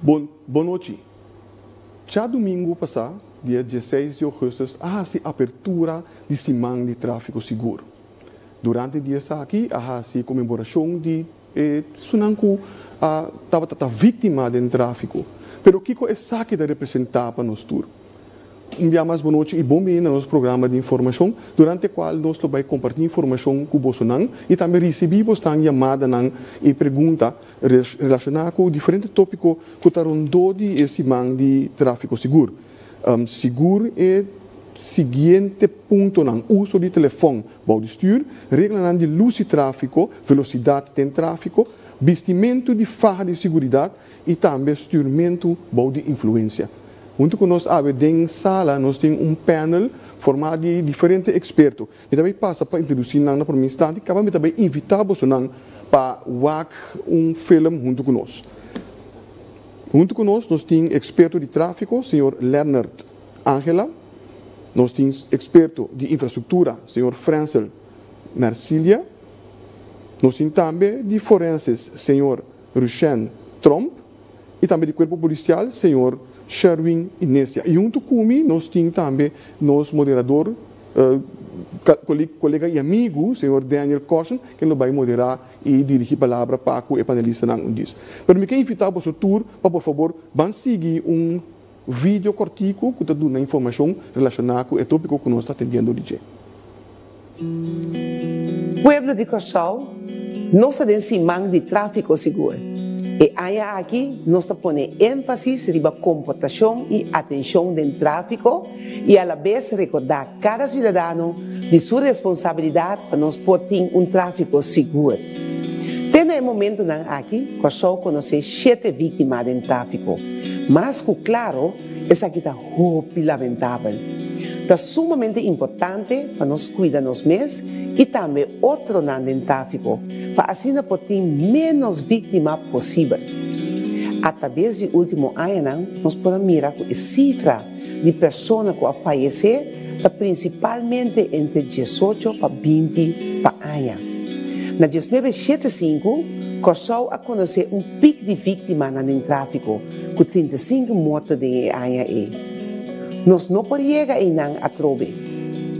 Bon bonochi. Djadumingu pasá, dia dieseis di ougùstùs, a hasi apertura di Siman di Tráfiko Sigur. Durante di esaki a hasi konmemorashon di e esunnan ku a tabata ta víktima den tráfiko. Pero kiko esaki ta representá pa nos tur? Un bia mas bonochi i bon bini na nos programa di informashon, durante kual nos lo bai kompartí informashon ku bosonan i tambe risibí bosnan yamadanan i pregunta relashoná ku diferente tópiko ku ta rondó di e siman di tráfiko sigur. Sigur e siguiente puntonan, uso di telefòn bou di stür, reglanan di lus di tráfiko, velosidat den tráfiko, bistimentu di faha di siguridat i tambe stürmentu bou di influensia. Huntu ku nos awe den sala nos tin un panel formá di diferente eksperto. Mi ta bai pasa pa introdusí nan na promé instante, kaba mi ta bai invitá bosonan pa wak un film huntu ku nos. Huntu ku nos nos tin eksperto di tráfiko, señor Lernert Angela, nos tin eksperto di infrastruktura, señor Frensel Mercilia, nos tin tambe di forenses, señor Rushen Tromp i tambe di Kuerpo Polisial, señor Sherwin Inesia. I huntu ku mi nos tin tambe nos moderador, kolega i amigu, señor Daniel Corsen, ken lo bai moderá i dirigí palabra pa ku e panelistanan un dis. Pero mi ke invitá boso tur pa por fabor ban sigui un video kòrtiku ku ta duna informashon relashoná ku e tópiko ku nos ta atendiendo di dje. Pueblo di Kòrsou, nos ta den siman di tráfiko sigur. E aña aki nos ta pone énfasis riba komportashon i atenshon den tráfiko i alabes rekordá kada siudadano di su responsabilidat pa nos por tin un tráfiko sigur. Te na e momentunan aki Kòrsou konosé shete víktima den tráfiko. Mas ku klaro esaki ta hopi lamentabel. Ta sumamente importante pa nos kuida nos mes i tambe otronan den tráfiko pa asina por tin ménos víktima posibel. Atrabes di último añanan nos por a mira ku e sifra di persona ku a fayesé ta prinsipalmente entre diesocho pa binti pa aña. Na diesnuebe shete sinku, Kòrsou a konosé un pik di víktimanan den tráfiko ku 35 morto den e aña ei. Nos no por yega einan atrobe.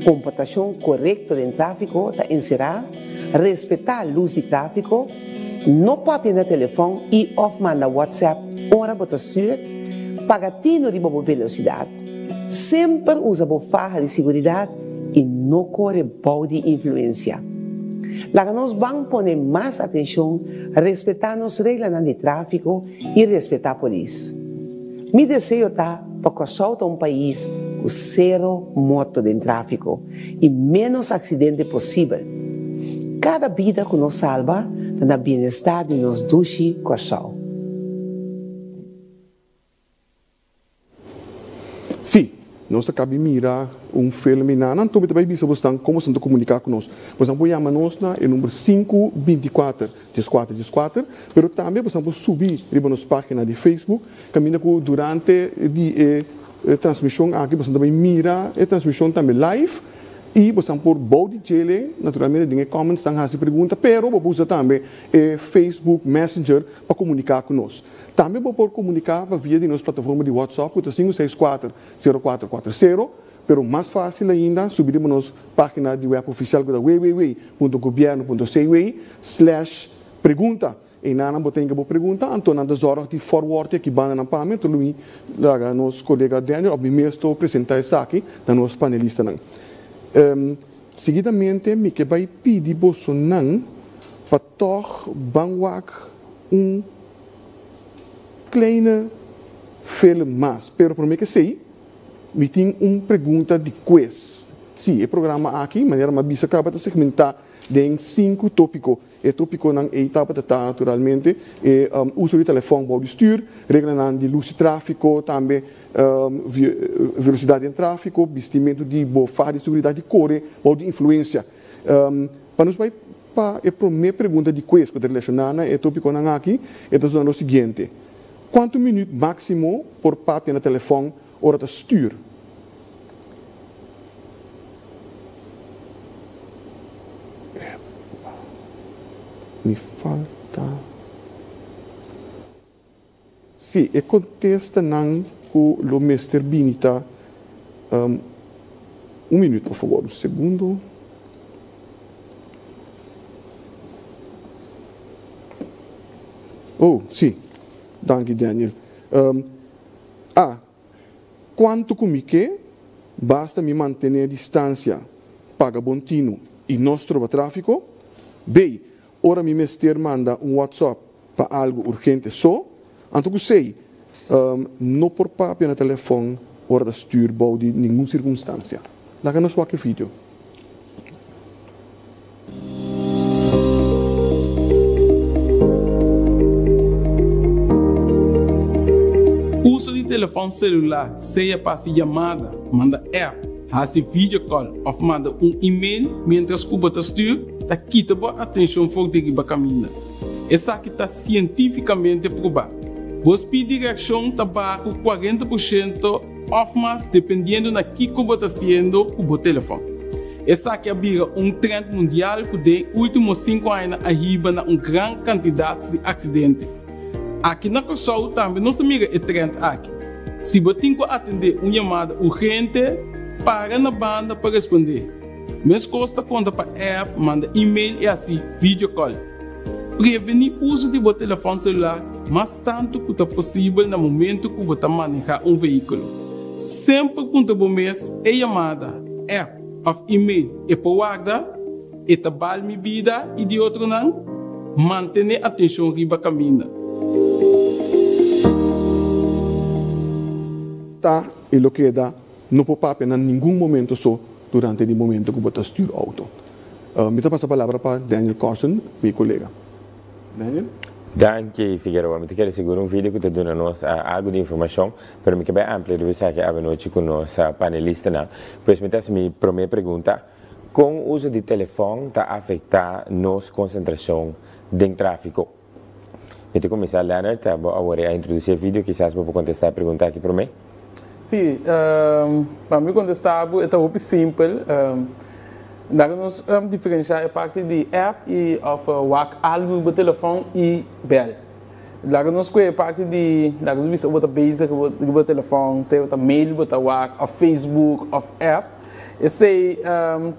Komportashon korekto den tráfiko ta enserá respetá lus di tráfiko, no papia na telefòn i òf manda WhatsApp ora bo ta stür, paga tinu riba bo velosidat, semper usa bo faha di siguridat i no kore bou di influensia. Laga nos ban pone mas atenshon respetá nos reglanan di tráfiko i respetá polis. Mi deseo ta pa Kòrsou ta un pais ku sero morto den tráfiko i ménos aksidente posibel. Kada bida ku nos salba ta na bienestar di nos dushi Kòrsou. Sí, nos a kabi mira un film i nan anto mi ta bai bisa bosnan kon bosnan ta komuniká ku nos. Bosnan por yama nos na e number sinku bintikuater, dieskuater dieskuater, pero tambe bosnan por subi riba nos página di Facebook kaminda ku durante di e transmishon aki bosnan ta bai mira e transmishon tambe live i bosnan por bou di djele naturalmente den e comments nan hasi pregunta pero bo por usa tambe e Facebook Messenger pa komuniká ku nos. Tambe bo por komuniká pa via di nos plataforma di WhatsApp ku ta sinku seis kuater, sero kuater kuater sero, pero mas fásil ainda subi riba nos página di wèp ofisial ku ta www punto gobièrnu punto cw slash pregunta. Einan bo ta hinka bo pregunta, anto nan ta zòrg di forward aki bandanan pa mi, anto lo mi laga nos kolega Daniel òf mi mes to presentá esaki na nos panelistanan. Seguidamente mi ke bai pidi bosonan pa tòg ban wak un kleine film mas. Pero prome ke esei, mi tin un pregunta di quiz. Sí, e programa aki, manera mi a bisa kaba, ta segmentá den sinku tópiko. E tópikonan ei tabata ta naturalmente e uso di telefòn bou di stür, reglanan di lus di tráfiko, tambe velosidat den tráfiko, bistimentu di bo faha di seguridat i kore bou di influensia. Pa nos bai pa e promé pregunta di quiz ku ta relashoná na e tópikonan aki, e ta sona lo siguiente, Kuantu minüt máksimo por papia na telefòn ora ta stür? Mi falta. Sí, e kontestanan ku lo mester bini ta, Un minüt por fabor, un segundo. Oh, sí. Danki, Daniel. A, Kuantu ku mi ke, basta mi mantené distansia, paga bon tinu i no stroba tráfiko. B, Ora mi mester manda un WhatsApp pa algu urgente so, anto ku sei, no por papia na telefòn ora ta stür bou di ningun sirkunstansia. Laga nos wak e video. Uso di telefòn selular, sea pa hasi yamada, manda app, hasi video call òf manda un email miéntras ku bo ta stür, ta kita bo atenshon for di riba kaminda. Esaki ta sientífikamente probá. Bo speed di reakshon ta baha ku 40%. Òf mas dependiendo na kiko bo ta hasiendo ku bo telefòn. Esaki a bira un trend mundial ku den e último sinku añanan a hiba na un gran kantidat di aksidente. Aki na Kòrsou tambe nos ta mira e trend aki. Si bo tin ku atendé un yamada urgente, para na banda pa respondé. Meskos ta konta pa app, manda email i hasi video call. Prevení uso di bo telefòn selular mas tantu ku ta posibel na momentu ku bo ta manehá un vehíkulo. Semper puntra bo mes, E yamada, app òf email e por warda? E ta bal mi bida i di otronan? Mantené atenshon riba kaminda. Ta i lo keda No por papia na ningun momento so durante di momento ku bo ta stuur outo. Mi ta pasa palabra pa Daniel Carson, mi kolega. Daniel? Danki, Figueroa. Mi ta kere sigur un video ku ta duna nos algu di informashon, pero mi ke bai amplia riba esaki avanochi ku nos panelistanan. Pues mi ta hasi mi promé pregunta, Kon uso di telefòn ta afektá nos konsentrashon den tráfiko? Mi ta kuminsá, Leonard, bo awor a introdusí e video, kisas bo por kontestá e pregunta aki promé. Sí, pa mi kontestá bo e ta hopi simpel. Laga nos diferensiá e parti di app i òf wak algu riba telefòn i bèl. Laga nos kohe e parti di, laga nos bisa bo ta bezig riba telefòn, sea bo ta mail bo ta wak òf Facebook òf app, esei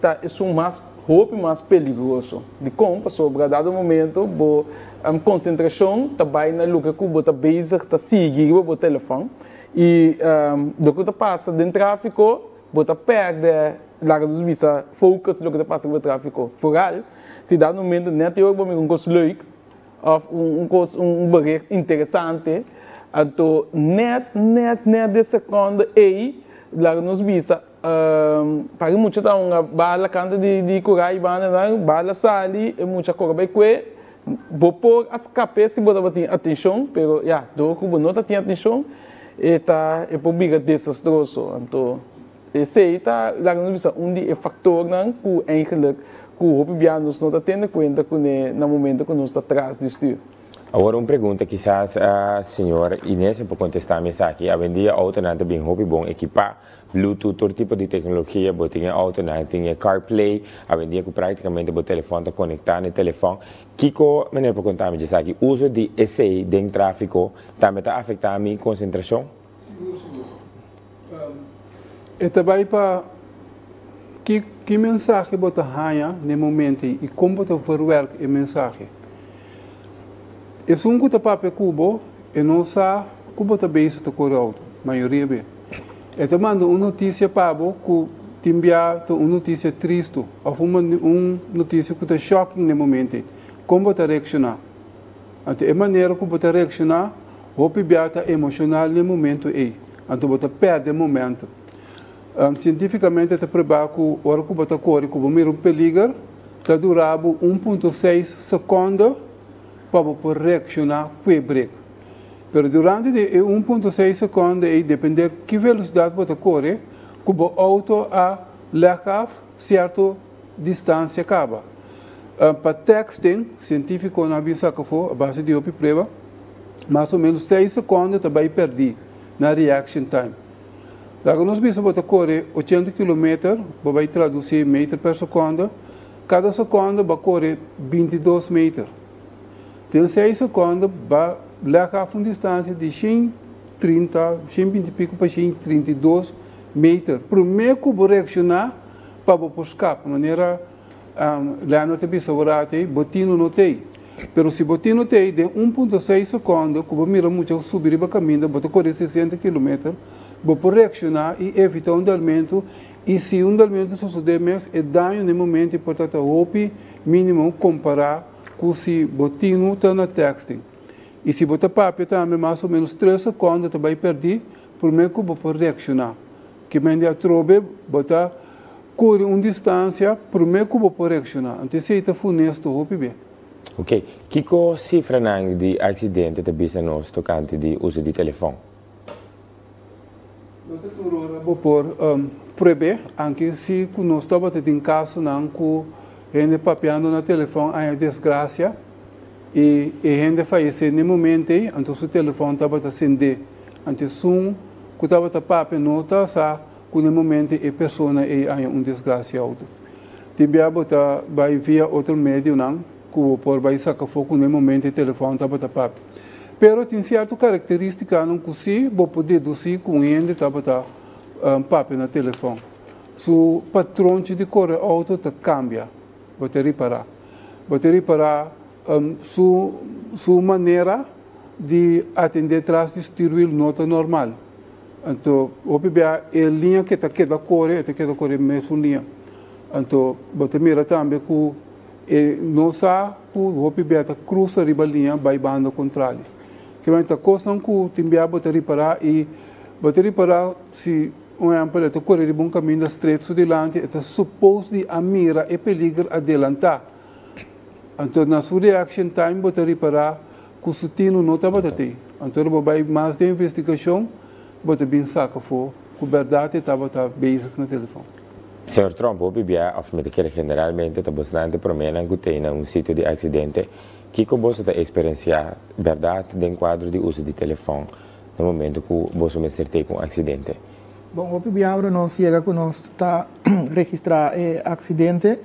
ta esun mas. Hopi mas peligroso. Dikon? Pasobra dado momento bo konsentrashon ta bai na loke ku bo ta bezig ta sigui riba bo telefòn i loke ku ta pasa den tráfiko bo ta pèrdè laga nos bisa focus di loke ta pasa riba tráfiko. Foral si dado momento nèt e ora bo mira un kos leuk òf un kos un bericht interesante anto nèt nèt nèt di e sekònde ei laga nos bisa Pari mucha ta hunga bala kanta di kura i banda nan, bala sali e mucha kore bai kue, bo por a skap'é si bo tabatin atenshon, pero ya, dor ku bo no ta tin atenshon e ta e por bira desastroso. Anto esei ta laga nos bisa un di e faktornan ku eigenlik ku hopi bia nos no ta tene kuenta kuné na momento ku nos ta tras di stür. Awor un pregunta kisas señor Inés por kontestá mi esaki, awendia outonan ta bin hopi bon ekipá, Bluetooth, tur tipo di tecnologia, bo tin e autonan, tin e CarPlay, awendia cu practicamente bo telefon ta conecta na e telefon. Kico meneer por conta mi djesaki? Uso di esey den trafico tambe ta afecta mi concentracion? Sigur, sigur. E ta bai pa ki ki mensahe bo ta haña n'e momento ei i kon bo ta verwerk e mensahe. Esun ku ta papia ku bo e no sa ku bo ta bezig ta kore outo, mayoria be. E ta manda un notisia pa bo ku tin bia ta un notisia tristu òf un notisia ku ta shocking n'e momento ei. Kon bo ta reakshoná? Anto e manera ku bo ta reakshoná hopi bia ta emoshonal n'e momento ei. Anto bo ta pèrdè momento. Sientífikamente ta probá ku ora ku bo ta kore ku bo mira un peliger ta dura bo 1.6 sekondo pa bo por reakshoná ku e brek. Pero durante di e 1.6 sekondo ei dependé ki velosidat bo ta kore ku bo outo a lèg af sierto distansia kaba. Pa texting, sientífikonan a bin saka afó a base di hopi prueba, mas o ménos seis sekondo ta bai pèrdí na reaction time. Laga nos bisa bo ta kore 80 kilometer, bo bai tradusí meter per sekondo, kada sekondo bo a kore 22 meter. Den 6 seconde ba leg af un distancia di 130, 120 y pico pa 132 meter. Prome cu bo reacciona pa bo por scapa. Manera Leonard ta bisa ora tey, bo tino no tey. Pero si bo tino tey, den 1.6 seconde cu bo mira mucha subi riba caminda, bo ta core 60 kilometer, bo por reacciona y evita un dalmento. Y si un dalmento sosode mes, e daño na e momento por ta ta hopi minimo compara cu si bo tino ta na texting. Y si bo ta papia tambe, mas o menos 3 seconde ta bay perdi prome cu bo por reacciona. Ke men di atrobe bo ta core un distancia prome cu bo por reacciona. Anto esey ta funesto hopi be. Ok. Kico cifranan di accidente ta bisa nos tocante di uso di telefon? No ta tur ora bo por pruebe, aunke si cu nos tabata tin casonan cu hende papiando na telefon haña desgracia y e hende fayece n'e momento ey, anto su telefon tabata cende. Anto esun cu tabata papia no ta sa cu n'e momento e persona ey haña un desgracia auto. Tin bia bo ta bay via otro medionan cu bo por bay saca afo cu n'e momento e telefon tabata papia. Pero tin cierto caracteristicanan cu si bo por deduci cu un hende tabata papia na telefon. Su patronchi di core auto ta cambia, bo ta ripara. Bo ta ripara su manera di atende tras di stuurwiel no ta normal. Anto, hopi bia e liña cu ta keda core, e ta keda core mesun liña. Anto, bo ta mira tambe cu e no sa cu hopi bia ta cruza riba liña bay banda contrario. Ke ta cosnan cu tin bia bo ta ripara y bo ta ripara si un ehempel e ta core riba un caminda straight su dilanti, e ta suppose di a mira e peligro adelanta. Anto, na su reaction time bo ta ripara cu su tino no tabata tey. Anto, bo bay mas di investigacion, bo ta bin saca afo cu berdad e tabata bezig na telefon. Señor Tromp, hopi bia of mi ta kere generalmente ta bosnan ta promenan cu tin na un sitio di accidente. Kico boso ta experiencia berdad den cuadro di uso di telefon na momento cu boso mester tey un accidente? Bon, hopi bia ora nos yega cu nos ta registra e accidente,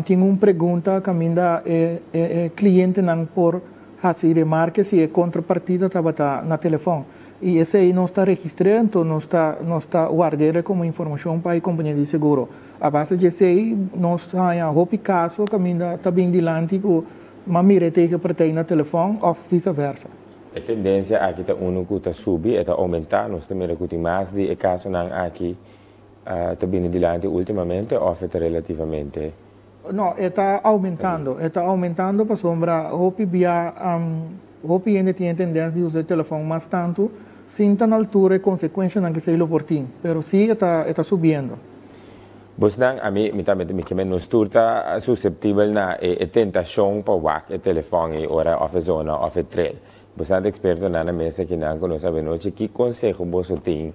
tin un pregunta caminda e clientenan por haci remarke si e contrapartida tabata na telefon. Y esey nos ta registrando, nos ta wardando como informacion pa e compania di seguro. A base di esey, nos tin hopi caso caminda ta bin dilanti cu m'a mira tegenpartij na telefon of vice-versa. E tendencia aki ta uno cu ta subi, ta aumenta, nos ta mira cu tin mas di e casonan aki ta bin dilanti ultimamente of ta relativamente? No, ta aumentando, ta aumentando pasobra hopi bia hopi hende tin tendencia di usa telefon mas tanto, sin ta na altura e consecuencianan cu esey lo por tin, pero si ta subiendo. Bosnan, ami, mi tambe mi ke nos tur ta susceptibel na e tentacion pa wak e telefon e ora of e zona of e trill. Bosnan experto na mesa aki nan cu nos anochi, ki conseho boso tin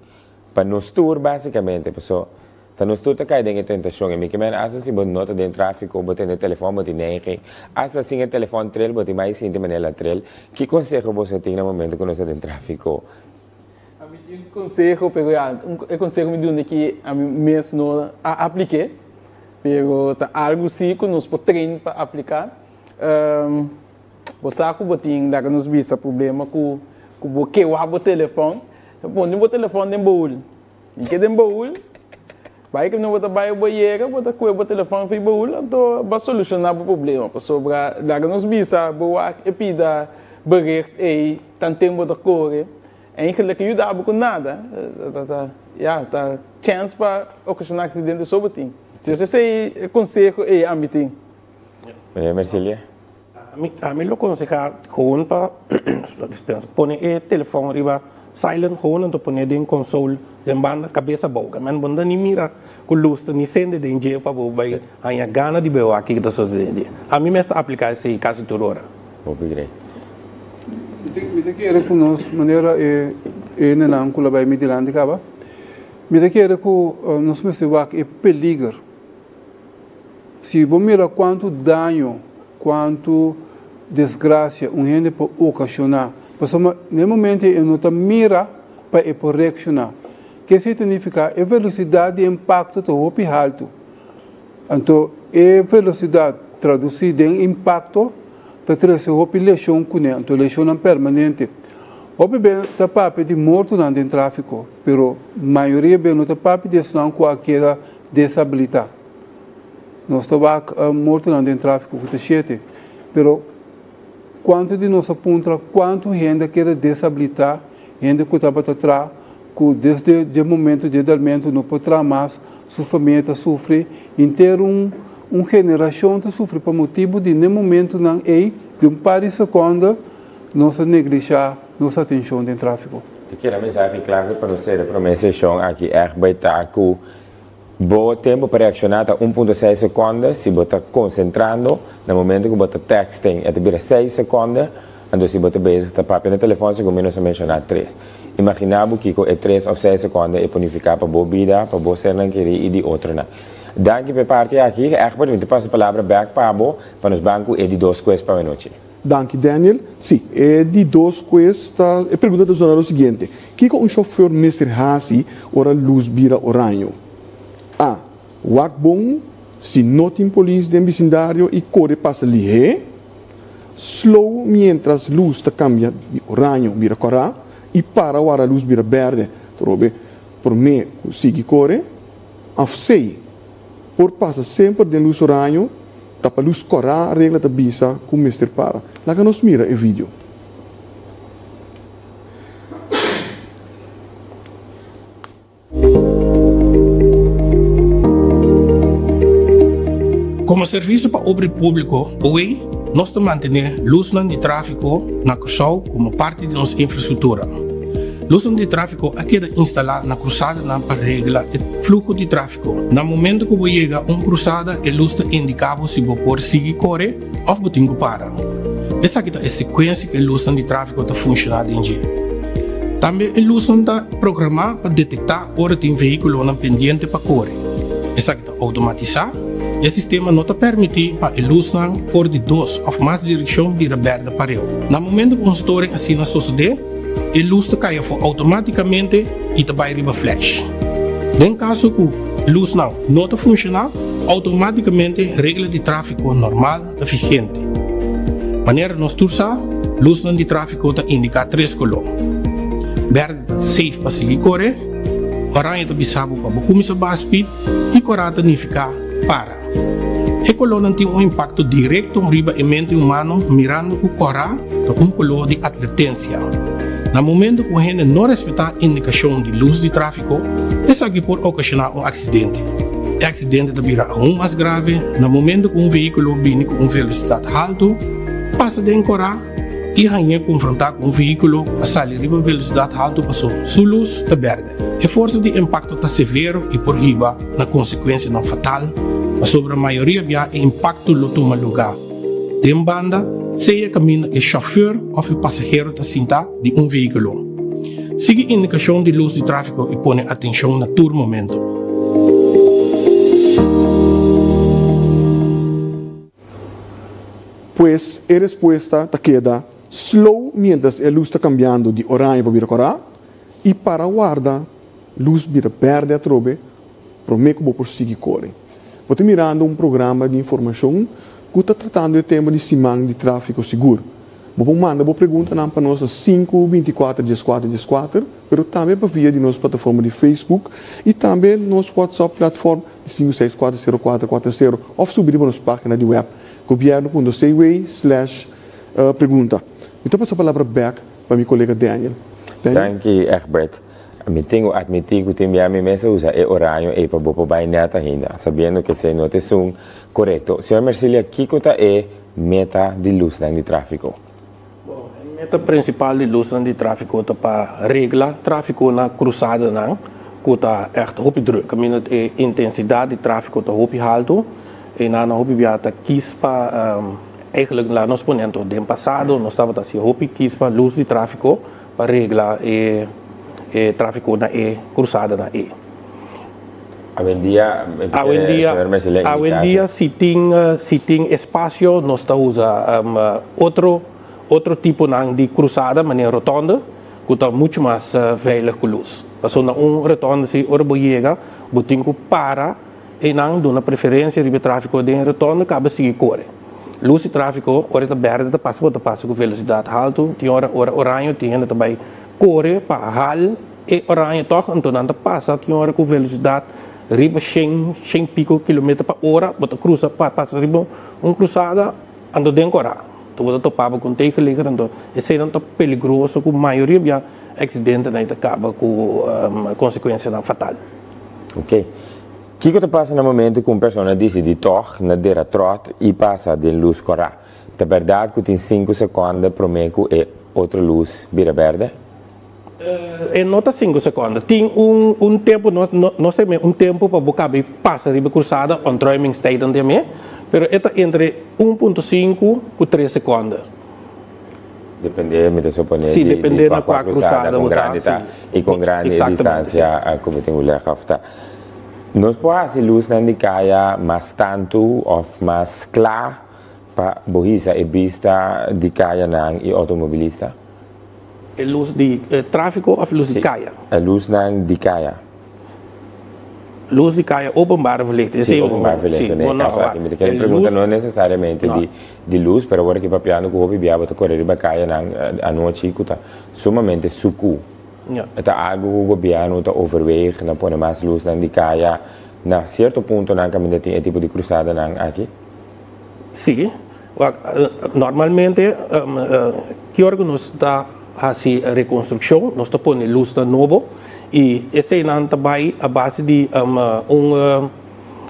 pa nos tur basicamente, paso ta nos tur ta cay den e tentacion e mi ke men hasta si bo no ta den trafico, bo tin telefon, bo tin nege, hasta sin e telefon trill, bo tin mais sinti manera trill. Ki conseho boso tin na momento cu nos ta den trafico? Ami tin un conseho, pero ja, un conseho mi duna cu ami mes no a aplica, pero ta algo si cu nos por train pa aplica. Bo sa cu bo tin laga nos bisa problema cu bo ke wak bo telefon, pone bo telefon den baul. E ke den baul, bay cu no bo ta bay bo yega, bo ta coge bo telefon fi baul, anto bo soluciona bo problema. Pasobra laga nos bisa bo wak e pida bericht ei tanten bo ta core. Eigenlijk yuda bo cu nada. Ta, ja, ta chance pa ocasiona accidente so bo tin. Anto, esey conseho ey ami tin. Mercilia? Ami lo conseha gewoon pa pone e telefon riba silent gewoon, anto pone den console den banda cabes abou. Men bo no ta ni mira cu luz ta ni cende den dje pa bo bay haña gana di bay wak kico ta sucede den dje. Ami mes ta aplica esey casi tur ora. Hopi great. Mi ta kere cu nos manera e nenan cu la bay mi dilanti caba. Mi ta kere cu nos mester wak e peliger. Si bo mira cuanto daño, cuanto desgracia un hende por ocasiona, pasobra na e momento e no ta mira pa e por reacciona. Kico significa? E velocidad di impacto ta hopi halto. Anto, e velocidad traduci den impacto. ta trese hopi leshon kuné, anto leshonnan permanente. Hopi be ta papia di mortonan den tráfiko, pero mayoria be no ta papia di esnan ku a keda deshabilitá. Nos ta wak mortonan den tráfiko ku ta shete, pero kuantu di nos a puntra kuantu hende a keda deshabilitá, hende ku tabata traha ku desde dje momento dje dalmentu no por traha mas, su famia ta sufri, henter un un generashon ta sufri pa motibu di n'e momentunan ei di un par di sekonda nos a neglishá nos atenshon den tráfiko. Te keda mensahe klave pa nos sera promé seshon aki ègt bai ta ku bo tempu pa reakshoná ta 1.6 sekonda si bo ta konsentrando na momentu ku bo ta texting e ta bira 6 sekonda anto si bo ta bezig ta papia na telefòn segun mi nos a menshoná tres. Imaginá bo kiko e tres òf seis sekonda e por nifiká pa bo bida, pa bo sernan kerí i di otronan. Danki pa e parti aki. Egbert, mi ta pasa e palabra bèk pa bo pa nos ban ku e di dos kues pa menochi. Danki Daniel. Sí, e di dos kues ta, e pregunta ta zona lo siguiente, Kiko un shofèr mester hasi ora lus bira oraño? A. Wak bon si no tin polis den bisindario i kore pasa lihé. Slow mientras lus ta kambia di oraño bira kòrá i para wara lus bira bèrdè trobe promé ku sigui kore. Òf C. Por pasa semper den lus oraño, ta pa lus kòrá regla ta bisa ku mester para. Laga nos mira e video. Komo Servisio pa Obra Públiko, OE, nos ta mantené lusnan di tráfiko na Kòrsou komo parti di nos infrastruktura. Lusnan di tráfiko a keda instalá na krusadanan pa regla e fluho di tráfiko. Na momento ku bo yega un krusada e lus ta indiká bo si bo por sigui kore òf bo tin ku para. Esaki ta e sekuensia ku e lusnan di tráfiko ta funshoná den dje. Tambe e lusnan ta programá pa detektá ora tin vehíkulonan pendiente pa kore. Esaki ta outomatisá i e sistema no ta permití pa e lusnan for di dos òf mas direkshon bira bèrdè pareu. Na momentu ku un storing asina sosodé, e lus ta kai afó outomátikamente i ta bai riba flash. Den kaso ku lusnan no ta funshoná, outomátikamente regla di tráfiko normal ta vigente. Manera nos tur sa, lusnan di tráfiko ta indiká tres koló. Bèrdè ta safe pa sigui kore, oraño ta bisa bo pa bo kuminsá baha speed i kòrá ta nifiká para. E kolónan tin un impakto direkto riba e mente humano mirando ku kòrá ta un koló di atvertensia. Na momento ku un hende no respetá indikashon di lus di tráfiko, esaki por okashoná un aksidente. E aksidente ta bira aun mas grave na momento ku un vehíkulo bini ku un velosidat haltu, pasa den kòrá i hañ'é konfrontá ku un vehíkulo ku a sali riba velosidat haltu paso su lus ta bèrdè. E forsa di impakto ta severo i por hiba na konsekuensianan fatal pasobra mayoria bia e impakto lo tuma lugá den banda, sea kaminda e shòfèr òf e pasahero ta sinta di un vehíkulo. Sigui indikashon di lus di tráfiko i pone atenshon na tur momento. Pues e respuesta ta keda slow mientras e lus ta kambiando di oraño pa bira kòrá i para warda lus bira bèrdè atrobe promé ku bo por sigui kore. Bo ta mirando un programa di informashon ku ta tratando e tema di Siman di Tráfiko Sigur. Bo por manda bo preguntanan pa nos na sinku 24 14 14, pero tambe pa via di nos plataforma di Facebook i tambe nos WhatsApp platform di sinku seis kuater sero kuater kuater sero òf subi riba nos página di web gobierno punto cw slash pregunta. Mi ta pasa palabra bèk pa mi kolega Daniel. Daniel? Danki Egbert. Mi tin ku atmití ku tin bia mi mes a usa e oraño ei pa bo por bai nèt ainda, sabiendo ku esei no ta esun korekto. Señor Mercilia, kiko ta e meta di lusnan di tráfiko? Bon, e meta prinsipal di lusnan di tráfiko ta pa regla tráfiko na krusadanan ku ta ègt hopi drùk. Kaminda e intensidat di tráfiko ta hopi haltu, einan nan hopi bia ta kis pa, eigenlijk laat nos pone anto den pasado nos tabata hasi hopi kis pa lus di tráfiko pa regla e e tráfiko na e krusadanan ei. Awendia, Awendia, awendia si tin si tin espasio nos ta usa otro otro tiponan di krusada manera rotonde ku ta muchu mas veilig ku lus. Pasobra na un rotonde si ora bo yega bo tin ku para einan duna preferensia riba e tráfiko den e rotonde kaba sigui kore. Lus di tráfiko, ora e ta bèrdè ta pasa bo ta pasa ku velosidat haltu, tin ora ora oraño tin hende ta bai kore pa hal e oraño tòg, anto nan ta pasa tin ora ku velosidat riba shen, shen piko kilometer pa ora, bo ta krusa pa pasa riba un krusada anto den kora, anto bo ta topa bo ku un tegenligger, anto eseinan ta peligroso ku mayoria bia aksidentenan ta kaba ku konsekuensianan fatal. Ok. Kiko ta pasa na momento ku un persona disidí tòg na dera tròt i pasa den lus kòrá? Ta bèrdat ku tin sinku sekònde promé ku e otro lus bira bèrdè? E no ta sinku sekònde. Tin un un tempu, no no no sé un tempu pa bo kabi pasa riba e krusada, ontruimingstijd nan ta yam'é, pero e ta entre un punto sinku ku tres sekònde. Depende, mi ta supone, di di kua kua krusada, kon grandi ta i kon grandi e distansia ku bo tin ku leg af ta. Nos por hasi lusnan di kaya mas tantu òf mas kla pa bo hisa e bista di kayanan i outomobilista? E lus di tráfiko òf lus di kaya? E lusnan di kaya. Luz di kaya openbare verlichting. Sí, openbare verlichting. Nee, caso aki mi ta kere pregunta no necesariamente di di luz, pero ora ki papiando ku hopi bia bo ta kore riba kayanan anochi ku ta sumamente suku. E ta algu ku gobierno ta overweeg na pone mas luznan di kaya na sierto puntonan kaminda tin e tipo di krusadanan aki? Sí, wak normalmente ki ora ku nos ta hasi rekonstrukshon nos ta pone luznan nobo. I eseinan ta bai a base di un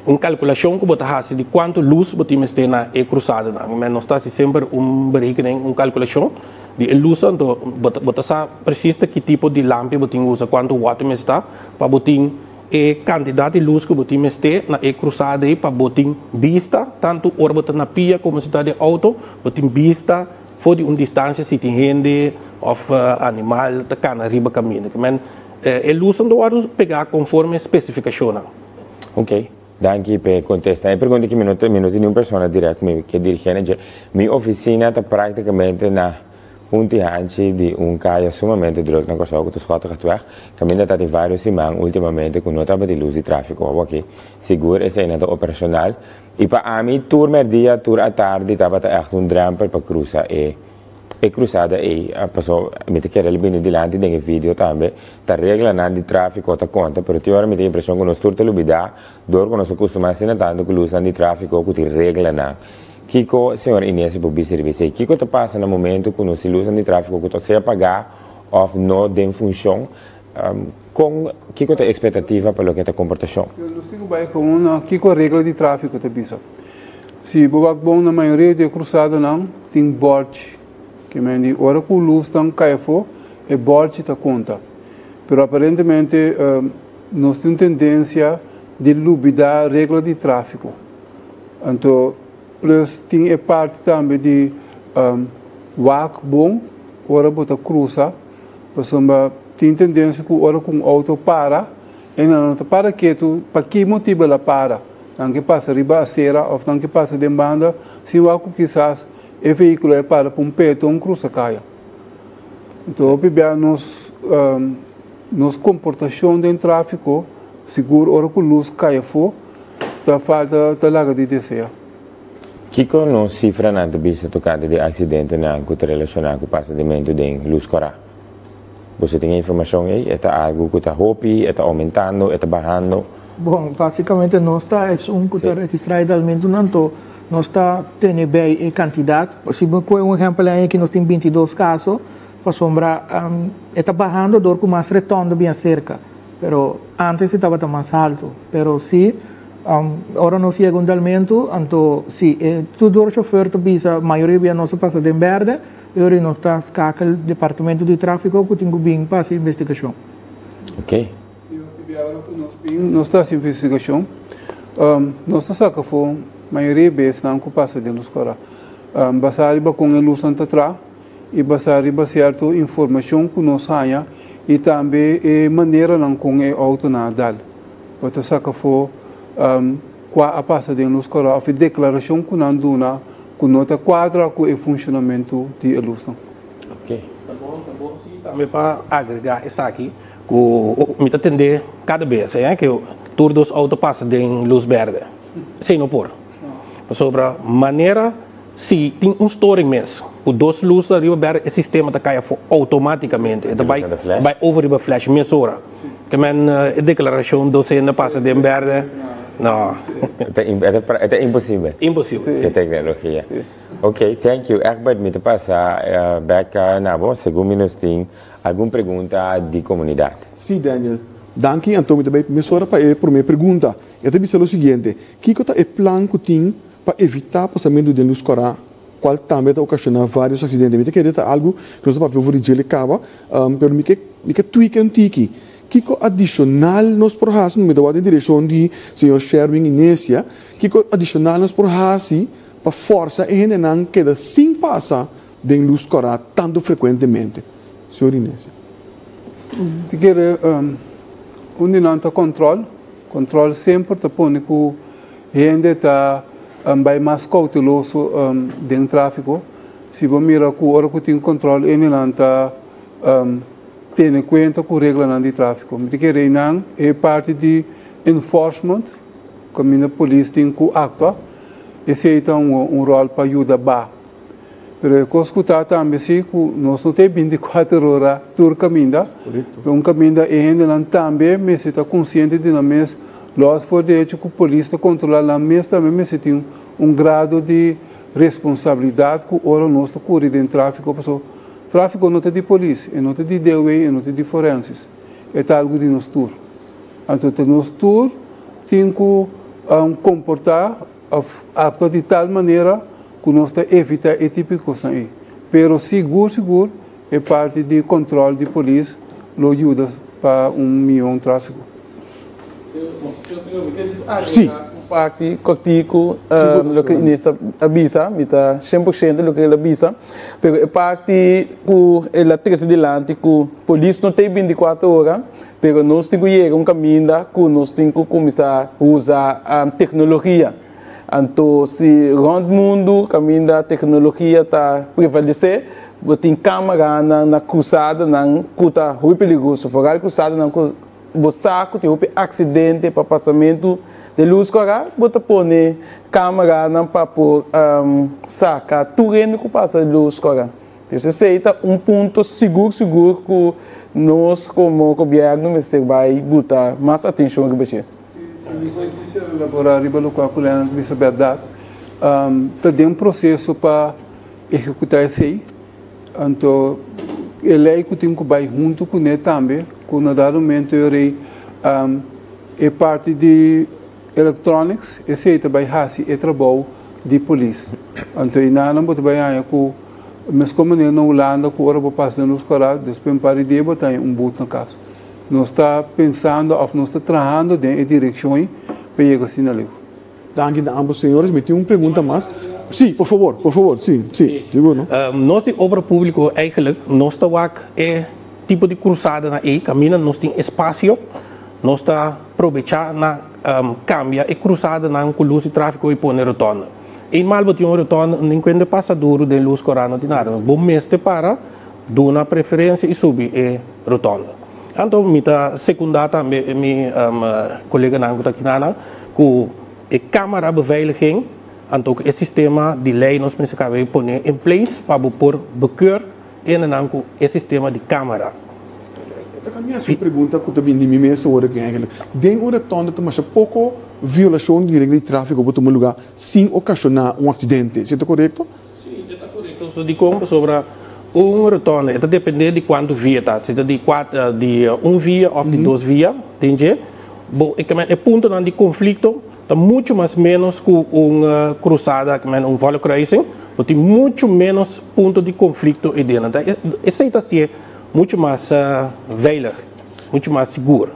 un kalkulashon ku bo ta hasi di kuantu lus bo tin mester na e krusadanan. Men nos ta hasi semper un berekening, un kalkulashon di e lusnan, anto bo ta bo ta sa presis ta ki tipo di lampi bo tin usa, kuantu watt mester ta pa bo tin e kantidat di lus ku bo tin mester na e krusada ei pa bo tin bista tantu ora bo ta na pia komo si ta den outo bo tin bista. For di un distansia si tin hende òf animal ta kana riba kaminda. Ke men e lusnan ta wòrdu pegá konforme spesifikashonnan. Ok, danki p'e kontesta. E pregunta ki mi no mi no tin niun persona dirèkt ku mi ke dirigé na dje. Mi ofisina ta práktikamente na punti hanchi di un kaya sumamente drùk na Kòrsou ku ta Schottegatweg. Kaminda ta tin vários siman últimamente ku no tabatin lus di tráfiko. Awor aki sigur eseinan ta operashonal. I pa ami tur merdia, tur atardi tabata ègt un drèmpel pa krusa e e krusada ei. Paso mi ta kere bini dilanti den e video tambe. Ta reglanan di tráfiko ta konta, pero tin ora mi tin impreshon ku nos tur ta lubidá dor ku nos a kustumá asina tantu ku lusnan di tráfiko ku tin reglanan. Kiko señor Inés por bisa riba esei? Kiko ta pasa na momentu ku nos tin lusnan di tráfiko ku ta sea pagá òf no den funshon? Kon, kiko ta e ekspektativa pa loke ta komportashon? Yo no sigu bai ku un kiko regla di tráfiko ta bisa. Si bo wak bon na mayoria di e krusadonan tin bòrchi. Ke men di ora ku lusnan kai afó e bòrchi ta konta. Pero aparentemente nos tin un tendensia di lubidá regla di tráfiko. Anto plus tin e parti tambe di wak bon ora bo ta krusa. Pasobra tin tendensia ku ora ku un outo para, e nan no ta para ketu. Pa ki motibu el a para? Nan ke pasa riba asera òf nan ke pasa den banda sin wak ku kisas e vehíkulo a para pa un peaton krusa kaya. Enton hopi bia nos nos komportashon den tráfiko, sigur ora ku lus kai afó, ta falta ta laga di desea. Kiko nos sifranan ta bisa tokante di aksidentenan ku ta relashoná ku pasadimentu den lus kòrá? Boso tin e informashon ei? E ta algu ku ta hopi, e ta oumentando, e ta bahando? Bon, básikamente nos ta esun ku ta registrá e dalmentunan, anto nos ta tene bei e kantidat. Si bo kohe un ehèmpel aña aki nos tin 22 kaso, pasobra e ta bahando dor ku mas retòndo bien serka, pero ántes e tabata mas haltu. Pero si Ora nos yega un dalmentu, anto si e tur chofer ta bisa mayoria bia nos a pasa den berde, e ora nos ta skakel departamento di trafiko ku tin ku bin pa hasi investigashon. Ok. Nos ta hasi investigashon, nos ta saka afó mayoria besnan ku pasa den lus kòrá, basá riba kon e lusnan ta traha i basá riba sierto informashon ku nos haña i tambe e maneranan kon e outonan a dal. Bo ta saka afó kua a pasa den lus kòrò òf e deklarashon ku nan duna ku no ta kuadra ku e funshonamentu di e lusnan. Ok. Ta bon, ta bon si tambe pa agregá esaki ku mi ta tende kada bes eh ku tur dos outo pasa den lus bèrdè. Esei no por. Pasobra manera. Si tin un storing mes, ku dos lus ariba bèrdè, e sistema ta kai afó outomátikamente. E ta bai bai over riba flash mesora. Ke men e deklarashon dos hende pasa den bèrdè, no. E ta imposibel. Imposibel. Ku e teknologia. Ok, thank you. Egbert, mi ta pasa bèk na bo segun mi nos tin algun pregunta di komunidat. Sí, Daniel. Danki. Anto mi ta bai mesora pa e promé pregunta. E ta bisa lo siguiente, Kiko ta e plan ku tin pa evitá pasamentu den lus kòrá, kual tambe ta okashoná vários aksidente? Mi ta kere ta algu ku nos a papia over di djele kaba, pero mi ke mi ke tweak un tiki. Kiko adishonal nos por hasi? Mi ta wak den direkshon di señor Sherwin Inecia. Kiko adishonal nos por hasi pa fòrsa e hendenan keda sin pasa den lus kòrá tantu frekuentemente? Señor Inecia. Mi ta kere un di nan ta kòntròl. Kòntròl semper ta pone ku hende ta bai mas kouteloso den tráfiko. Si bo mira ku ora ku tin kòntròl hendenan ta tene kuenta ku reglanan di tráfiko. Mi ta kere einan e parti di enforcement kaminda polis tin ku aktua, esei ta un ròl pa yuda ba. Pero e kos ku ta tambe si ku nos no ta e binti kuater ora tur kaminda. Un kaminda e hendenan tambe mester ta konsiente di nan mes, lòs for di echo ku polis ta kontrolá nan mes tambe mester tin un grado di responsabilidat ku ora nos ta kuri den tráfiko pasobra tráfiko no ta di polis, e no ta di DOW, e no ta di forensis, e ta algu di nos tur. Anto ta nos tur tin ku komportá òf aktua di tal manera ku nos ta evitá e tipo di kosnan ei. Pero sigur sigur e parti di kòntròl di polis lo yuda pa un mihó tráfiko. Mi ke un parti kòrtiku loke Inés a bisa, mi ta 100% loke el a bisa, pero e parti ku el a trese dilanti ku polis no ta ei 24 ora, pero nos tin ku yega un kaminda ku nos tin ku kuminsá usa teknologia. Anto si rònt mundu kaminda teknologia ta prevalesé, bo tin kámaranan na krusadanan ku ta hopi peligroso, foral krusadanan ku bo sa ku tin hopi aksidente pa pasamentu di lus kòrá, bo ta pone kámaranan pa por saka tur hende ku pasa lus kòrá. Pues esei ta un punto sigur sigur ku nos komo gobièrnu mester bai buta mas atenshon riba dje. Si mi por kise elaborá riba lokual ku Leonard bisa bèrdat, ta den proseso pa ehekutá esei, anto e lei ku tin ku bai huntu kuné tambe, ku na dado momento e rei e parti di electronics esei ta bai hasi e trabou di polis. Anto einanan bo ta bai haña ku meskos manera na Hulanda ku ora bo pasa den lus kòrá despues un par di dia bo ta haña un but na kas. Nos ta pensando òf nos ta trahando den e direkshon ei pa yega asina leu. Danki na ambos señores. Mi tin un pregunta mas. Sí, por favor, por favor, sí, sí, sigur no. Nos di obra públiko eigenlijk nos ta wak e tipo di krusadanan ei kaminda nos tin espasio, nos ta probechá na kambia e krusadanan ku lus di tráfiko i pone rotònde. Eenmaal bo tin un rotònde, nin kuende pasa duru den lus kòrá no tin nada. Bo mester para. Duna preferencia y subi e rotonde. Anto mi ta secunda tambe mi coleganan cu ta kinanan cu e camara beveiliging anto cu e sistema di ley nos mester caba di pone in place pa bo por bekeur hendenan cu e sistema di camara. Ta mi haci un pregunta cu ta bini di mi mes awor aki eigenlijk. Den un rotonde ta masha poco violacion di regla di trafico por tuma lugar sin ocasiona un accidente. Esey ta corecto? Sí, e ta korekto. Dikon? Pasobra un rotonde e ta dependé di kuantu via ta. Si ta di kuater, di un via òf di dos via den dje, bo e e puntonan di konflikto ta muchu mas ménos ku un krusada, un vollekruising, bo tin muchu ménos punto di konflikto ei den. Esei ta hasié muchu mas veilig, muchu mas sigur.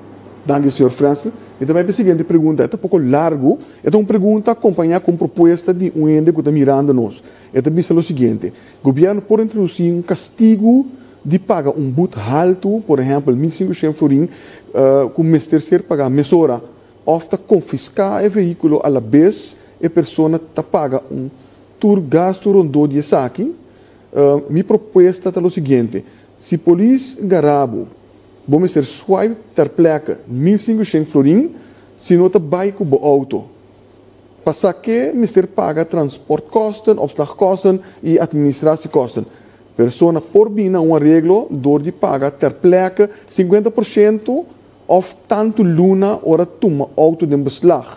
Danki, señor Frensel. Mi ta bai pa e siguiente pregunta. E ta poko largu. E ta un pregunta akompañá ku un propuesta di un hende ku ta mirando nos. E ta bisa lo siguiente, Gobièrnu por introdusí un kastigu di paga un but haltu, por ehèmpel 1500 florin, ku mester ser pagá mesora, òf ta konfiská e vehíkulo alabes e persona ta paga un tur gastu rondó di esaki. Mi propuesta ta lo siguiente, si polis gara bo, Bo mester swipe ter plekke 1500 florin si no ta bai ku bo outo. Pa sak'é mester paga transportkosten, opslagkosten i administratiekosten. Persona por bini na un areglo dor di paga ter plekke 50% òf tantu luna ora tuma outo den beslag.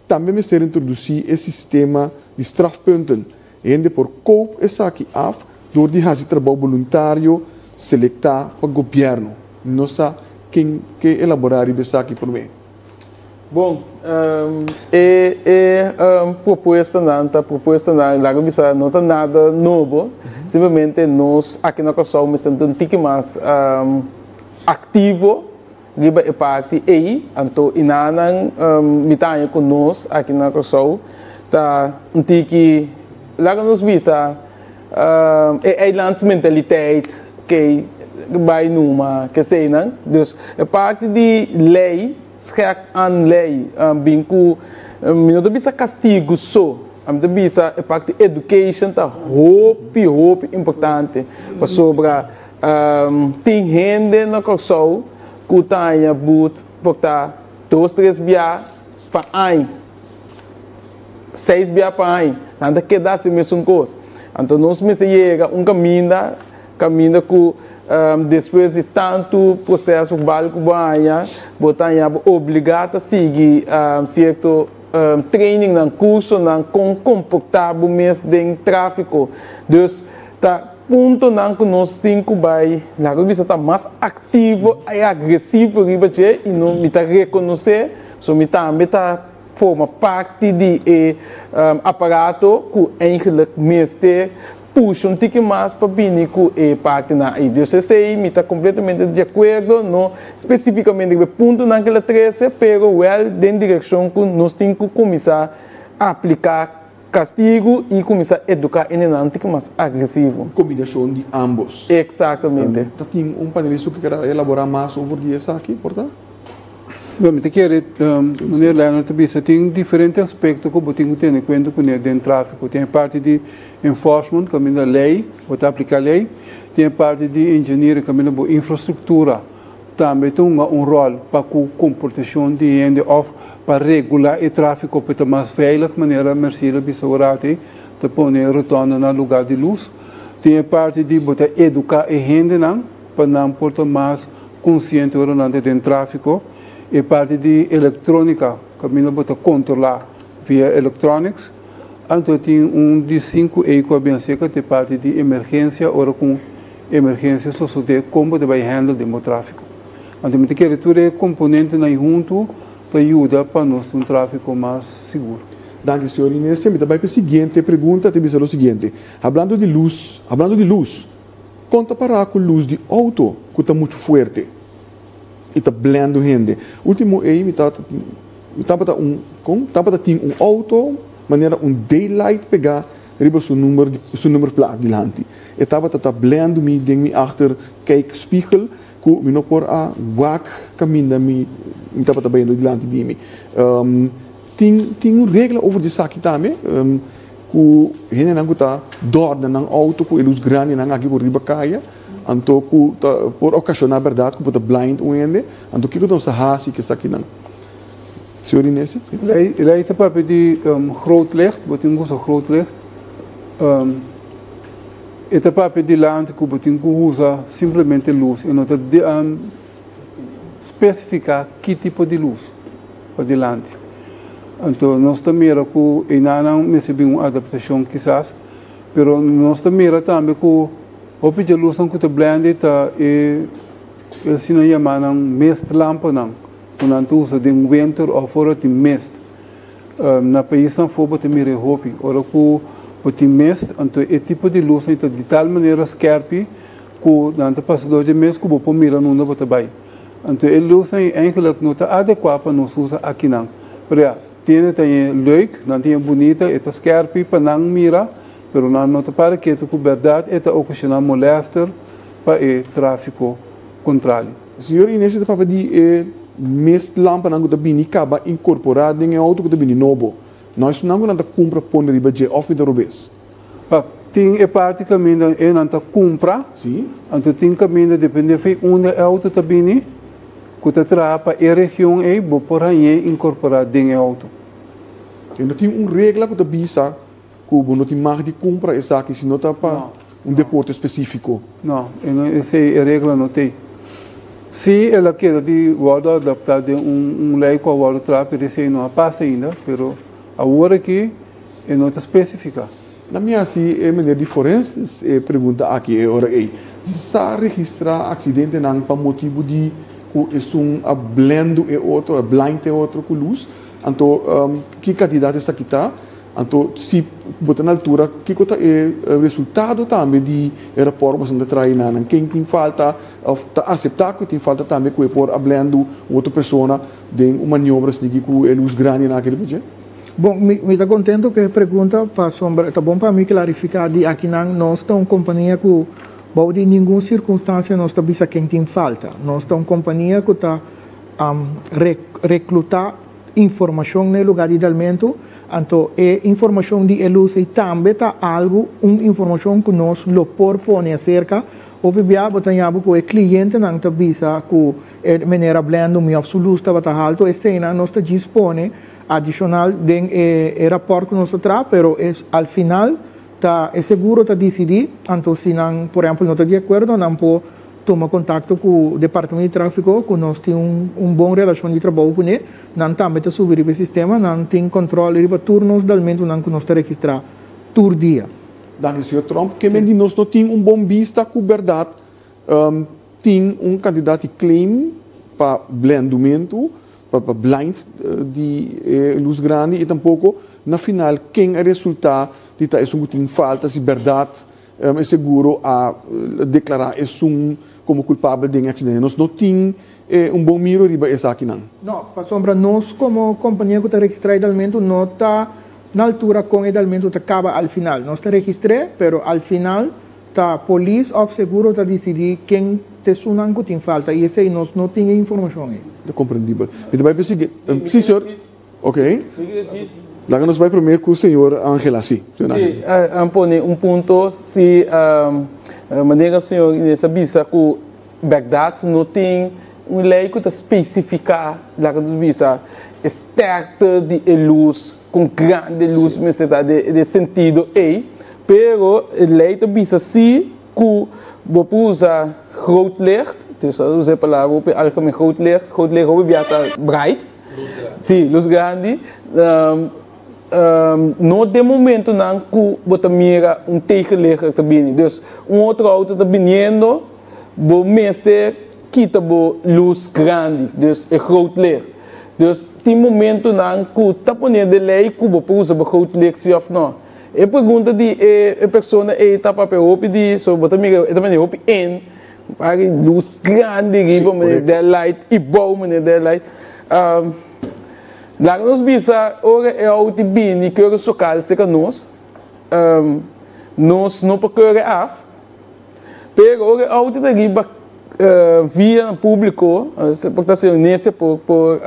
Tambe mester introdusí e sistema di strafpunten. Hende por koop esaki af dor di hasi trabou boluntario selektá pa gobièrnu. Mi no sa ken ke elaborá riba esaki promé. Bon, e e propuestanan ta propuestanan, laga bisa no ta nada nobo, simplemente nos aki na Kòrsou mester ta un tiki mas aktivo riba e parti ei, anto i nanan mi ta haña ku nos aki na Kòrsou ta un tiki, laga nos bisa e eilandsmentaliteit kei bai numa keseinan, dus e parti di lei. Schek aan lei bin ku mi no ta bisa kastigu so, ami ta bisa e parti education ta hopi hopi importante pasobra tin hende na Kòrsou ku ta haña but por ta dos tres bia pa aña, seis bia pa aña, nan ta keda hasi mesun kos. Anto nos mester yega un kaminda Kaminda ku despues di tantu proseso bal ku bo haña, bo ta haña bo obligá ta sigui sierto trainingnan, kursonan kon komportá bo mes den tráfiko. Dus ta puntonan ku nos tin ku bai, laga mi bisa ta mas aktivo i agresivo riba dje i no mi ta rekonosé, so mi tambe ta forma parti di e aparato ku eigenlik mester Pusha un tiki mas pa bini ku e partinan ei. Dus esei mi ta kompletamente di akuerdo, no spesifikamente riba e puntonan ku el a trese, pero wèl den direkshon ku nos tin ku kuminsá apliká kastigu i kuminsá eduká hendenan un tiki mas agresivo. Kombinashon di ámbos. Eksaktamente. Ta tin un panelista ku kier elaborá mas over di esaki, por ta? Bueno, mi ta kere, meneer Leonard ta bisa, tin diferente aspekto ku bo tin ku tene kuenta kuné den tráfiko. Tin e parti di enforcement, kaminda lei, bo ta apliká lei. Tin e parti di engineering, kaminda bo infrastruktura tambe ta hunga un ròl pa ku komportashon di hende òf pa regulá e tráfiko pa e ta mas veilig, manera Mercilla bisa ora aki, ta pone rotònda na lugá di lus. Tin e parti di bo ta eduká e hendenan pa nan por ta mas Konsiente ora nan ta den tráfiko, e parti di elektrónika kaminda bo ta kontrolá via electronics, anto tin un di sinku ei ku a bin aserka ta e parti di emergensia ora ku un emergensia sosodé kon bo ta bai handle den bo tráfiko. Anto mi ta kere tur e komponentenan ei huntu ta yuda pa nos tin un tráfiko mas sigur. Danki señor Inesia. Mi ta bai pa e siguiente pregunta, ta bisa lo siguiente, Hablando di lus, hablando di lus, Kon ta pará ku lus di outo ku ta muchu fuerte i ta blèndu hende? Último ei mi tabata mi tabata un kon tabata tin un outo manera un daylight pegá riba su number su nummerplaat dilanti. E tabata ta blèndu mi den mi achter kijk spiegel ku mi no por a wak kaminda mi mi tabata bayendo dilanti di mi. Tin tin un regla over di esaki tambe ku hendenan ku ta dòrna nan outo ku e lus grandinan aki ku riba kaya anto ku ta por okashoná bèrdat ku bo ta blind un hende anto kiko nos ta hasi ku esakinan? Señor Inese. Lei lei ta papia di groot licht bo tin ku usa groot licht e ta papia dilanti ku bo tin ku usa simplemente lus e no ta spesifiká ki tipo di lus. padilanti. Anto nos ta mira ku einanan mester bin un adaptashon kisas, pero nos ta mira tambe ku hopi dje lusnan ku ta blende ta e asina yamá nan mistlampennan ku nan ta usa den winter òf ora tin mist. Na paisnan afó bo ta mira e hopi, ora ku bo tin mist anto e tipo di lusnan ta di tal manera skèrpi ku nan ta pasa dor dje mist ku bo por mira nunda bo ta bai. Anto e lusnan ei eigenlijk no ta adekuá pa nos usa akinan. Pero ya, tiene ta e leuk, nan tin e bunita, e ta skerpi pa nan mira, pero nan no ta para ketu ku bèrdat e ta okashoná molèster pa e tráfiko kontrali. Señor Inés ta papia di e mes lampanan ku ta bini kaba inkorporá den e outo ku ta bini nobo. No esunnan ku nan ta kumpra pone riba dje òf mi ta robes? Pa tin e parti kaminda e nan ta kumpra, anto tin kaminda depende fi unda e outo ta bini ku ta traha pa e region ei bo por hañ'é inkorporá den e outo. E no tin un regla ku ta bisa ku bo no tin mag di kumpra esaki si no ta pa un deporte spesífiko. No, esei e regla no t'ei. Si el a keda di wòrdu adaptá den un lei ku a wòrdu traha, pero esei no a pasa ainda, pero awor aki e no ta spesifiká. Na mi hasi e meneer di forenses e pregunta aki e ora ei. Sa registrá aksidentenan pa motibu di ku esun a blendu e otro, a blind e otro ku lus? Anto ki kantidat esaki ta? Anto si bo ta na altura kiko ta e resultado tambe di e rapòrt ku boso ta traha einan? Ken tin falta òf ta aseptá ku tin falta tambe ku e por a blendu un otro persona den un maniobra asina ku e lus grandinan aki riba dje? Bon, mi mi ta contento cu e pregunta pasobra ta bon pa mi clarifica di akinan nos ta un compania cu bou di ningun circunstancia nos ta bisa ken tin falta. Nos ta un compania cu ta recluta informacion na e lugar di dalmento, anto e informacion di e luz ey tambe ta algo, un informacion cu nos lo por pone acerca. Hopi bia bo ta ña bo cu e clientenan ta bisa cu e meneer a blendo mi of su luz tabata halto, eseynan nos ta djis pone Adicional den e e rapport cu nos ta traha, pero e al final ta e seguro ta dicidi, anto si nan por ehempel no ta di acuerdo nan por tuma contacto cu departamento di trafico cu nos tin un un bon relacion di trabou cune, nan tambe ta subi riba e sistema, nan tin control riba tur nos dalmentonan cu nos ta registra tur dia. Danki señor Tromp. Ke men di nos no tin un bon bista cu berdad tin un cantidad di claim pa blendumentu pa pa blind di e luz grandi y tampoco na final ken a resulta di ta esun cu tin falta si berdad e seguro a declara esun como culpabel den e accidente. Nos no tin un bon miro riba esakinan. No, pasobra nos como compania cu ta registra e dalmento no ta na altura con e dalmento ta caba al final. Nos ta registr'e, pero al final Ta polis of seguro ta dicidi ken t'esunnan cu tin falta y esey nos no tin e informacion ey. Ta comprendibel. Mi ta bay pe sigui. Si, señor. Ok. Laga nos bay prome cu señor Angela. Si, señor Angela. Si, a pone un punto si manera señor Inés a bisa cu berdad no tin un ley cu ta specifica laga nos bisa e sterkte di e luz con grandi e luz mester ta den e sentido ey. Pero e lei ta bisa si ku bo por usa groot licht, dus ta usa e palabra hopi algemeen groot licht, groot licht hopi bia ta bright, si lus grandi, no den momentonan ku bo ta mira un tegenligger ta bini, dus un otro auto ta biniendo bo mester kita bo lus grandi, dus e groot licht, dus tin momentonan ku ta pone den lei ku bo por usa bo groot licht si of no. E pregunta di e persona ei ta papia hopi di so bo ta mira e ta manda hopi in pari luz grandi riba manera deadlight y bou manera deadlight laga nos bisa ora e auto bini kere sokal cerca nos nos no por kere af pero ora e auto ta riba via publico por ta señor Necia por por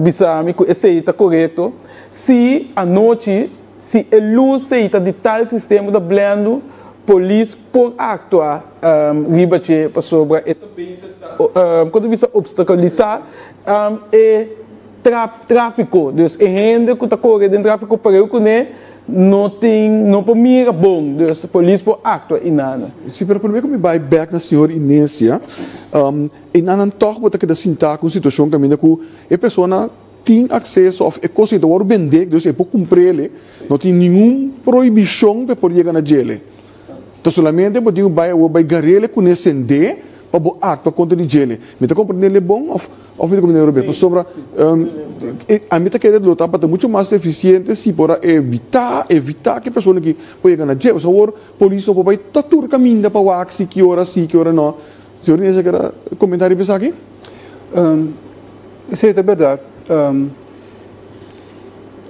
bisa mi cu esey ta corecto si anochi si e luz ey ta di tal sistema ta blendo polis por actua riba dje pasobra e ta bezig ta con ta bisa obstaculisa e trafico dus e hende cu ta core den trafico pareu cune no tin no por mira bon dus polis por actua y nada. Si pero prome cu mi bay bek na señor Inesia E nannan tòg bo ta keda sintá ku un situashon kaminda ku e persona tin akseso òf e kos ei ta wòrdu bendé, dus e por kumpr'é, no tin ningun prohibishon pa e por yega na djele. Ta solamente bo tin ku bai awor bai gar'é kuné sendé pa bo aktua kontra di djele. Mi ta komprendé bon òf òf mi ta komprendé robes? Pasobra ami ta kere lo tabata muchu mas efisiente si por a evitá evitá ku e persona aki por yega na dje. Pasobra awor polis no por bai ta tur kaminda pa wak si ki ora si ki ora no. Señor Inés a keda comenta riba esaki? Esey ta berdad.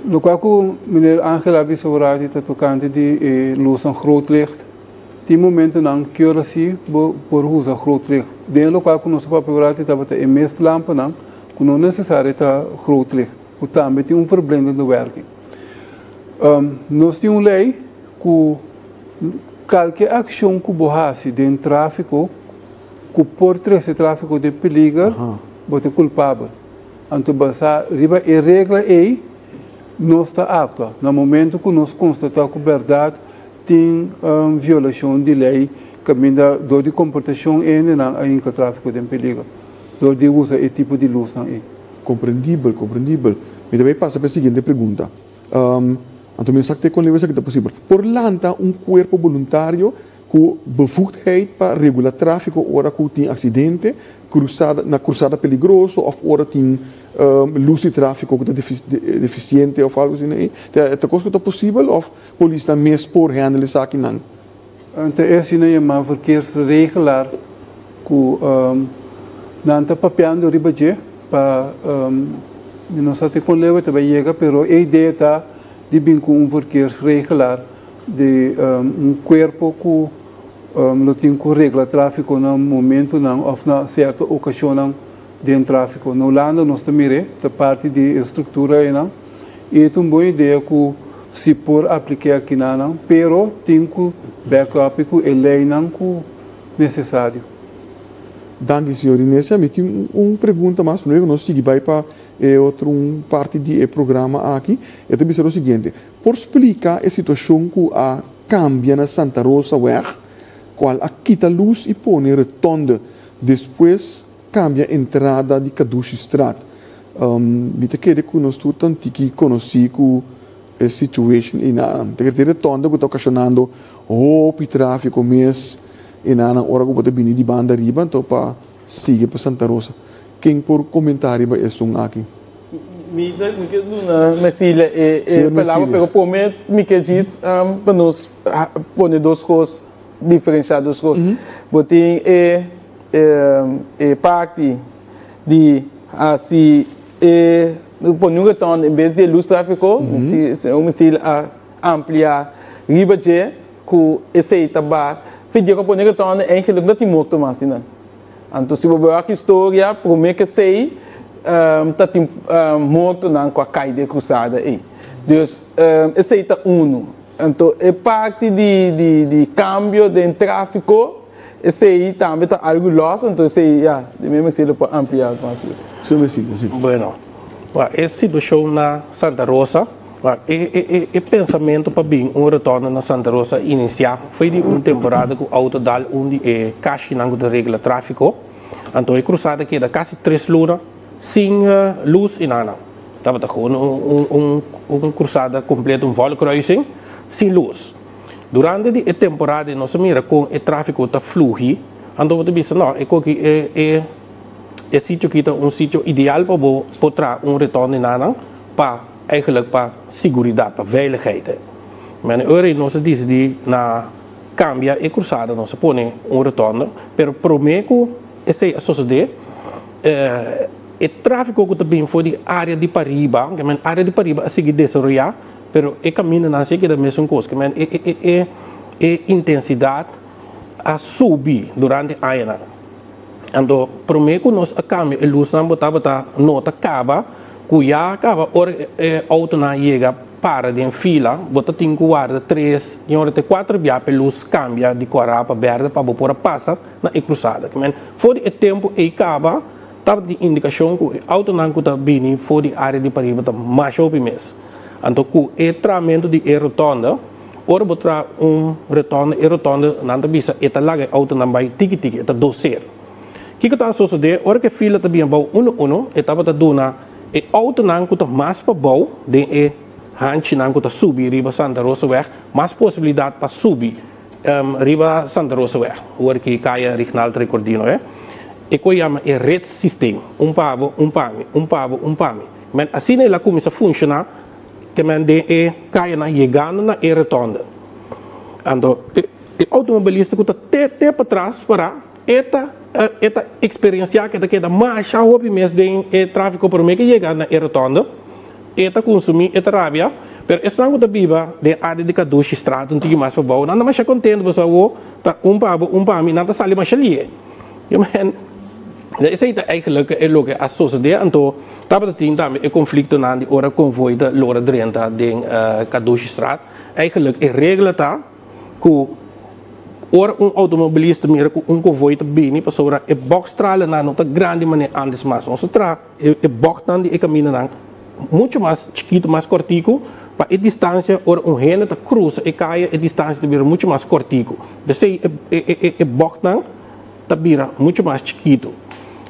Locual cu meneer Angel a bisa ora ta tocante di e luznan groot licht. Tin momentonan ki ora si bo por usa groot licht. Den locual cu nos a papia ora tabata e mes lampanan cu no necesario ta groot licht, cu tambe tin un verblindende werking. Nos tin un ley cu Kalke akshon ku bo hasi den tráfiko ku por trese tráfiko den peliger, bo ta kulpabel. Anto basá riba e regla ei, Nos ta aktua na momento ku nos konstatá ku bèrdat tin violashon di lei kaminda dor di komportashon hendenan a hinka tráfiko den peliger dor di usa e tipo di lusnan ei. Komprendibel, komprendibel. Mi ta bai pasa pa e siguiente pregunta. Anto mi no sa te kon leu esaki ta posibel. Por lanta un kuerpo boluntario ku bevoegdheid pa regula tráfiko ora ku tin aksidente, krusada, na krusada peligroso òf ora tin lus di tráfiko ku ta defisiente òf algu asina ei? Ta kos ku ta posibel òf polisnan mes por handle esakinan? Ta e asina yamá verkeersregelaar ku nan ta papiando riba dje pa mi no sa te kon leu e ta bai yega pero e idea ta di bin ku un verkeersregelaar di un kuerpo ku lo tin ku regla tráfiko na momentunan òf na sierto okashonnan den tráfiko. Na Hulanda nos ta mir'é, ta parti di e struktura einan i e ta un bon idea ku si por aplik'é akinanan, pero tin ku back up ku e leinan ku nesesario. Danki señor Inesia. Mi tin un pregunta mas, prome ku nos sigui bai pa e otro un parti di e programa aki. E ta bisa lo siguiente, Por splika e situashon ku a kambia na Santa Rosa weg, kual a kita lus i pone rotonde, despues kambia entrada di Kadushistraat. Mi ta kere ku nos tur ta un tiki konosí ku e situation einan. Ta kere tin rotonde ku ta okashonando hopi tráfiko mes einan ora ku bo ta bini di banda riba anto pa sigui pa Santa Rosa. Ken por komentá riba esun aki? Mi ta mi ke duna Mesilia e e palabra pero prome mi ke djis pa nos pone dos kos diferensha dos kos. Bo tin e e parti di hasi e pone un rotonde en bes di e lus trafiko señor Mesilia a amplia riba dje ku esei ta ba pidi pa pone rotonde eigenlijk no tin morto mas di nan. Anto si bo bai wak historia, prome ke esei ta tin mortonan ku a kai den krusada ei. Dus esei ta unu. Anto e parti di di kambio den trafiko, esei tambe ta algu lòs, anto esei ya, di mi mester lo por amplia mas. Señor Mesilia, si. Bueno, e situashon na Santa Rosa. E pensamentu pa bin un retorno na Santa Rosa a inisiá foi di un temporada ku outo dal un di e kashinan ku ta regla tráfiko. Anto e krusada keda kasi tres luna sin lus i nada. Tabata gewoon un krusada kompleto, un volkruising sin lus. Durante di e temporada nos a mira kon e tráfiko ta fluhi, anto bo ta bisa no e koki e sitio aki ta un sitio ideal pa bo por traha un retorno i nada pa Eigenlijk pa siguridat, pa veiligheid. Men e ora ei nos a disidí na kambia e krusada, nos a pone un rotonde, pero promé ku esei a sosodé, e tráfiko ku ta bin for di área di pariba, ke men área di pariba a sigui desaroyá, pero e kamindanan si a keda mesun kos, ke men e e intensidat a subi durante añanan. Anto promé ku nos a kambia e lusnan bo tabata nota kaba ku ya kaba ora e outonan yega para den fila bo ta tin ku warda tres i ora te kuater bia pa e lus kambia di kòrá pa bèrdè pa bo por a pasa na e krusada. Kimen for di e tempu ei kaba tabata tin indikashon ku e outonan ku ta bini for di área di pariba ta masha hopi mes. Anto ku e tramentu di e rotònda. Ora bo traha un rotonde, e rotonde nan ta bisa e ta laga e autonan bai tiki tiki, e ta doser. Kiko ta sosode ora ku e fila ta bin abou unu unu, e tabata duna e autonan ku ta mas pabou den e hanchinan ku ta subi riba Santa Rosaweg mas posibilidat pa subi riba Santa Rosaweg, ora ki kaya Rignald Recordino e. E ku a yama e ritssysteem, un pa bo, un pa mi, un pa bo, un pa mi. Men asina el a kuminsá funshoná. Te men den e kayanan yegando na e rotonde. Anto e outomobilista ku ta te te patras pará e ta e ta eksperensiá ku e ta keda masha hopi mes den e tráfiko promé ku e yega na e rotonde. E ta kunsumí, e ta rabia, pero esnan ku ta biba den área di Kadushi Straat un tiki mas pabou nan ta masha kontentu pasobra awor ta un pa bo un pa mi nan ta sali masha lihe. Esei ta eigenlijk e loke a sosodé. Anto tabata tin tambe e konfliktonan di ora konvoi ta logra drenta den Kadoshistraat. Eigenlijk e regla ta ku ora un outomobilista mira ku un konvoi ta bini pasobra e bòkstralenan no ta grandi manera antes mas. Nos a traha e bòknan di e kamindanan. muchu mas chikitu, mas kòrtiku, pa e distansia ora un hende ta krusa e kaya e distansia ta bira muchu mas kòrtiku. P'esei e bògtnan ta bira muchu mas chikitu.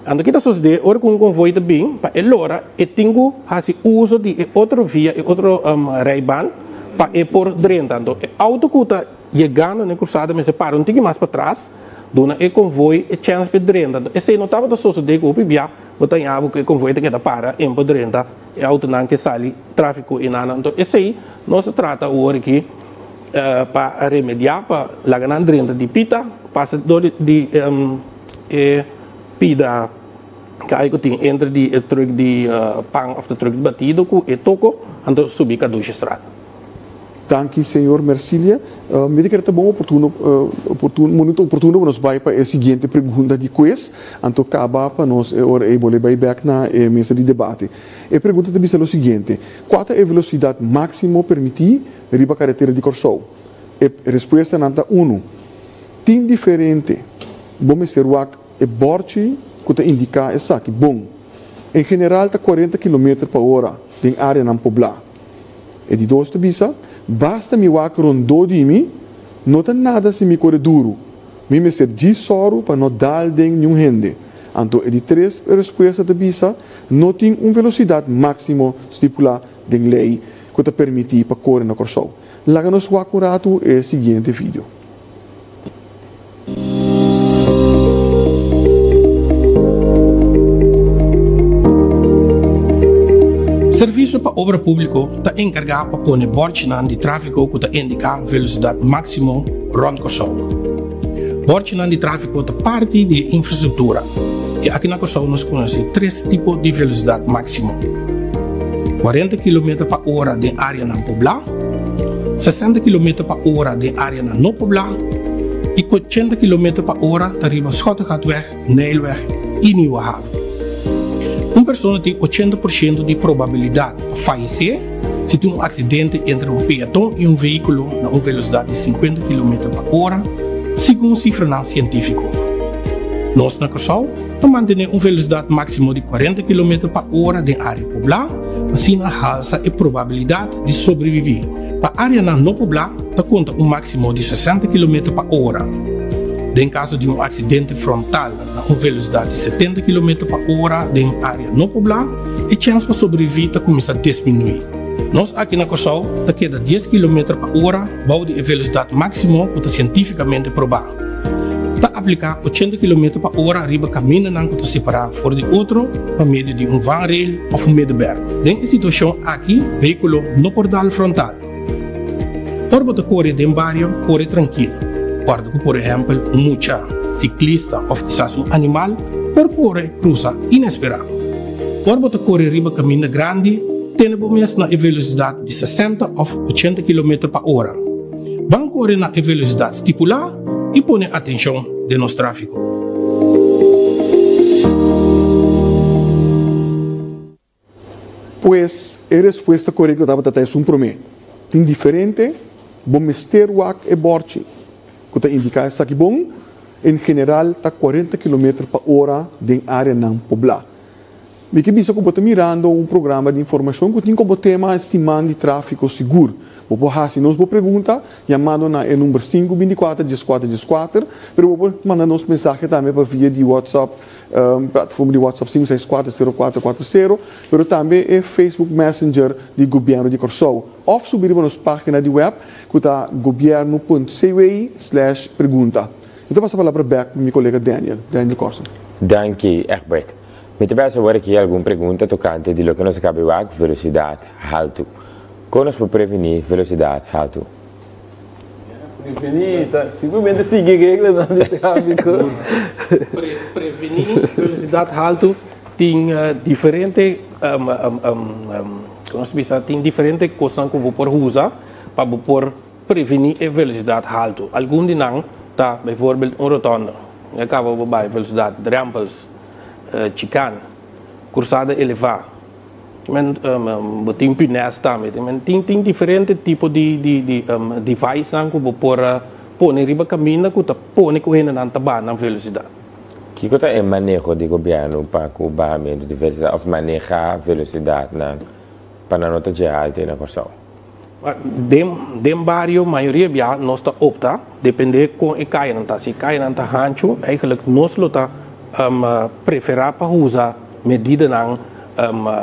Anto ki ta sosodé ora ku un konvoi ta bin pa e lora e tin ku hasi uso di e otro via, e otro rijbaan pa e por drenta. Anto e outo ku ta yegando na e krusada mester para un tiki mas patras duna e konvoi e chèns pa e drenta. Anto esei no tabata sosodé ku hopi bia bo ta haña bo ku e konvoi ta keda para en por drenta e outonan ke sali tráfiko i nada. Anto esei nos ta trata awor aki pa remediá pa laga nan drenta di pita pasa dor di e pida kai ku tin entre di e trùk di pan òf e trùk di batido ku e toko anto subi Kadushistraat. Danki señor Mercilia. Mi ta kere ta bon oportuno oportuno momento oportuno pa nos bai pa e siguiente pregunta di quiz, anto kaba pa nos e ora ei bolbe bai bek na e mesa di debate. E pregunta ta bisa lo siguiente, Kua ta e velosidat máksimo permití riba karetera di Kòrsou? E respuestanan ta unu, Tin diferente, bo mester wak e bòrchi ku ta indiká esaki bon. En general ta kuarenta kilometer pa ora den áreanan poblá. E di dos ta bisa, Basta mi wak rondó di mi, no ta nada si mi kore duru. Mi mester djis sòru pa no dal den niun hende. Anto e di tres respuesta ta bisa, No tin un velosidat máksimo stipulá den lei ku ta permití pa kore na Kòrsou. Laga nos wak un ratu e siguiente video. Servisio pa Obra Públiko ta enkargá pa pone bòrchinan di tráfiko ku ta indiká velosidat máksimo rònt Kòrsou. Bòrchinan di tráfiko ta parti di e infrastruktura i aki na Kòrsou nos konosé tres tipo di velosidat máksimo, 40 kilometer pa ora den áreanan poblá, 60 kilometer pa ora den áreanan no poblá i 80 kilometer pa ora ta riba Schottegatweg, Nijlweg i Nieuwe Haven. Un persona tin 80 por shento di probabilidat pa fayesé si tin un aksidente entre un peaton i un vehíkulo na un velosidat di 50 kilometer pa ora, segun sifranan sientífiko. Nos na Kòrsou ta mantené un velosidat máksimo di 40 kilometer pa ora den área poblá, asina halsa e probabilidat di sobreviví. Pa áreanan no poblá ta konta un máksimo di 60 kilometer pa ora. Den kaso di un aksidente frontal na un velosidat di 70 kilometer pa ora den área no poblá, e chèns pa sobreviví ta kuminsá disminuí. Nos aki na Kòrsou ta keda dies kilometer pa ora bou di e velosidat máksimo ku ta sientífikamente probá. Ta apliká 80 kilometer pa ora riba kamindanan ku ta separá for di otro pa medio di un vangrail òf un middenberm. Den e situashon aki vehíkulo no por dal frontal. Ora bo ta kore den bario, kore trankil. Kòrda ku por ehèmpel un mucha, siklista òf kisas un animal por kore krusa inesperá. Ora bo ta kore riba kaminda grandi, tene bo mes na e velosidat di 60 òf 80 kilometer pa ora. Ban kore na e velosidat stipulá i pone atenshon den nos tráfiko. Pues, e respuesta korekto tabata ta esun promé. Tin diferente, bo mester wak e bòrchi ku ta indiká esaki bon, en general ta 40 kilometer pa ora den áreanan poblá. Mi ke bisa ku bo ta mirando un programa di informashon ku tin komo tema Siman di Tráfiko Sigur. Bo por hasi nos bo pregunta yamando na e number sinku 24 14 14, pero bo por manda nos mensahe tambe pa via di WhatsApp, plataforma di WhatsApp sinku seis kuater sero kuater kuater sero, pero tambe e Facebook Messenger di Gobièrnu di Kòrsou òf subi riba nos página di wèp ku ta gobièrnu punt cw slash pregunta. Mi ta pasa palabra bèk pa mi kolega Daniel, Daniel Corsen. Danki, Egbert. Mi ta pensa awor aki algun pregunta tokante di loke nos a kaba di wak, velosidat haltu. Kon nos por prevení velosidat haltu? Prevení ta simplemente sigui reglanan di tráfiko. Prevení velosidat haltu tin diferente, kon nos ta bisa, tin diferente kosnan ku bo por usa pa bo por prevení e velosidat haltu. Algun di nan ta bijvoorbeeld un rotonde, e kaba bo bai velosidat, drempels. Chikan, Kursada Elevá, men bo tin Pines tambe, men tin tin diferente tipo di di di devicenan ku bo por pone riba kaminda ku ta pone ku hendenan ta baha nan velosidat. Kiko ta e maneho di gobièrnu pa ku bahamentu di velosidat òf manehá velosidatnan? pa nan no ta dje haltu na Kòrsou? Den den bario mayoria bia nos ta opta depende kon e kayanan ta. Si e kayanan ta hanchu eigenlijk nos lo ta prefera pa usa medidanan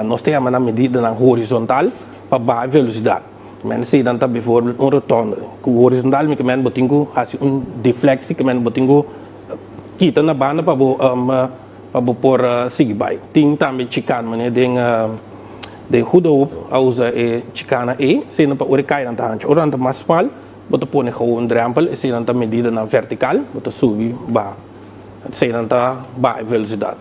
nos ta yama nan medidanan horizontal pa baha e velosidat. Men esei nan ta bijvoorbeeld un rotonde ku horizontal mi ke men bo tin ku hasi un deflectie ke men bo tin ku kita na banda pa bo pa bo por sigui bai. Tin tambe chikan manera den den Goede Hoop a usa e chikana ei, eseinan pa ora e kainan ta hanchu. Ora nan ta mas smal bo ta pone gou un drempel, eseinan ta medidanan vertikal, bo ta subi baha. Eseinan ta baha e velosidat.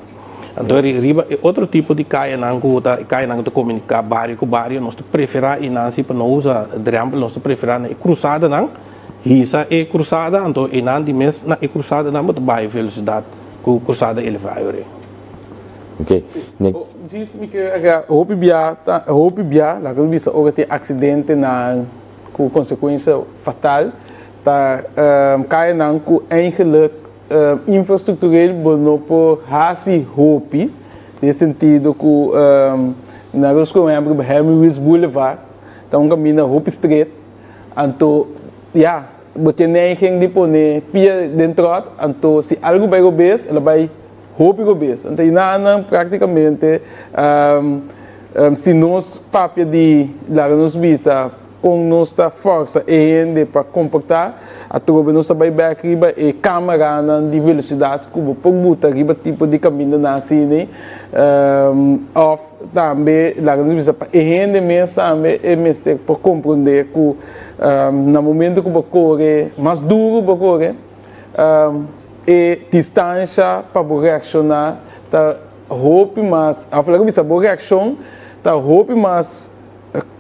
Anto riba e otro tipo di kayanan ku ta e kayanan ku ta komuniká bario ku bario nos ta preferá einan si pa no usa drempel nos ta preferá na e krusadanan hisa e krusada anto einan di mes na e krusadanan bo ta baha e velosidat. Ku krusada elevá e ora. Ok. Ne. Djis mi ke aga hopi bia ta hopi bia laga mi bisa ora tin aksidentenan ku konsekuensia fatal ta kayanan ku eigenlik infrastruktureel bo no por hasi hopi den e sentido ku na nos por ehempel Henry Wist Boulevard ta un kaminda hopi stret anto ya. Bo tin neiging di pone pia den tròt, anto si algu bai robes, el a bai hopi robes. Anto enanan práktikamente si nos papia di laga nos bisa kon nos ta fòrsa e hende pa komportá, atrobe nos ta bai bèk riba e kámaranan di velosidat ku bo por buta riba tipo di kamindanan asina òf tambe laga nos bisa pa e hende mes tambe e mester por komprondé ku Na momento ku bo kore mas duru bo kore, e distansha pa bo reakshoná ta hopi mas, òf laga bisa bo reakshon ta hopi mas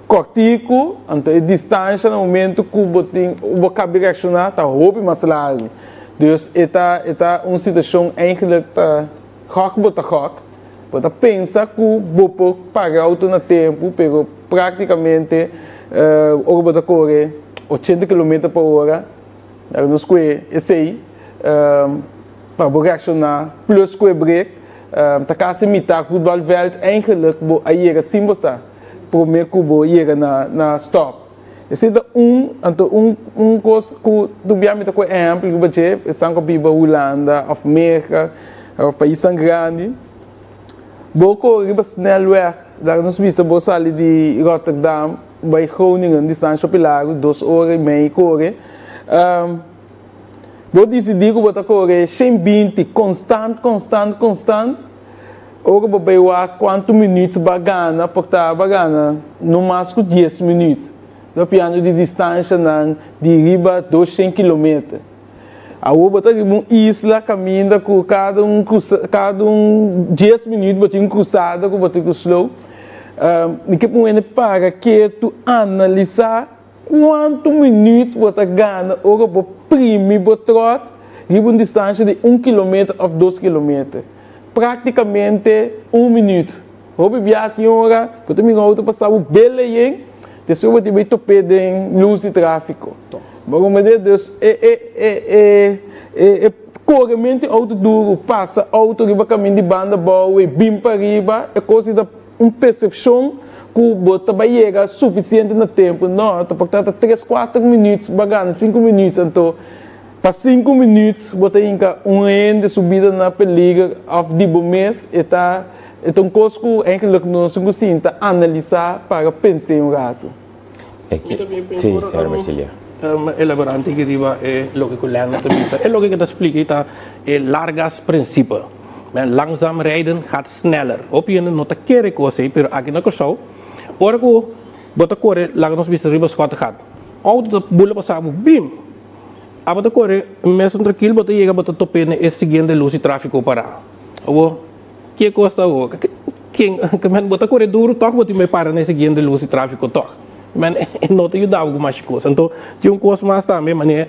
kòrtiku, anto e distansha na momento ku bo tin bo kabi reakshoná ta hopi mas largu. Dus e ta e ta un situashon eigentlik ta gòk bo ta gòk, bo ta pensa ku bo por para outo na tempu pero Práktikamente ora bo ta kore 80 kilometer pa ora, nos kue esei pa bo reakshoná plus kue brek ta kasi mitá voetbalveld eigenlik bo a yega sin bo sa promé ku bo yega na stòp. Esei ta un, anto un un kos ku tur bia mi ta kue ehèmpel riba dje, esnan ku a biba Hulanda òf Merka òf paisnan grandi. Bo kore riba snelweg, laga nos bisa bo sali di Rotterdam bai Groningen, distansha hopi largu, dos ora i mei kore. Bo disidí ku bo ta kore 120 konstant, konstant, konstant. Ora bo bai wak kuantu minüt bo a gana, por ta bo a gana no mas ku dies minüt. Ta papiando di distanshanan di riba 200 kilometer. Awor bo ta riba un isla kaminda ku kada un kada un dies minüt bo tin un krusada ku bo tin ku slow. Mi ke pon hende para ketu analisá kuantu minüt bo ta gana ora bo primi bo tròt riba un distansha di un kilometer òf dos kilometer. Praktikamente un minüt. Hopi bia tin ora bo ta mira un outo pasa bo bele yen, despues bo tin bai top'é den lus di tráfiko. Bo comprende? Dus e e e e e e korementu di outo duru, pasa outo riba kaminda di banda abou i bin pa riba, e kos di ta un persepshon ku bo ta bai yega sufisiente na tempu. No, ta por trata tres kuater minüt, bo a gana sinku minüt, anto pa sinku minüt bo ta hinka un hende su bida na peliger òf di bo mes, e ta E ta un kos ku eigenlijk nos tin ku sinta analisá para pens'é un ratu. Mi ta bin Sí, por señora Marcilia. Elaborá un tiki riba e loke ku Lennart ta bisa. E loke ku e ta splika ei ta e largas principe. Men langzaam rijden gaat sneller. Hopi hende no ta kere kos ei, pero aki na Kòrsou, ora ku bo ta kore laga nos bisa riba Schottegat, outo ta bula pasa bo, bim! Abo ta kore mesun trankil, bo ta yega bo ta top'é na e siguiente lus di tráfiko pará. Awor. Ke kos ta awor? Ken ke men bo ta kore duru tòg bo tin bai para na e siguiente lus di tráfiko tòg. Men e no ta yuda bo ku masha kos. Anto tin un kos mas tambe manera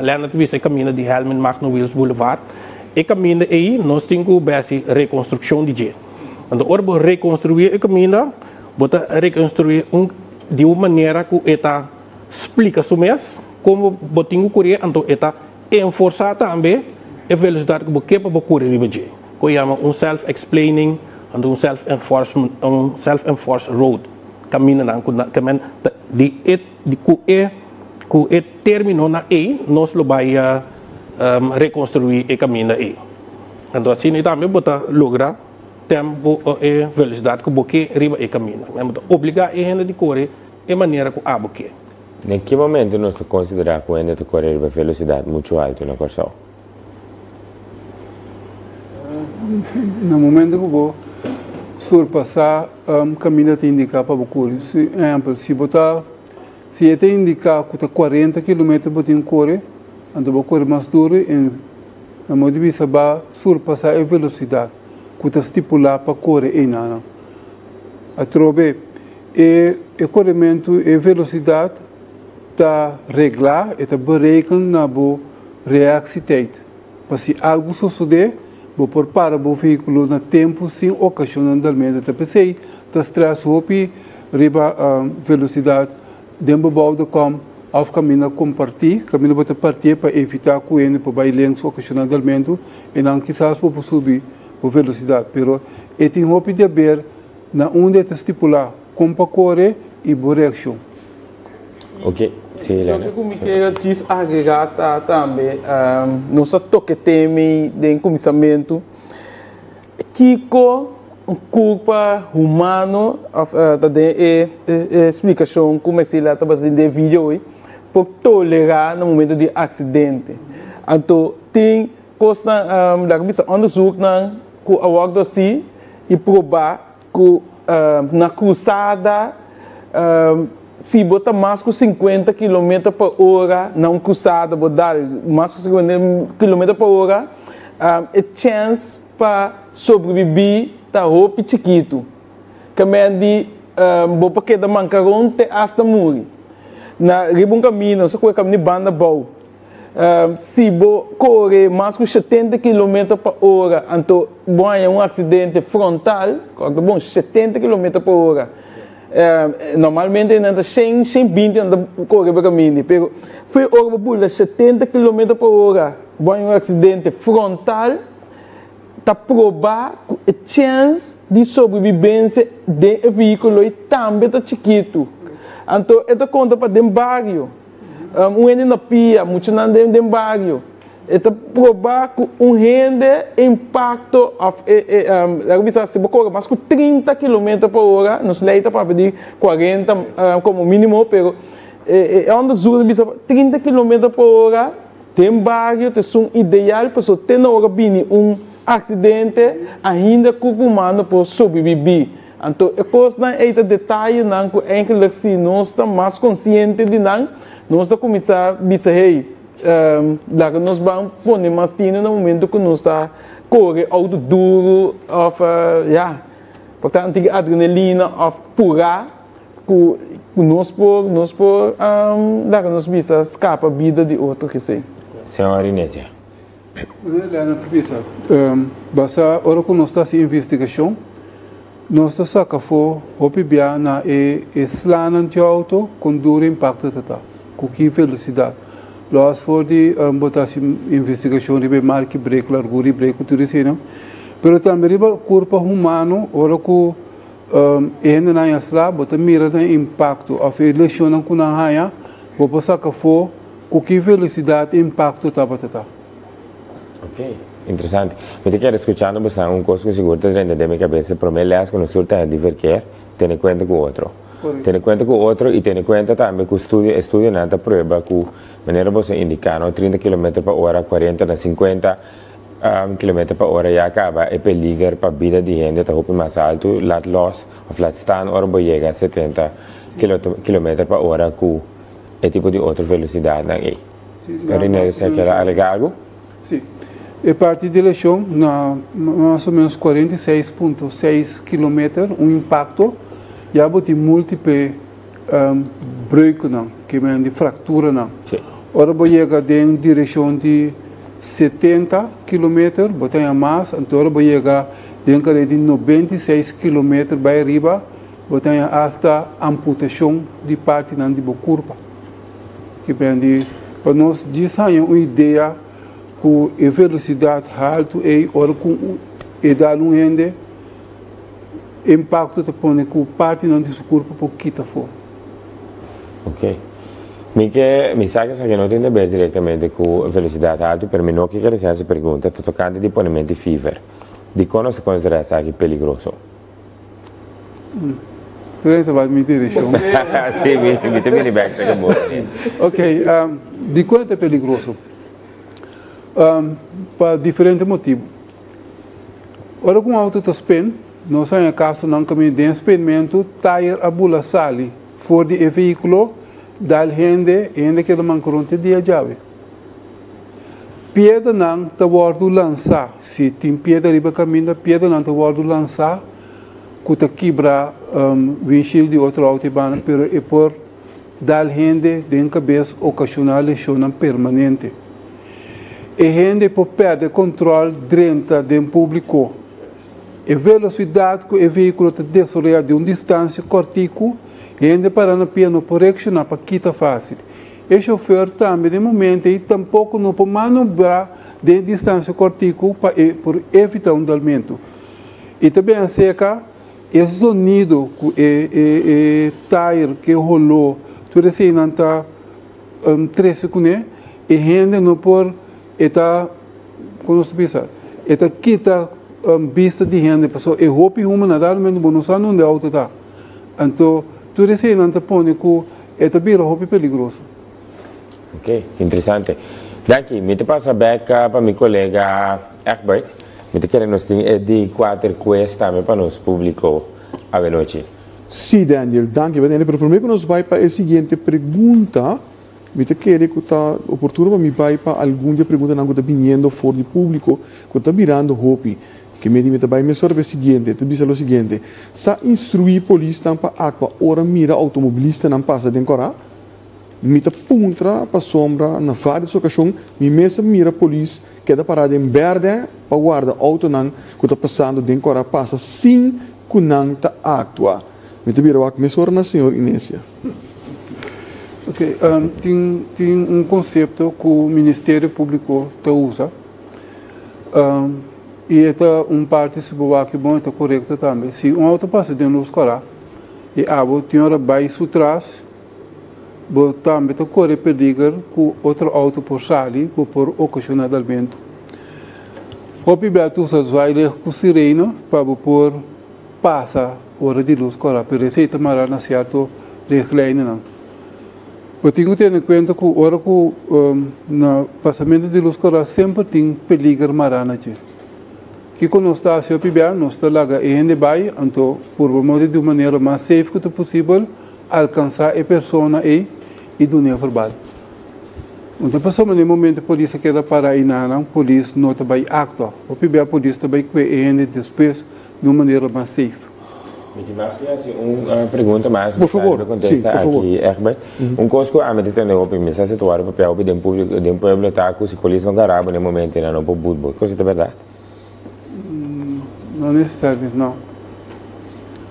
Lennart ta bisa e kaminda di Helmin Magno Wiels Boulevard. E kaminda ei nos tin ku besi rekonstrukshon di dje. Anto ora bo rekonstruí e kaminda bo ta rekonstruí un di un manera ku e ta splika su mes kon bo tin ku kore anto e ta Enforsá tambe e velosidat ku bo ke pa bo kore riba dje, ku yama un self-explaining anto un self-enforcement, un self-enforced road. kamindanan ku ke men ta di e di ku e ku e términonan ei nos lo bai rekonstruí e kaminda ei. Anto asina tambe bo ta logra tempo e velosidat ku bo ke riba e kaminda. Bo ta obligá e hende di kore e manera ku abo ke. Na ki momento nos ta konsiderá ku hende ta kore riba velosidat muchu altu na Kòrsou? Na momento ku bo surpasá kaminda ta indiká pa bo kore. Si ehèmpel, si bo ta si e ta indiká ku ta kuarenta kilometer bo tin kore, anto bo kore mas duru i na modo di bisa ba surpasá e velosidat ku ta stipulá pa kore einanan. Atrobe e e korementu, e velosidat ta reglá, e ta bereken na bo reactietijd. Pa si algu sosodé, bo por para bo vehíkulo na tempu sin okashon andalmentu. Ta p'esei ta strès hopi riba velosidat den bo bou de kòm òf kaminda kompartí, kaminda bo ta partié pa evitá ku hende por bai lenks okashoná andalmentu i nan kisas bo por subi bo velosidat. Pero e tin hopi di aber na unda e ta stipulá kon pa kore i bo reakshon. Ok, sí, Elena. Loke ku mi kier djis agregá ta tambe, nos a toka e tema ei den kuminsamentu, kiko un kurpa humano òf ta den e splikashon ku Maxila tabata tin den e video ei, por tolerá na momento di aksidente. Anto tin kosnan, laga bisa onderzoeknan ku a wòrdu hasi i probá Ku na krusada si bo ta mas ku sinkuenta kilometer pa ora na un krusada bo dal mas ku sinkuenta kilometer pa ora e chèns pa sobrebibí ta hopi chikitu. Kaminda di bo por keda mankaron te asta muri. Na riba un kaminda, nos a kohe kaminda di banda abou. Si bo kore mas ku shetenta kilometer pa ora, anto bo haña un aksidente frontal, kòrda bon, shetenta kilometer pa ora. Normalmente nan ta shen, shen binti nan ta kore pa kaminda, pero for e ora bo bula shetenta kilometer pa ora, bo haña un aksidente frontal, ta probá ku e chèns di sobrebibensia den e vehíkulo ei tambe ta chikitu. Anto e ta konta pa den bario. Un hende na pia, muchanan den den bario. E ta proba ku un hende e impakto òf e e laga bisa si bo kore mas ku 30 kilometer pa ora, nos lei ta papia di 40 komo minimo, pero e e onderzoek ta bisa 30 kilometer pa ora den bario ta esun ideal pasobra te na ora bini un aksidente ainda ku humano por sobrevivi. Anto e kosnan ei ta detayenan ku eigenlijk si nos ta mas konsiente di nan, nos ta kuminsá bisa, hey, laga nos ban pone mas tinu na momento ku nos ta kore outo duru òf ya, por ta antigua adrenalina òf purá ku nos por nos por laga nos bisa skapa bida di otro kesei. Señor Inesia. Meneer Lennart ta bisa, Basa ora ku nos ta hasi investigashon, nos ta saka afó hopi bia na e e slanan di outo kon duru impakto ta ta, ku ki velosidat. Lòs for di bo ta hasi investigashon riba e marki brek, largura di brek ku tur eseinan, pero tambe riba kurpa humano ora ku e hendenan haña sla bo ta mira nan impakto òf e leshonnan ku nan haña, bo por saka afó. Ku ki velosidat e impakto tabata ta? Ok, interesante. Mi ta kere skuchando bosan un kos ku sigur ta drenta den mi kabesa, promé lès ku nos tur ta di verkeer, tene kuenta ku otro. Tene kuenta ku otro i tene kuenta tambe ku studio, estudionan ta prueba ku manera boso a indiká no, 30 kilometer pa ora, 40 na 50 kilometer pa ora ya kaba e peliger pa bida di hende ta hopi mas altu, laat los òf laat staan ora bo yega 70 kilometer pa ora ku E tipo di otro velosidatnan ei. Rene sa kier a alega algu? Si. E parti di leshon na mas o menos 46.6 kilometer, un impakto, ya bo tin multiple breukennan, ke men di frakturanan. Ora bo yega den direkshon di 70 kilometer, bo ta haña mas, anto ora bo yega den kare di 96 kilometer bai ariba, Bo ta haña asta amputashon di partinan di bo kurpa. Ki ben di pa nos djis haña un idea ku e velosidat haltu ei ora ku e dal un hende, Impakto ta pone ku partinan di su kurpo por kita afó. Ok. Mi ke, mi sa ke esaki no tin ta ber direktamente ku velosidat haltu, pero mi no ke kere hasi pregunta ta tokante di ponemento di fever. Dikon nos ta konsiderá esaki peligroso? Tur e ta bai mi direkshon. Si, mi, mi ta bini bèk saka bo. Ok, dikon e ta peligroso? Pa diferente motibu. Ora ku un outo ta spin, nos haña kasonan kaminda den spinmentu tayer a bula sali for di e vehíkulo, dal hende, e hende keda mankaron te dia djawe. Piedranan ta wòrdu lansá, si tin piedra riba kaminda, piedranan ta wòrdu lansá ku ta kibra windshield di otro outo i banda, pero e por dal hende den kabes okashoná leshonnan permanente. E hende por pèrdè kontròl drenta den públiko. E velosidat ku e vehíkulo ta desaroyá di un distansia kòrtiku, hende pará na pia no por reakshoná pa kita fásil. E shofèr tambe den momento ei tampoko no por manobrá den e distansia kòrtiku pa e por evitá un dalmentu. I ta ben aserka e zonido ku e e tayer ke holó tur eseinan ta trese kuné, e hende no por e ta kon nos ta bisa e ta kita bista di hende pasobra e hopi huma na dado momento bo no sa nunde e outo ta. Anto tur eseinan ta pone ku e ta bira hopi peligroso. Ok, interesante. Danki. Mi ta pasa bek pa mi kolega Egbert. Mi ta kere nos tin e di kuater quiz tambe pa nos publico awenochi. Sí, Daniel, danki. Pero prome ku nos bai pa e siguiente pregunta, mi ta kere ku ta oportuno pa mi bai pa algun di e preguntanan ku ta biniendo for di publico ku ta birando hopi. Ke medi mi ta bai mesora pa e siguiente, e ta bisa lo siguiente, Sa instruí polisnan pa aktua ora mira outomobilistanan pasa den kòrá? Mi ta puntra pasobra na vários okashon mi mes a mira polis keda pará den bèrdè pa warda outonan ku ta pasando den kòrá pasa sin ku nan ta aktua. Mi ta bira wak mesora na señor Inesia. Oke, tin tin un konsepto ku Ministerio Públiko ta usa. I e ta un parti si bo wak bon e ta korekto tambe. Si un outo pasa den lus kòrá i abo tin ora bai su tras, bo tambe ta kore peliger ku otro outo por sali ku por okashoná dalmentu. Hopi bia ta usa zwaailicht ku sirena pa bo por pasa ora di lus kòrá, pero esei ta mará na sierto richtlijnennan. Bo tin ku tene kuenta ku ora ku na pasamentu di lus kòrá semper tin peliger mará na dje. Kiko nos ta hasi hopi bia? Nos ta laga e hende bai, anto purba moda di un manera mas safe ku ta posibel alkansá e persona ei i dun'é verbal. Anto pasobra na e momento polis a keda pará einan, polis no ta bai aktua. Hopi bia polis ta bai kue e hende despues di un manera mas safe. Mi tin mag di hasi un pregunta mas Por favor, mi contesta si, por favor. aki Egbert. Un cos cu ami ta tende hopi, mi sa si ta worde papia hopi den publico, den pueblo ta cu si polis no gara bo den momento nan no por boet bo. Kico si ta berdad? No necesariamente, no.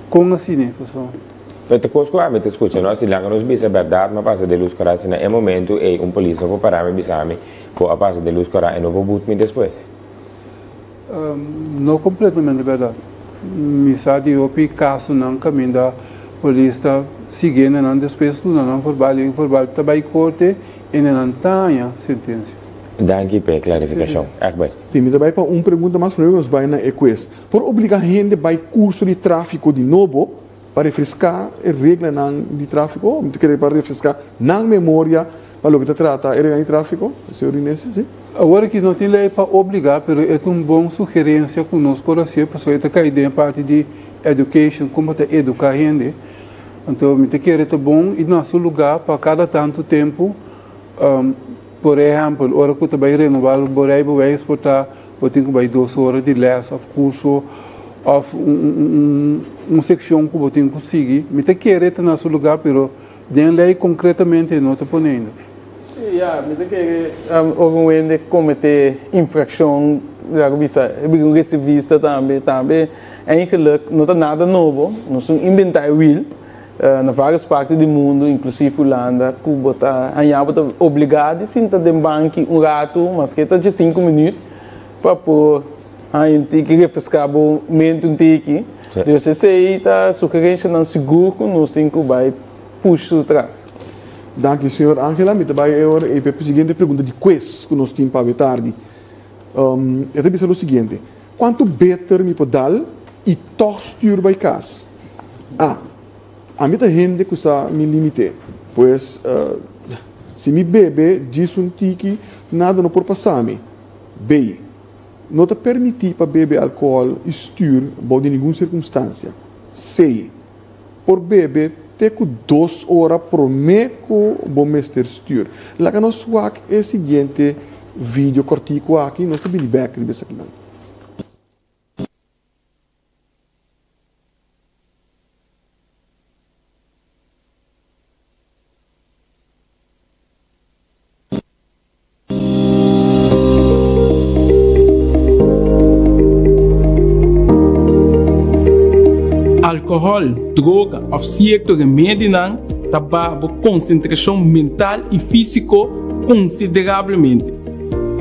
Con asina, pasobra? So ta cos cu ami ta scucha, no? Si laga nos bisa berdad, mi a pasa den luz cora, si na e momento ey un polis no por para mi bisa mi cu a pasa den luz cora e no por boet mi despues. No completamente berdad. Mi sa di hopi casonan caminda polis ta siguiendo nan despues duna nan verbal y verbal ta bay corte y nan ta haña sentencia. Danki p'e clarificacion. Egbert. Si, mi ta bay pa un pregunta mas prome cu nos bay na e quiz. Por obliga hende bay curso di trafico di nobo pa refresca e reglanan di trafico? Mi ta kere pa refresca nan memoria pa loke ta trata e reglanan di trafico, señor Inesia, si? Awor aki no tin ley pa obliga, pero e ta un bon sugerencia cu nos por hacié, pasobra e ta cay den e parti di education, con bo ta educa hende. Anto mi ta kere ta bon y na su lugar pa cada tanto tempo, por ehempel, ora cu ta bay renoba bo rijbewijs por ta Bo tin ku bai dos ora di lès òf kurso òf un sekshon ku bo tin ku sigui. Mi ta kere ta na su lugá, pero den lei konkretamente e no ta pone ainda. Sí, ya, mi ta kere ora un hende kometé infrakshon, laga bisa, e bira un resevista tambe, tambe eigenlik no ta nada nobo, nos no inventá e wiel. Na vários parti di mundu, inklusive Hulanda, ku bo ta haña bo ta obligá di sinta den banki un ratu, maske ta dje sinku minüt, pa por haña un tiki, refreská bo mente un tiki. Dus esei ta sugerencianan sigur ku nos tin ku bai push su tras. Danki señor Angela. Mi ta bai e ora ei pa e siguiente pregunta di quiz ku nos tin pa awe tardi. E ta bisa lo siguiente, Kuantu beter mi por dal i tòg stuur bai kas? A. Ami ta hende ku sa mi límite. Pues, si mi bebe djis un tiki, nada no por pasa mi. B. No ta permití pa bebe alkohòl i stür bou di ningun sirkunstansia. C. Por bebe te ku dos ora promé ku bo mester stür. Laga nos wak e siguiente video kòrtiku aki, nos ta bini bèk riba esakinan. Alkohòl, droga òf sierto remedinan ta baha bo konsentrashon mental i físiko konsiderablemente.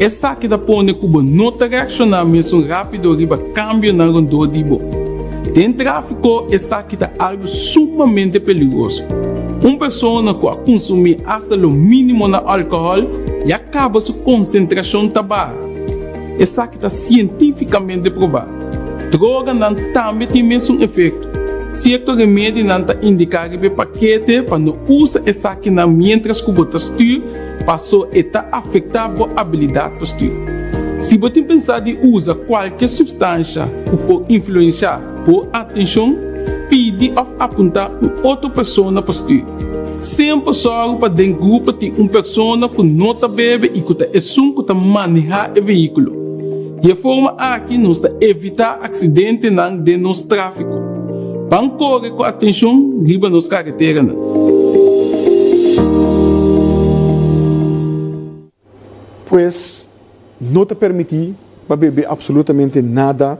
Esaki ta pone ku bo no ta reakshoná mesun rápido riba kambionan rondó di bo. Den tráfiko esaki ta algu sumamente peligroso. Un persona ku a kunsumí asta lo mínimo na alkohòl ya kaba su konsentrashon ta baha. Esaki ta sientífikamente probá. Droganan tambe tin mesun efekto. Sierto remedinan ta indiká riba e pakete pa no usa esakinan miéntras ku bo ta stür paso e ta afektá bo abilidat pa stür. Si bo tin pensá di usa kualke supstansha ku por influenshá bo atenshon, pidi òf apuntá un otro persona pa stür. Semper sòru pa den grupo tin un persona ku no ta bebe i ku ta esun ku ta manehá e vehíkulo. Di e forma aki nos ta evitá aksidentenan den nos tráfiko. Ban kore ku atenshon riba nos kareteranan. Pues, no ta permití pa bebe absolutamente nada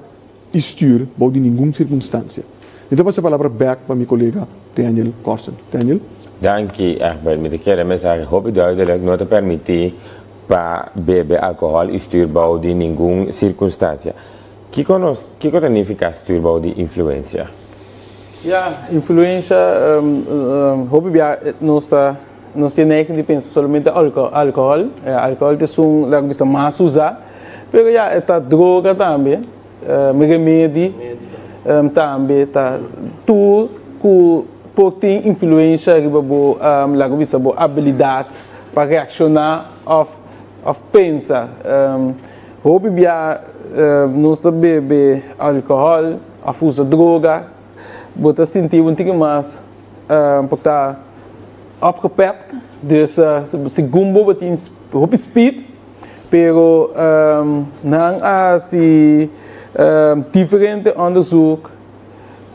i stür bou di ningun sirkunstansia. Mi ta pasa e palabra bèk pa mi kolega Daniel Corsen. Daniel. Danki, Egbert. Mi ta kere mensahe hopi duidelik, no ta permití pa bebe alkohòl i stür bou di ningun sirkunstansia. Kiko nos, kiko ta nifiká stür bou di influensia? Ya, influensia, hopi bia nos ta. Nos tin neiging di pensa solamente alcohol, alcohol ta esun laga bisa mas usa, pero ya e ta droga tambe, remedi tambe ta tur ku por tin influencia riba bo laga bisa bo abilidad pa reacciona of pensa. Hopi bia nos ta bebe alcohol of usa droga bo ta sinti bo un tiki mas por ta opgepept, dus segun bo bo tin hopi speed, pero nan a hasi diferente onderzoek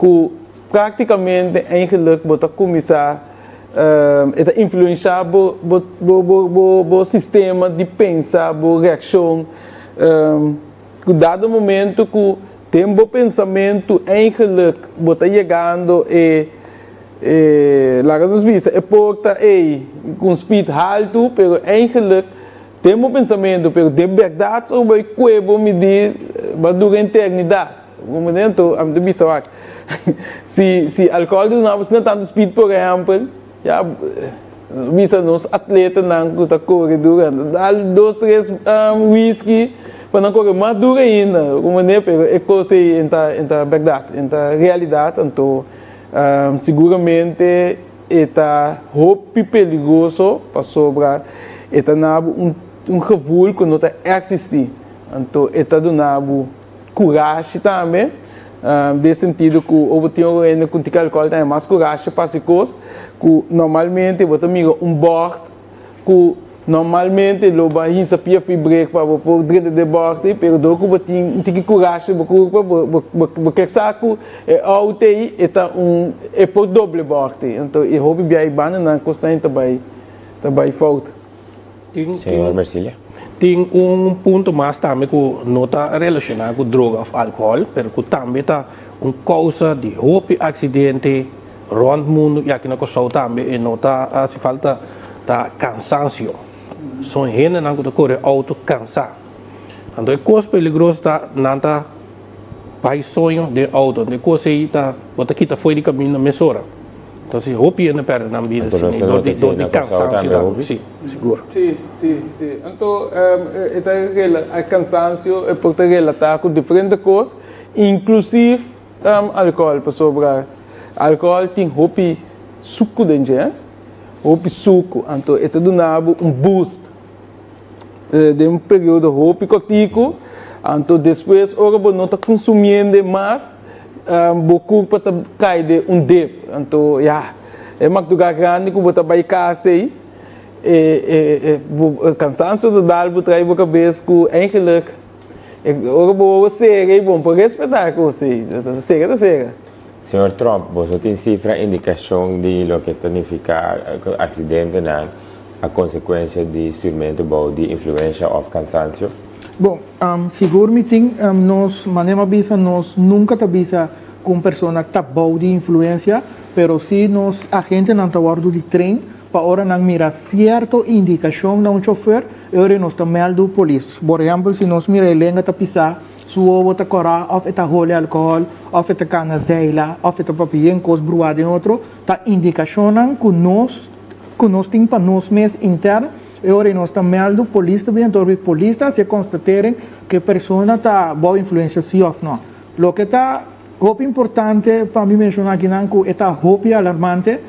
ku praktikamente eigenlijk bo ta kuminsá e ta influensha bo bo sistema di pensa, bo reakshon, ku dado momento ku Den bo pensamentu eigenlijk bo ta yegando e e laga nos bisa e porta ei ku un speed haltu pero eigenlijk den bo pensamentu pero den bèrdat so bo kue bo midi bo a dura eternidat bo mende anto ami ta bisa wak si si alkohol ta duna bo asina tantu speed por ehèmpel ya Bisa nos atletanan ku ta kore duru nan ta dal dos tres whisky pa nan kore mas duru ainda ku manera pero e kos ei e ta e ta bèrdat e ta realidat anto siguramente e ta hopi peligroso pasobra e ta na bo un un gevoel ku no ta eksistí anto e ta duna bo kurashi tambe den sentido ku ora bo tin un hende ku tin alkohol ta haña mas kurashi pa hasi kos ku normalmente bo ta mira un bòrt ku normalmente lo bo a hinsa pia fi brek pa bo por drenta den bòrt ei pero dor ku bo tin un tiki kurashi den bo kurpa bo ke sa ku e outo ei e ta un e por doble bòrt ei anto e hopi bia e bandanan kosnan ta bai ta bai fout. Señor Mercilia. Tin un punto mas tambe ku no ta relashoná ku droga òf alkohòl, pero ku tambe ta un kousa di hopi aksidente rònt mundu i aki na Kòrsou tambe e no ta hasi falta, ta kansansio. Son hendenan ku ta kore outo kansá. Anto e kos peligroso ta nan ta. Bai soño den auto, den kos ei ta bo ta kita foi di kaminda mesora. Entonces hopi hende perde nan bida Anto asina nos dor nota di esei dor di na Kòrsou kansansio tambe tambe. hopi? Si, sigur. Si, si, si. Anto e ta rela e kansansio e por ta relatá ku diferente kos, inklusiv alkohòl, pasobra alkohòl tin hopi suku den dje, hopi suku, anto e ta duna bo un boost. Den un periodo hopi kortiku, anto despues ora bo no ta konsumiende mas, bo kurpa ta kai den un dip. Anto ya, e makduga grandi ku bo ta bai kas ei, e bo kansansio ta dal bo trai bo kabes ku eigenlik ora bo wowo sera ei bo no por respetá e kos ei, ta sera ta sera. Señor Tromp, boso tin sifra indikashon di loke ta nifiká aksidentenan a konsekuensia di stuurmento bou di influensha òf kansansio? Bon, sigur mi tin. Nos, manera mi a bisa, nos nunka ta bisa ku un persona ta bou di influensia, pero si nos agentenan ta wòrdu di train pa ora nan mira sierto indikashon na un chofer, e ora ei nos ta mèldu polis. Por ehèmpel, si nos mira e lenga ta pisá, Su wowo ta kòrá òf e ta hole alkohòl òf e ta kana zeila òf e ta papia yen kos bruá den otro, ta indikashonnan ku nos ku nos tin pa nos mes intern. E ora ei nos ta mèldu polis ta bin anto polis ta hasi e konstatering ku e persona ta bou influensia si òf nò. Loke ta hopi importante pa mi menshoná akinan ku e ta hopi alarmante,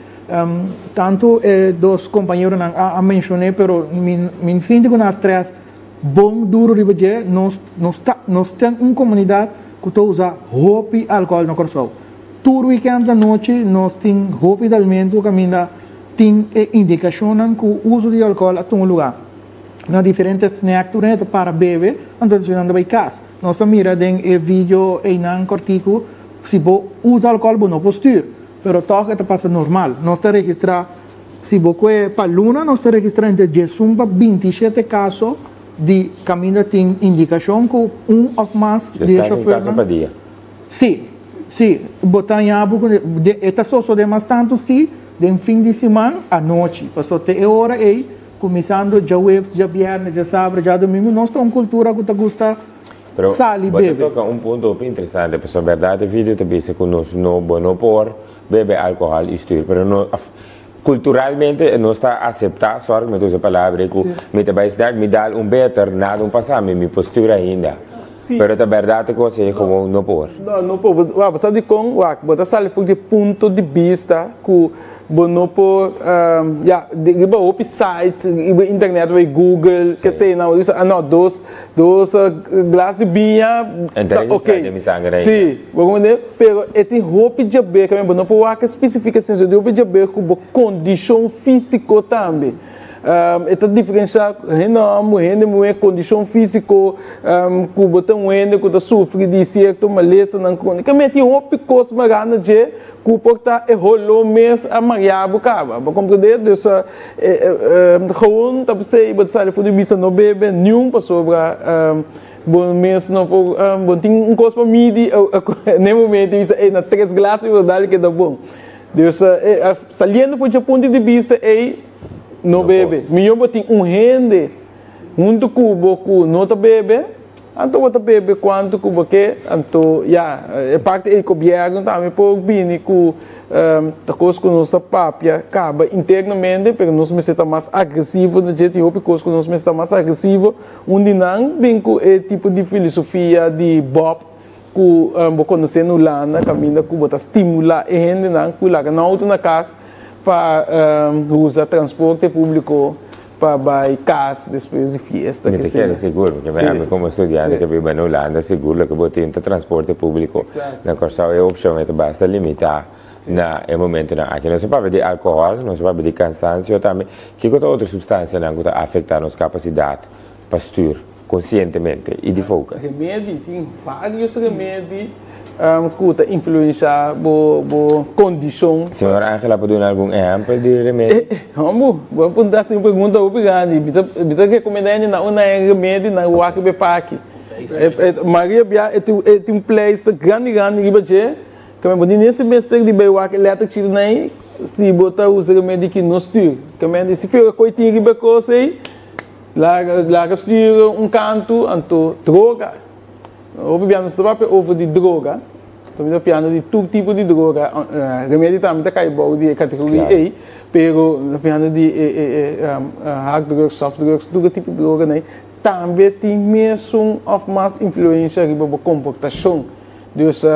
tantu e dos kompañeronan a menshon'é pero mi mi sinti ku nan a strès Bon duro riba dje, nos nos ta nos ten un komunidat ku ta usa hopi alkohòl na Kòrsou. Tur wikènt anochi nos tin hopi dalmentu kaminda tin e indikashonnan ku uso di alkohòl a tuma lugá. Na diferente snèk tur hende ta para bebe, anto despues nan ta bai kas. Nos a mira den e video einan kòrtiku si bo usa alkohòl bo no por stür, pero tòg e ta pasa normal. Nos ta registrá. Si bo kue pa luna nos ta registra entre 11 pa 27 kaso di kaminda tin indikashon ku un òf mas di e shofèrnan. Un kaso pa dia? Si, si. Bo ta haña bo ku e ta sosodé mas tantu si den fin di siman anochi. Pasobra te e ora ei, kuminsando djaweps, djabièrnè, djasabra, djadumingu, nos ta un kultura ku ta gusta Pero sali bo ta bebe. toka un punto hopi interesante, pasobra bèrdat e video ta bisa ku nos no, bo no por Bebe alcohol y stuur, pero no, culturalmente nos ta acepta, sorry cu mi ta usa e palabra ey, cu mi ta bay snack, mi dal un beter, nada un pasa mi, mi por stuur ainda. Pero ta berdad e cos ey gewoon no por. No, no por. Wak, bo sa dicon? Wak, bo ta sali for di e punto di bista cu bo no por, ya, riba hopi sites, riba internet, riba Google, kesey nan, bo ta bisa, ah no, dos, dos glas di biña ta ok. Sí, bo comprende? Pero e tin hopi djaber ku bo no por wak spesifika sin tin hopi djaber ku bo kondishon físiko tambe. E ta diferenshá hende hòmber, hende muhé, kondishon físiko, ku bo ta un hende ku ta sufri di sierto malesanan króniko. Mi tin hopi kos mará na dje ku por ta e holó mes a mariá bo kaba. Bo komprendé? Dus gewoon ta p'esei bo ta sali for di bisa no bebe niun pasobra bo mes no por bo tin un kos pa midi n'e momento i bisa ey na tres glas mi por dal keda bon. Dus saliendo for dje punto di bista ey no bebe. Mihó bo tin un hende huntu ku bo ku no ta bebe. Anto bo ta bebe kuantu ku bo ke, anto ya, e parti ei gobièrnu tambe por bini ku ta kos ku nos ta papia kaba internamente, pero nos mester ta mas agresivo na dje, tin hopi kos ku nos mester ta mas agresivo, un di nan bin ku e tipo di filosofia di Bob ku bo konosé na Hulanda kaminda ku bo ta stimulá e hendenan ku laga nan outo na kas pa usa transporte públiko. Pa bai kas despues di fiesta. Mi ta kere sigur, porque mi ami komo studiante ke biba na Hulanda sigur loke bo tin ta transporte públiko. Na Kòrsou e opshon e ta basta limitá na e momentunan aki. Nos a papia di alkohòl, nos a papia di kansansio tambe. Kiko ta otro supstansianan ku ta afektá nos kapasidat pa stür konsientemente i di focus? Remedi, tin varios remedi ku ta influensha bo bo kondishon. Señor Angela por duna algun ehèmpel di remedi? Hombu, bo a punta asina un pregunta hopi grandi. Mi ta mi ta rekomendá hende nan una e remedi nan wak riba e paki. Maria bia e tin e tin un pleister grandi grandi riba dje, ke men bo ni mester mester di bai wak e lèter chito nan ei si bo ta usa remedi ki no stür. Ke men si fiora koi tin riba e kos ei, laga laga stür un kantu anto droga. Hopi bia nos ta papia over di droga, ta mi ta papiando di tur tipo di droga, remedi tambe ta kai bou di e kategoria ei, pero mi ta papiando di e hard drugs, soft drugs, tur e tipo di droganan ei tambe tin mesun òf mas influensia riba bo komportashon. Dus.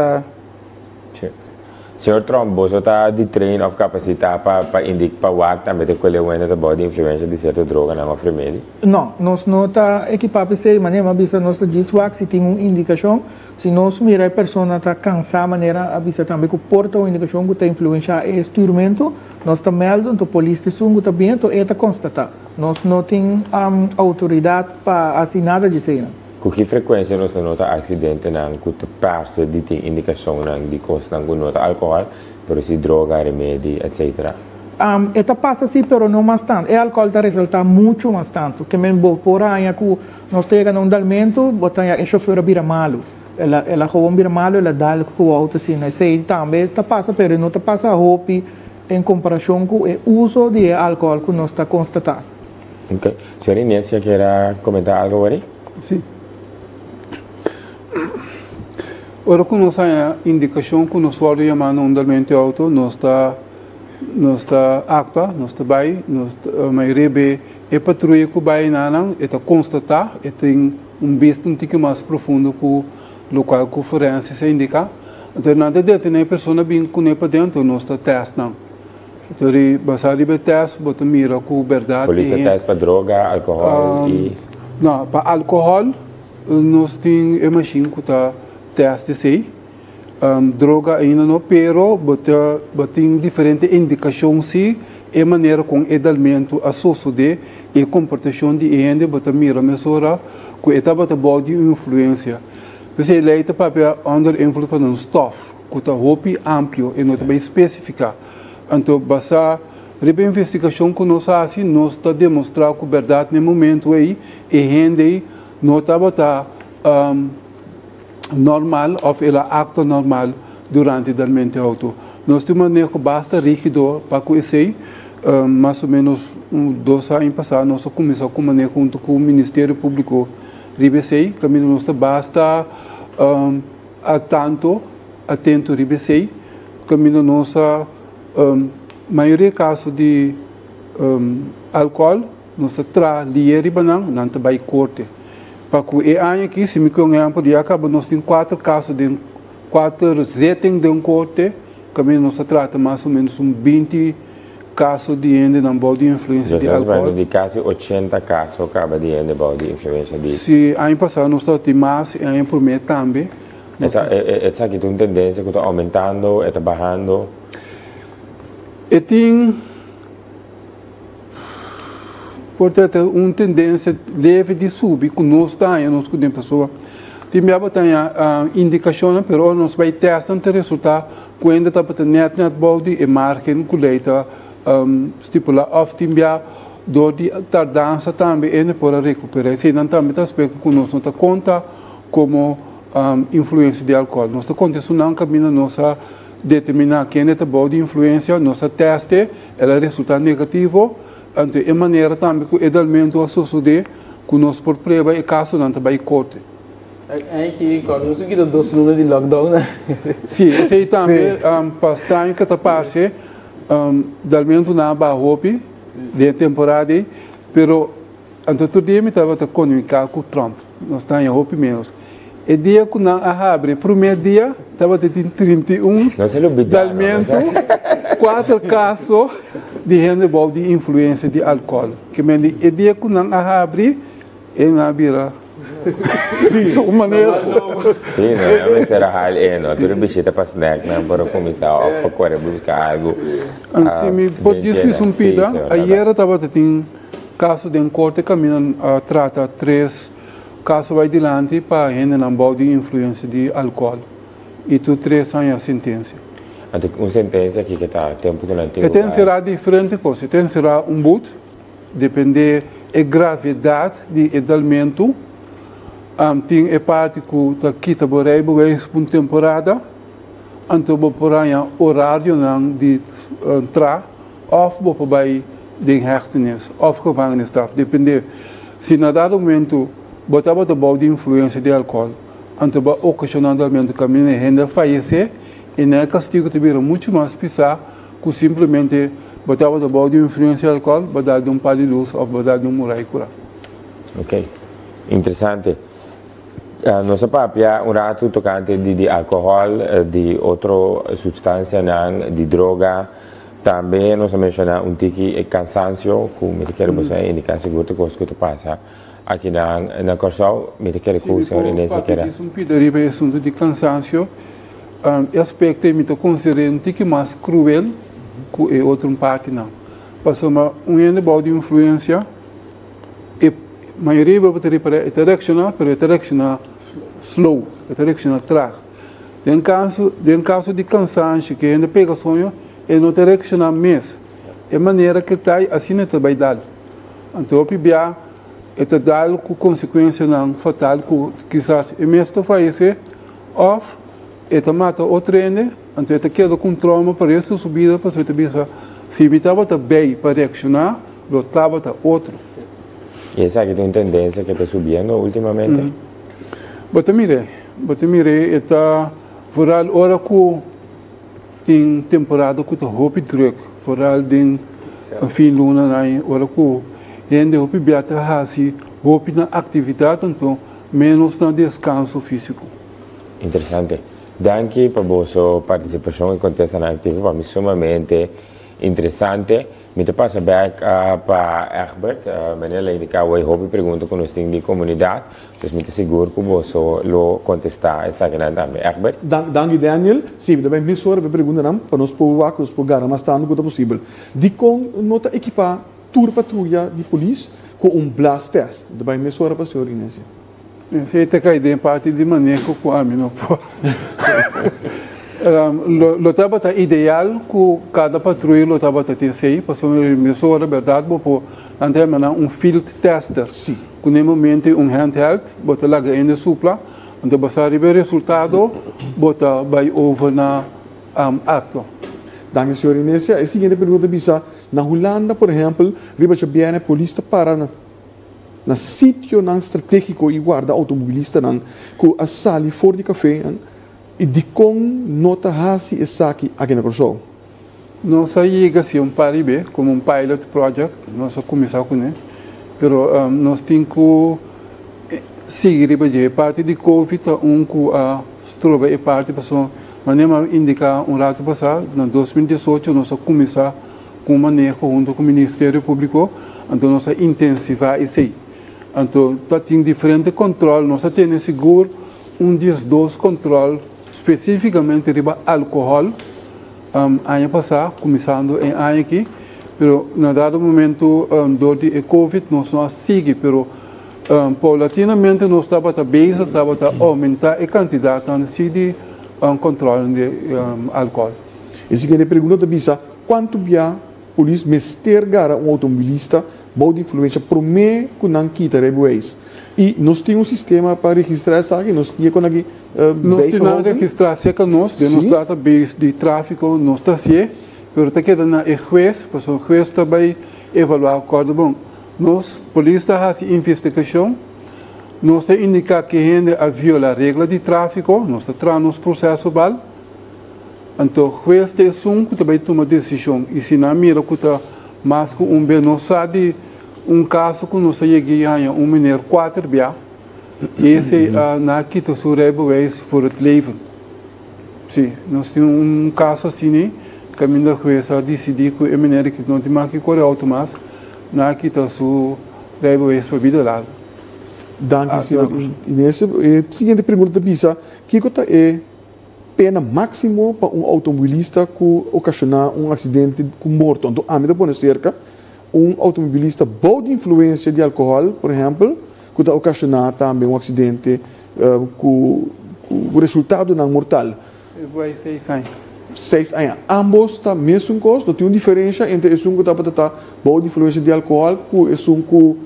Señor Tromp, boso ta di train of capacita pa pa indic pa wak tambe te cuele wende ta bao di influencia di cierto droganan of remedi? No, nos no ta ekipa p'esei, manera mi a bisa nos ta djis wak si tin un indikashon, si nos mira e persona ta kansa manera a bisa tambe ku por ta un indikashon ku ta influensha e stuurmentu, nos ta mèldu, anto polis ta esun ku ta bini anto e ta konstatá. Nos no tin outoridat pa hasi nada di eseinan. Ku ki frekuensia nos ta nota aksidentenan ku ta parse di tin indikashonnan di kosnan ku no ta alkohòl, pero si droga, remedi, etsetera? E ta pasa si, pero no mas tantu. E alkohòl ta resaltá muchu mas tantu. Ke men bo por haña ku nos ta yega na un dalmentu, bo ta haña e shofèr a bira malu. El a el a gewoon bira malu, el a dal ku outo asina. Esei tambe ta pasa, pero e no ta pasa hopi en komparashon ku e uso di e alkohòl ku nos ta konstatá. Ok. Señor Inés ya kier a comenta algo wari? Si. Ora cu nos haya indicacion cu nos wordo yama na un dalmento di auto, nos ta nos ta actua, nos ta bay, nos mayoria be e patruya cu bay na nan e ta constata, e tin un bista un tiki mas profundo cu locual cu forense sa indica. Entonces nan ta detene e persona bin cune paden, nos ta test nan. Tori basá riba e tèst bo ta mira ku bèrdat Polis ta tèst pa droga, alkohòl i. No, pa alkohòl nos tin e mashin ku ta tèst esei. Droga ainda no, pero bo ta bo tin diferente indikashon si e manera kon e dalmentu a sosodé i e komportashon di e hende bo ta mira mesora ku e tabata bou di un influensia. P'esei lei ta papia ònder invloed van un stòf. ku ta hopi amplio e no ta bai spesifiká. Anto basá riba e investigashon ku nos hasi nos ta demostrá ku bèrdat na e momentu ei e hende ei no tabata normal òf el a aktua normal durante dalmente outo. Nos tin un maneho basta rígido pa ku esei. Mas o ménos un dos aña pasá nos a kuminsá ku maneho huntu ku Ministerio Públiko riba esei kaminda nos ta basta. A tanto atento riba esei kaminda nos a mayoria kaso di alkohòl nos ta traha lie riba nan, nan ta bai korte. Pa ku e aña aki si mi ke un ehèmpel ya kaba nos tin kuater kaso den kuater zitting den korte kaminda nos a trata mas o menos un 20 kaso di hendenan bou di influensia di Nos ta alkohòl. di kasi 80 kaso kaba di hende bou di influensia di. Si, aña pasá nos tabatin mas i aña promé tambe. E ta, esaki ta un tendensia ku ta oumentando, e ta bahando? E tin, por ta ta un tendensia leve di subi ku nos ta haña nos ku den pasobra tin bia bo ta haña indikashonnan pero ora nos bai tèst nan ta resultá Ku hende tabata nèt nèt bou di e márgen ku lei ta stipulá òf tin bia dor di tardansa tambe hende por a rekuperá. Eseinan tambe ta aspekto ku nos no ta konta komo influensia di alkohòl. Nos ta konta esunnan kaminda nos a determiná kende ta bou di influensia, nos a tèst'e, el a resultá negativo. Anto e manera tambe ku e dalmentu a sosodé ku nos por prueba e kasonan ta bai korte. Aki cuando nos kita dos luna di lockdown. Sí, esei tambe pa straño ke ta parse dalmentu nan a baha hopi den e temporada ei, pero anto tur dia mi tabata komuniká ku Trump, nos ta haña hopi ménos. E dia ku nan a habri e promé dia tabata tin 31 dalmentu, kuater kaso di hende bou di influensia di alkòl. Ke men e dia ku nan a habri e nan a bira. Sí, un manera. Sí, no, no mester a haal e, no. Tur e bishita pa snack nan por a kuminsá òf pa kore buska algu. Si mi por djis mi un pida, ayera tabata tin kaso den korte kaminda a trata tres kaso bai dilanti pa hendenan bou di influensia di alkòl i tur tres haña sentensia. Anto un sentensia kiko ta tempu ku nan tin E ta enserá diferente kos. E ta enserá un but. Depende e gravedat di e dalmentu, tin e parti ku ta kita bo rijbewijs pa un temporada, anto bo por haña orarionan di tra òf bo por bai den hechtenis òf gevangenisstraf, depende. Si na dado momentu bo tabata bou di influensia di alkòl. Anto bo a okashoná dalmentu kaminda e hende a fayesé i nan e kastigu ta bira muchu mas pisá ku simplemente bo tabata bou di influensia di alkòl, bo dal di un par di lus òf bo dal di un murai kurá. Ok. Interesante. Nos a papia un ratu tokante di di alkohòl, di otro supstansianan, di droga. Tambe nos a menshoná un tiki e kansansio ku mi ta kere boso a indiká sigur ta kos ku ta pasa akinan na Kòrsou. Mi ta kere ku señor Inés a kere. Si mi por papia un pida riba e asuntu di kansansio, e aspekto ei mi ta konsider'é un tiki mas kruel ku e otro partinan. Pasobra un hende bou di influensia e mayoria bo ta ripará e ta reakshoná pero e ta reakshoná slow, e ta reakshoná trag. Den kaso den kaso di kansansio ku e hende pega soño e no ta reakshoná mes. E manera ku e ta asina e ta bai dal. Anto hopi bia e ta dal ku konsekuensianan fatal ku kisas e mes ta fayesé òf e ta mata otro hende, anto e ta keda ku un trauma pa resto di su bida pasobra e ta bisa si mi tabata bei pa reakshoná lo tabata otro. I esaki ta un tendensia ke ta subiendo ultimamente? Bo ta mir'é, bo ta mir'é e ta vooral ora ku tin temporada ku ta hopi drùk, vooral den fin lunanan ora ku hende hopi bia ta hasi hopi na aktividat anto ménos na deskanso físiko. Interesante. Danki pa boso partisipashon i kontestanan aktivo pa mi sumamente interesante. Mi ta pasa bek pa Egbert. Meneer la indica awor hopi pregunta cu nos tin di comunidad, dus mi ta sigur cu boso lo contesta esakinan tambe. Egbert? Danki Daniel. Si, mi ta bay mesora pa e preguntanan pa nos por wak, nos por gara mas tantu cu ta posibel. Dicon no ta ekipa tur patruya di polis cu un blaas test? Mi ta bay mesora pa señor Inecia. Esei ta kai den parti di maneho ku ami no por. Lo tabata ideal ku kada patruya lo tabata tin esei, pasobra di mesora bèrdat bo por nan ta yama nan un field tester. Ku na e momento un handheld bo ta laga hende supla, anto basá riba e resultado bo ta bai over na akto. Danki señor Inecia. E siguiente pregunta ta bisa, na Hulanda por ehèmpel riba djabièrnè polis ta para na. Na sitionan stratégiko i warda outomobilistanan ku a sali for di kafénan i dikon no ta hasi esaki aki na Kòrsou? Nos a yega si un par di be komo un pilot project, nos a kuminsá kuné, pero nos tin ku sigui riba dje. E parti di covid ta un ku a stroba e parti pasobra manera mi a indiká un ratu pasá na 2018 nos a kuminsá ku un maneho huntu ku Ministerio Públiko, anto nos a intensivá esei. Anto ta tin diferente kòntròl, nos a tene sigur un 12 kòntròl spesífikamente riba alkohòl aña pasá, kuminsando e aña aki, pero na dado momento dor di e covid nos no a sigui, pero poulatinamente nos tabata bezig, tabata oumentá e kantidatnan si di kòntròlnan di alkohòl. E siguiente pregunta ta bisa, Kuantu bia polis mester gara un outomobilista bou di influensha promé ku nan kita rijbewijs? I nos tin un sistema pa registrá esaki? Nos tin e kon aki Nos tin nan bijgehouden? registrá serka nos den nos database di tráfiko, nos ta hasié, pero ta keda na e hues, pasobra hues ta bai evaluá kòrda bon. Nos polis ta hasi investigashon, nos ta indiká ke hende a violá regla di tráfiko, nos ta traha nos proseso bal. Anto hues ta esun ku ta bai tuma desishon i si nan mira ku ta mas ku un bia nos sa di un kaso ku nos a yega i haña un meneer kuater bia i esei a nan a kita su rijbewijs voor het leven. Si, nos tin un kaso asina kaminda hues a disidí ku e meneer aki no tin mas ke kore outo mas, nan a kita su rijbewijs pa bida largu. Danki señor Inés. E siguiente pregunta ta bisa, kiko ta e Pena máksimo pa un outomobilista ku okashoná un aksidente ku morto. Anto ami ta pone serka un outomobilista bou di influensia di alkohòl, por ehèmpel, ku ta okashoná tambe un aksidente ku resultadonan mortal. E bai seis aña. Seis aña. Ambos ta mesun kos? No tin un diferensha entre esun ku tabata ta bou di influensia di alkohòl ku esun ku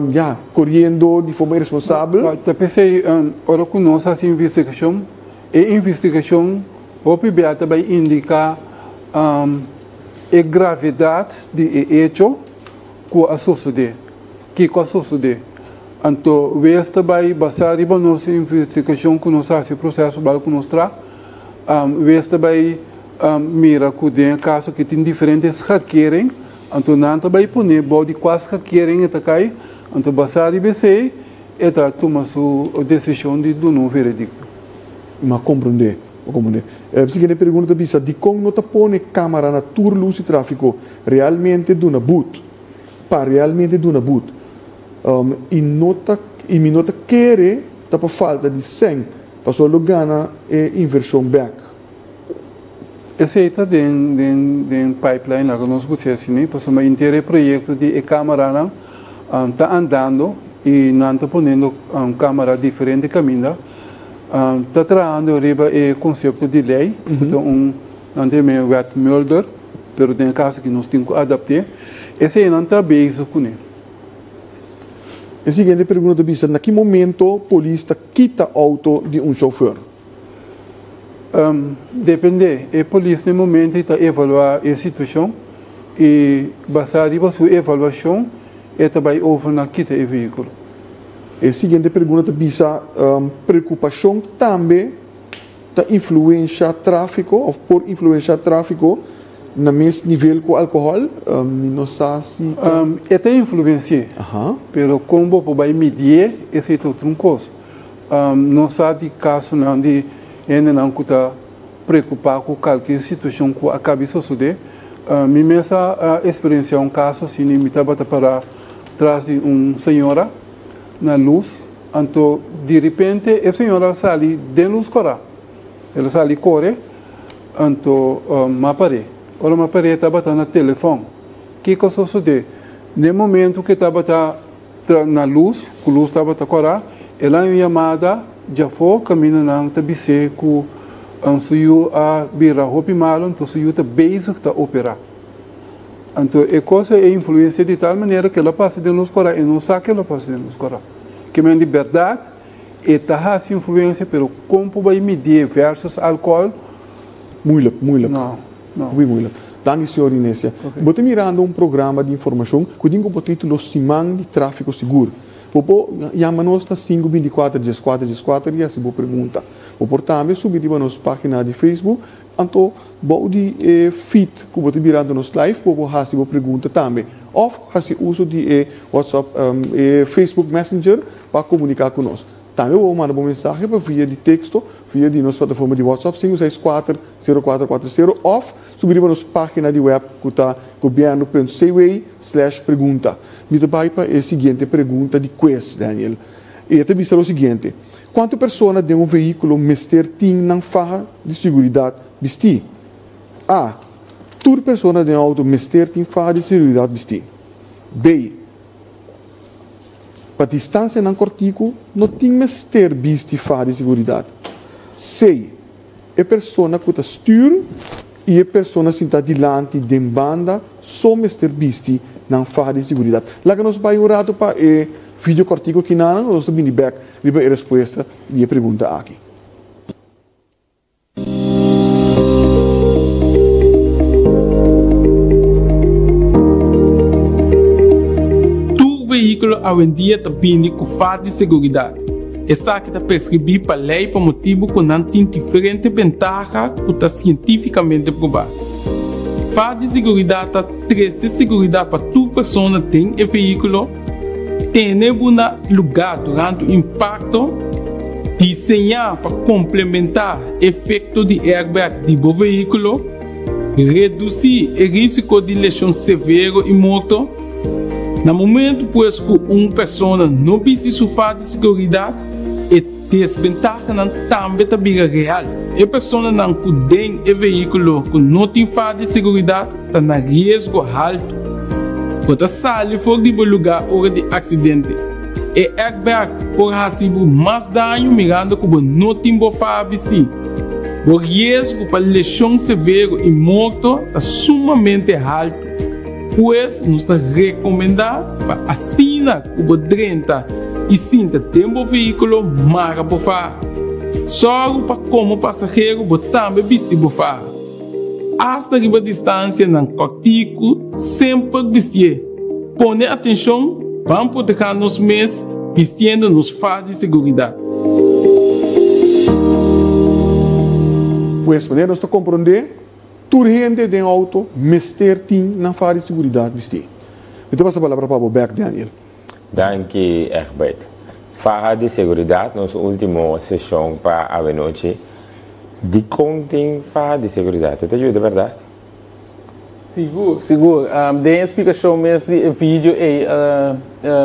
ya, koriendo di forma iresponsabel? Ta p'esei ora ku nos hasi investigashon, e investigashon hopi bia ta bai indiká e gravedat di e echo ku a sosodé, kiko a sosodé. Anto wes ta bai basá riba nos investigashon ku nos hasi, proseso bal ku nos tra, wes ta bai mira ku den e kaso aki tin diferente schakering, anto nan ta bai pone bou di kua schakering e ta kai, anto basá riba esei e ta tuma su desishon di duna un veredikto. Mi a komprondé, mi a komprondé. E siguiente pregunta ta bisa, dikon no ta pone kamara na tur lus di tráfiko realmente duna but? Pa realmente duna but. I no ta i mi no ta kere ta pa falta di sèn pasobra lo gana e invershon bèk. Esei ta den den den pipeline laga nos busca asina pasobra inter e proyecto di e camaranan ta andando y nan ta poniendo camara diferente caminda ta trahando riba e concepto di ley cu ta un nan ta yama wet Mulder pero den e caso aki nos tin cu adapte eseinan ta bezig cune. E siguiente pregunta ta bisa, na ki momento polis ta kita auto di un chauffeur? Depende, e polis na e momento ta evalua e situacion y basa riba su evaluacion e ta bay over na kita e vehiculo. E siguiente pregunta ta bisa, preocupacion tambe ta influencia trafico of por influencia trafico na mes nivel cu alcohol? Mi no sa si ta. E ta influenci'e, pero con bo por bay midi'e esey ta otro un cos. Nos sa di casonan di hendenan cu ta preocupa cu calkier situacion cu a cabi sosode. Mi mes a experiencia un caso asina y mi tabata para tras di un señora na luz. Anto di ripente e señora a sali den luz kòrá. El a sali kore, anto m'a par'é. Ora m'a par'é e tabata na telefòn. Kiko a sosodé? Den momento ku e tabata na luz, ku luz tabata kòrá, el a haña un yamada djafó kaminda nan ta bis'é ku su yu a bira hopi malu, anto su yu ta bezig ta operá. Anto e kos ei e influensia di tal manera ku el a pasa den luz kòrá, e no sa ku el a pasa den luz kòrá. Ke men di bèrdat e ta hasi influensia pero kon por bai midié versus alkohòl? Moeilijk, moeilijk. No, no. Hopi moeilijk. Danki señor Inesia. Ok. Bo ta mirando un programa di informashon ku tin komo título Siman di Tráfiko Sigur. Bo por yama nos na sinku 24 14 14 i hasi bo pregunta. Bo por tambe subi riba nos página di Facebook Anto bou di e feed ku bo ta mirando nos live bo por hasi bo pregunta tambe. Òf hasi uso di e WhatsApp, e Facebook Messenger pa komuniká ku nos. Tambe bo por manda bo mensahe pa via di teksto via di nos plataforma di WhatsApp sinku seis kuater sero kuater kuater sero òf subi riba nos página di wèb ku ta gobièrnu punt cw slash pregunta. Mi ta bai pa e siguiente pregunta di quiz, Daniel. E ta bisa lo siguiente. Kuantu persona den un vehíkulo mester tin nan faha di siguridat bistí? A. Tur persona den outo mester tin faha di siguridat bistí. B. Pa distansianan kòrtiku no tin mester bisti faha di siguridat. C. E persona ku ta stür i e persona sintá dilanti den banda so mester bisti nan faha di siguridat. Laga nos bai un ratu pa e video kòrtiku kinanan, nos ta bini bèk riba e respuesta di e pregunta aki. Tur vehíkulo awendia ta bini ku faha di seguridat. Esaki ta preskribí pa lei pa motibu ku nan tin diferente bentaha ku ta sientífikamente probá. Faha di seguridat ta trese seguridat pa tur persona den e vehíkulo, tene bo na lugá durante un impakto, diseñá pa komplementá efekto di airbag di bo vehíkulo, Redusí e rísiko di leshon severo i morto. Na momentu pues ku un persona no bisti su faha di seguridat, e desbentahanan tambe ta bira real. E personanan ku den e vehíkulo ku no tin faha di seguridat ta na riesgo haltu. Bo ta sali for di bo lugá ora di aksidente. E airbag por hasi bo mas daño mirando ku bo no tin bo faha bistí. Bo riesgo pa leshon severo i morto ta sumamente haltu. Pues nos ta rekomendá pa asina ku bo drenta i sinta den bo vehíkulo mara bo faha. Sòru pa komo pasahero bo tambe bisti bo faha. Asta riba distansianan kòrtiku semper bistié. Pone atenshon, ban protehá nos mes. Bistiendo nos faha di seguridat. Pues, manera nos ta komprondé, tur hende den outo mester tin nan faha di seguridat bistí. Mi ta pasa palabra pa bo bèk, Daniel. Danki, Egbert. Faha di seguridat, nos último seshon pa awenochi. Dikon tin faha di seguridat? E ta yuda, bèrdat? Sigur, sigur. Den e splikashon mes di e video ei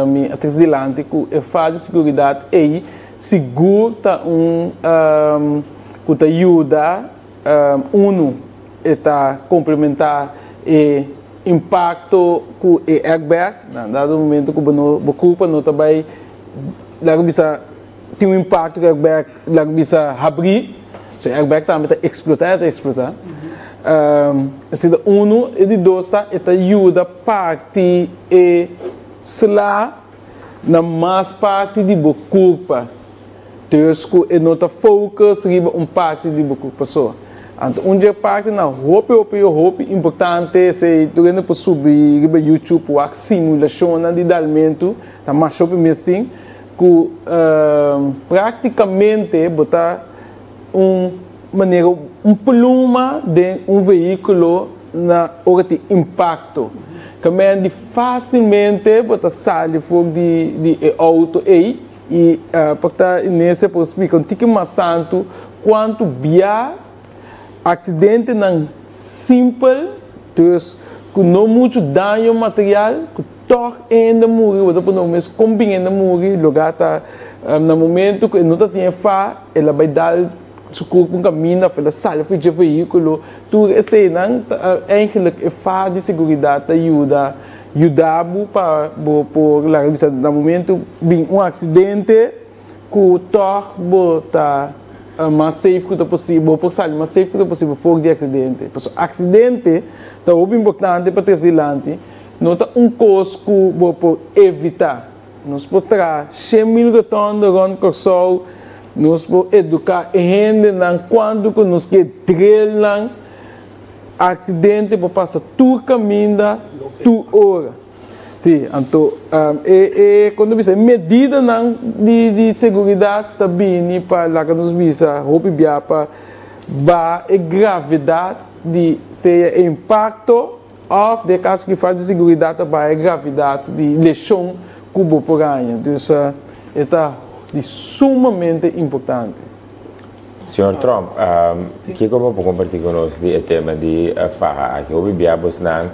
mi a trese dilanti ku e faha di seguridat ei sigur ta un ku ta yuda unu e ta komplementá e impakto ku e airbag na dado momento ku bo no bo kurpa no ta bai laga bisa tin un impakto ku e airbag laga bisa habrí, so e airbag tambe ta eksplotá, e ta eksplotá. Esei ta unu. E di dos ta e ta yuda parti e sla na mas parti di bo kurpa. Dus ku e no ta focus riba un parti di bo kurpa so. Anto un dje partinan hopi hopi hopi importante esei tur hende por subi riba YouTube wak simulashonnan di dalmentu ta masha hopi mes tin. Ku práktikamente bo ta un manera un pluma den un vehíkulo na ora tin impakto. Kaminda di fásilmente bo ta sali for di di e outo ei i por ta Inese por splika un tiki mas tantu kuantu bia aksidentenan simpel, dus ku no muchu daño material, ku Tòg hende muri, bo ta pone bo mes kon bin hende muri, lugá ta na momentu ku e no ta tin e fa, el a bai dal su kurpu un kaminda òf el a sali for dje vehíkulo, tur eseinan ta eigentlik e fa di seguridat ta yuda yuda bo pa bo por laga bisa na momentu bin un aksidente ku tòg bo ta mas safe ku ta posibel, bo por sali mas safe ku ta posibel for di aksidente. Pasobra aksidente ta hopi importante pa trese dilanti. No ta un kos ku bo por evitá. Nos por traha 100,000 rotonde rònt Kòrsou, nos por eduká e hendenan kuantu ku nos ke drill nan. Aksidente por pasa tur kaminda, tur ora. Sí, anto e e kon ta bisa e medidanan di di seguridat ta bini pa laga nos bisa hopi bia pa baha e gravedat di sea e impakto. Òf den kaso ki falta di seguridat ta baha e gravidat di leshon ku bo por haña. Dus e ta di sumamente importante. Señor Tromp, kiko bo por kompartí ku nos di e tema di faha aki? Hopi bia bosnan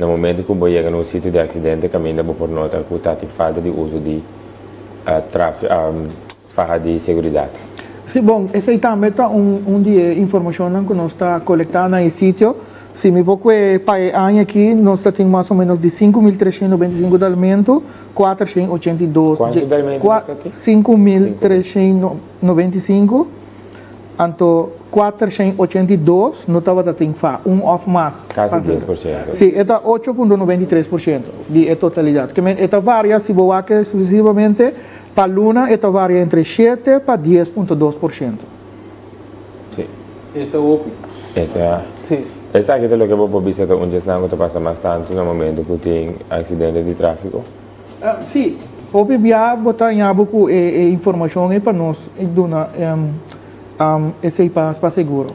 na momento ku bo yega na un sitio di aksidente kaminda bo por nota ku ta tin falta di uso di faha di seguridat. Sí, bon, esei tambe ta un un di e informashonnan ku nos ta kolektá na e sitio. Si mi por kue pa e aña aki nos ta tin mas o ménos di 5325 dalmentu, 482 Kuantu dalmentu nos ta tin? 5395, anto 482 no tabata tin fa, un òf mas. Kasi 10%. Sí, e ta 8.93% di e totalidat. Ke men e ta varia si bo wak spesífikamente. Pa luna e ta varia entre 7 pa 10.2%. Sí. E ta hopi. E ta. Sí. Esaki ta loke bo por bisa ta un djesnan ku ta pasa mas tantu na momento ku tin aksidente di tráfiko? Sí. Hopi bia bo ta haña bo ku e informashon ei pa nos duna esei pa seguro.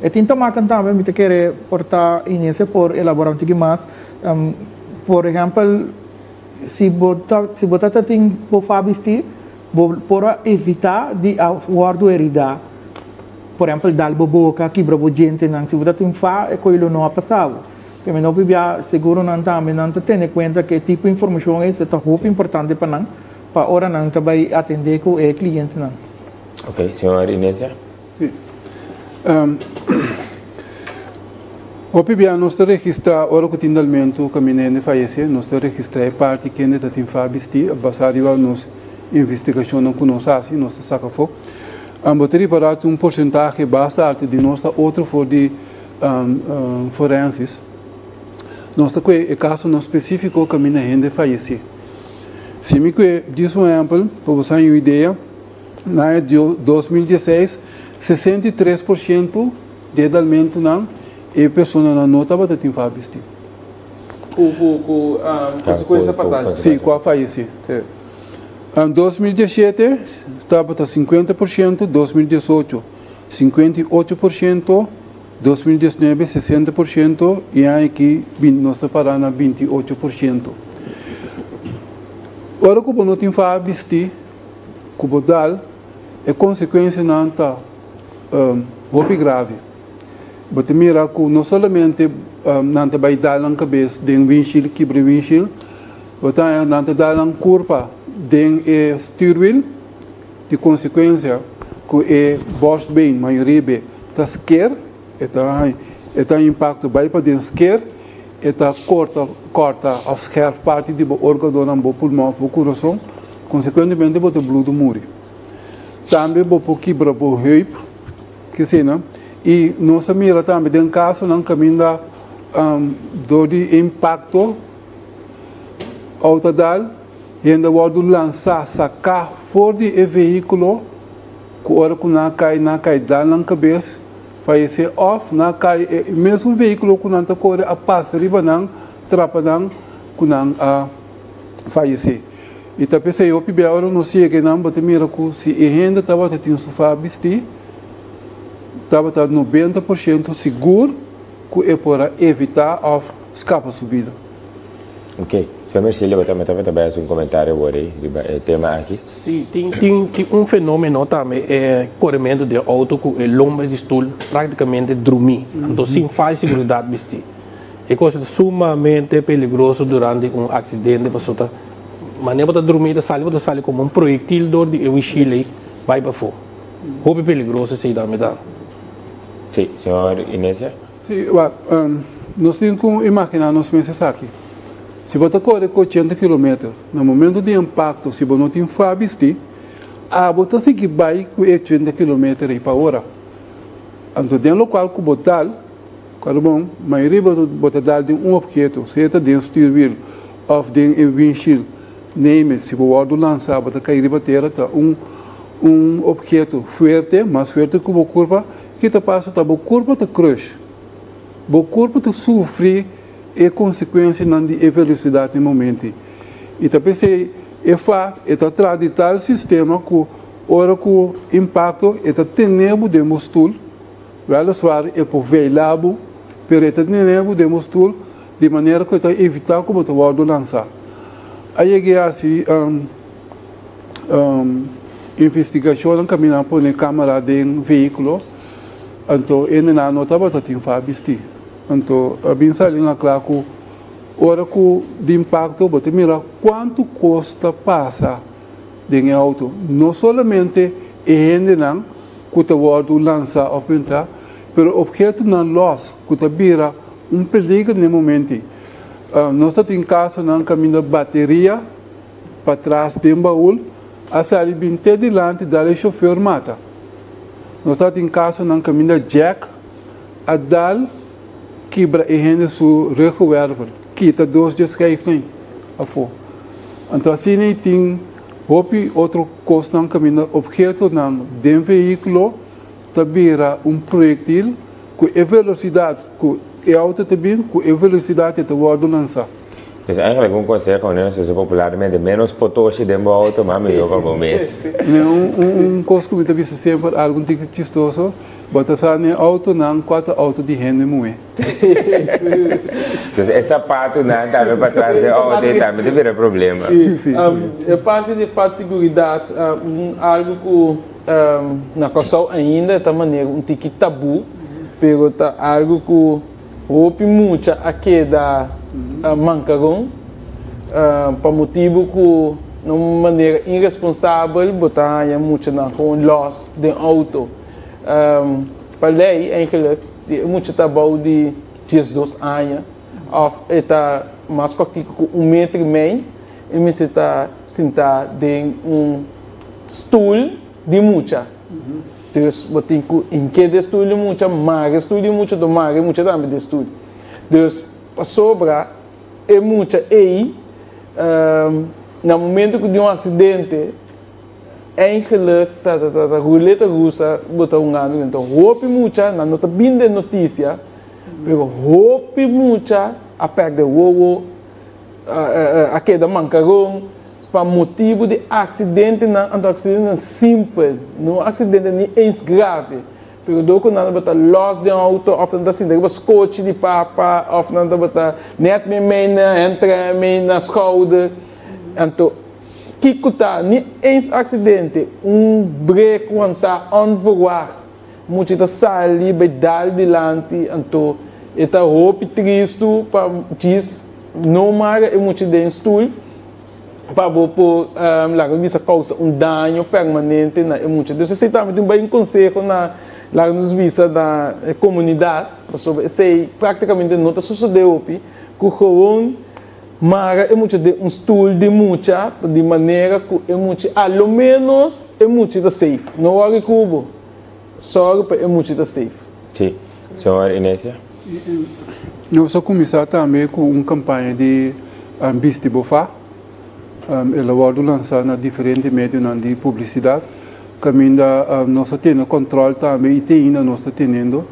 E tin ta makan tambe, mi ta kere por ta Inese por elabora un tiki mas. Por ehèmpel. Si bo ta si bo ta tin bo fa bisti, bo por a evitá di a wòrdu heridá. Por ehèmpel, dal bo boka, kibra bo djentenan. Si bo ta tin fa, e koe lo no a pasa bo. Ke mi no pibia seguronan tambe nan ta tene kuenta ku e tipo informashon ei ta hopi importante pa nan, pa ora nan ta bai atendé ku e klientenan. Ok, señor Inesia. Sí. Hopi bia nos ta registrá ora ku tin dalmentu kaminda hende fayesé, nos ta registrá e parti kende ta tin fa bistí, basá riba nos investigashonnan ku nos hasi, nos ta saka afó. Bo ta ripará tin un porsentahe basta altu di nos ta otro for di forensis. Nos ta kue e kasonan spesífiko kaminda hende fayesé. Si mi kue djis un ehèmpel pa bo sa un idea. Na aña 2016, 63% di e dalmentunan e personanan no tabata tin fa bisti. Ku ku ku konsekuensia fatal. Si, ku a fayesé. Si. En 2017 tabata 50%, 2018 58%, 2019 60% i aki nos ta pará na 28%. Ora ku bo no tin faha bistí, ku bo dal, e konsekuensianan ta hopi grave. Bo ta mira ku no solamente nan ta bai dal nan kabes den windshield, kibra e windshield, bo ta haña nan ta dal nan kurpa den e stuurwiel, di konsekuensia ku e borstbeen mayoria be ta sker, e ta haña e ta impakto bai paden sker, e ta korta kòrta òf skèrf parti di bo órganonan, bo pulmon òf bo kurason, konsekuentemente bo ta bludu muri. Tambe bo por kibra bo heup. Kesina, i nos a mira tambe den kasonan kaminda dor di e impakto outo a dal, hende a wòrdu lansá, saká for di e vehíkulo ku ora ku nan a kai, nan a kai dal nan kabes, fayesé òf nan a kai e mesun vehíkulo ku nan ta kore a pasa riba nan, trapa nan ku nan a fayesé. I ta p'esei hopi bia ora nos yega einan bo ta mira ku si e hende tabata tin su fa bistí, tabata 90% sigur ku e por a evitá òf skapa su bida. Ok. Señor Mercilio, bo tambe tabata bai hasi un komentario awor ei riba e tema aki? Sí, tin tin tin un fenomeno tambe, e korementu di e outo ku e lomba di stul praktikamente drumí, anto sin fa di seguridat bistí. E kos ta sumamente peligroso durante un aksidente pasobra ta manera bo ta drumi ta sali bo ta sali komo un proyektil dor di e wishil ei bai pafó. Hopi peligroso esei tambe ta. Sí, señor Inesia. Sí, wak, nos tin ku imaginá nos mes esaki. Si bo ta kore ku 80 kilometer, na momento di impakto si bo no tin fa bisti, abo ta sigui bai ku e 80 kilometer ei pa ora. Anto den lokual ku bo dal, Kòrda bon, mayoria bo ta dal den un obheto, sea ta den stuurwiel òf den e windshield, name it, si bo wòrdu lansá bo ta kai riba tera, ta un un obheto fuerte, mas fuerte ku bo kurpa, ki ta pasa ta bo kurpa ta crush, bo kurpa ta sufri e konsekuensianan di e velosidat den momento. I ta p'esei e fa e ta traha di tal sistema ku ora ku impakto e ta tene bo den bo stul. Weliswaar e por veila bo, pero e ta tene bo den bo stul di manera ku e ta evitá ku bo ta wòrdu lansá. A yega hasi investigashonnan kaminda a pone kamera den vehíkulo, anto hendenan no tabata tin fa bistí. Anto a bin sali na kla ku ora ku di impakto bo ta mira kuantu kos ta pasa den e outo. No solamente e hendenan ku ta wòrdu lansá òf bentá, pero ophetonan lòs ku ta bira un peliger na e momento ei. Nos ta tin kasonan kaminda bateria patras den baul a sali bin te dilanti dal e shofèr mata. Nos ta tin kasonan kaminda jack a dal kibra e hende su ruggenwervel, kita dos dje schijfnan afó. Anto asina ei tin Hopi otro kosnan kaminda ophetonan den vehíkulo ta bira un proyektil ku e velosidat ku e outo ta bin, ku e velosidat e ta wòrdu lansá. Dus eigenlijk un konseho ne, nos usa popularmente, menos potoshi den bo outo, mas mihó pa bo mes. Ne, un kos ku mi ta bisa semper, algu un tiki chistoso, bo ta sa ne outonan kua ta outo di hende muhé. Dus e sapatunan tambe patras den outo ei tambe ta bira problema. Sí, e parti di fat siguridat un algu ku na Kòrsou ainda ta manera un tiki tabú, pero ta algu ku hopi mucha a keda mankaron pa motibu ku na un manera iresponsabel bo ta haña muchanan gewoon lòs den outo. Pa lei eigenlijk si e mucha ta bou di 12 aña òf e ta mas kòrtiku ku un meter i mei e mester ta sintá den un stul di mucha. Dus bo tin ku hink'é den stul di mucha, mara e stul di mucha, dor mara e mucha tambe den stul. Dus pasobra e mucha ei na momento ku tin un aksidente Eigenlijk ta ta ta ruleta rusa bo ta hungando ku enton hopi mucha nan no ta bin den notisia pero hopi mucha a perde wowo a keda mankaron. Pa motibu di aksidentenan, anto aksidentenan simpel, no aksidente ni eens grave, pero dor ku nan tabata lòs den outo òf nan ta sinta riba skochi di papa òf nan tabata nèt meimei na hèntrè mei na skouder, anto kiko ta ni eens aksidente, un brek wantá ònverwagt, mucha ta sali bai dal dilanti, anto e ta hopi tristu pa djis no mara e mucha den stul. Pa bo por laga bisa causa un daño permanente na e mucha. Dus esey tambe tin bay un conseho na laga nos bisa na e comunidad, pasobra esey practicamente no ta sucede hopi, cu gewoon mara e mucha den un stoel di mucha di manera cu e mucha a lo menos e mucha ta safe. No worry cu bo, sorg pa e mucha ta safe. Si. Señor Inecia. Nos a kuminsá tambe ku un kampaña di Bisti Bo Fa. El a wòrdu lansá na diferente medionan di publisidat kaminda nos a tene kòntròl tambe i te ainda nos ta tenendo,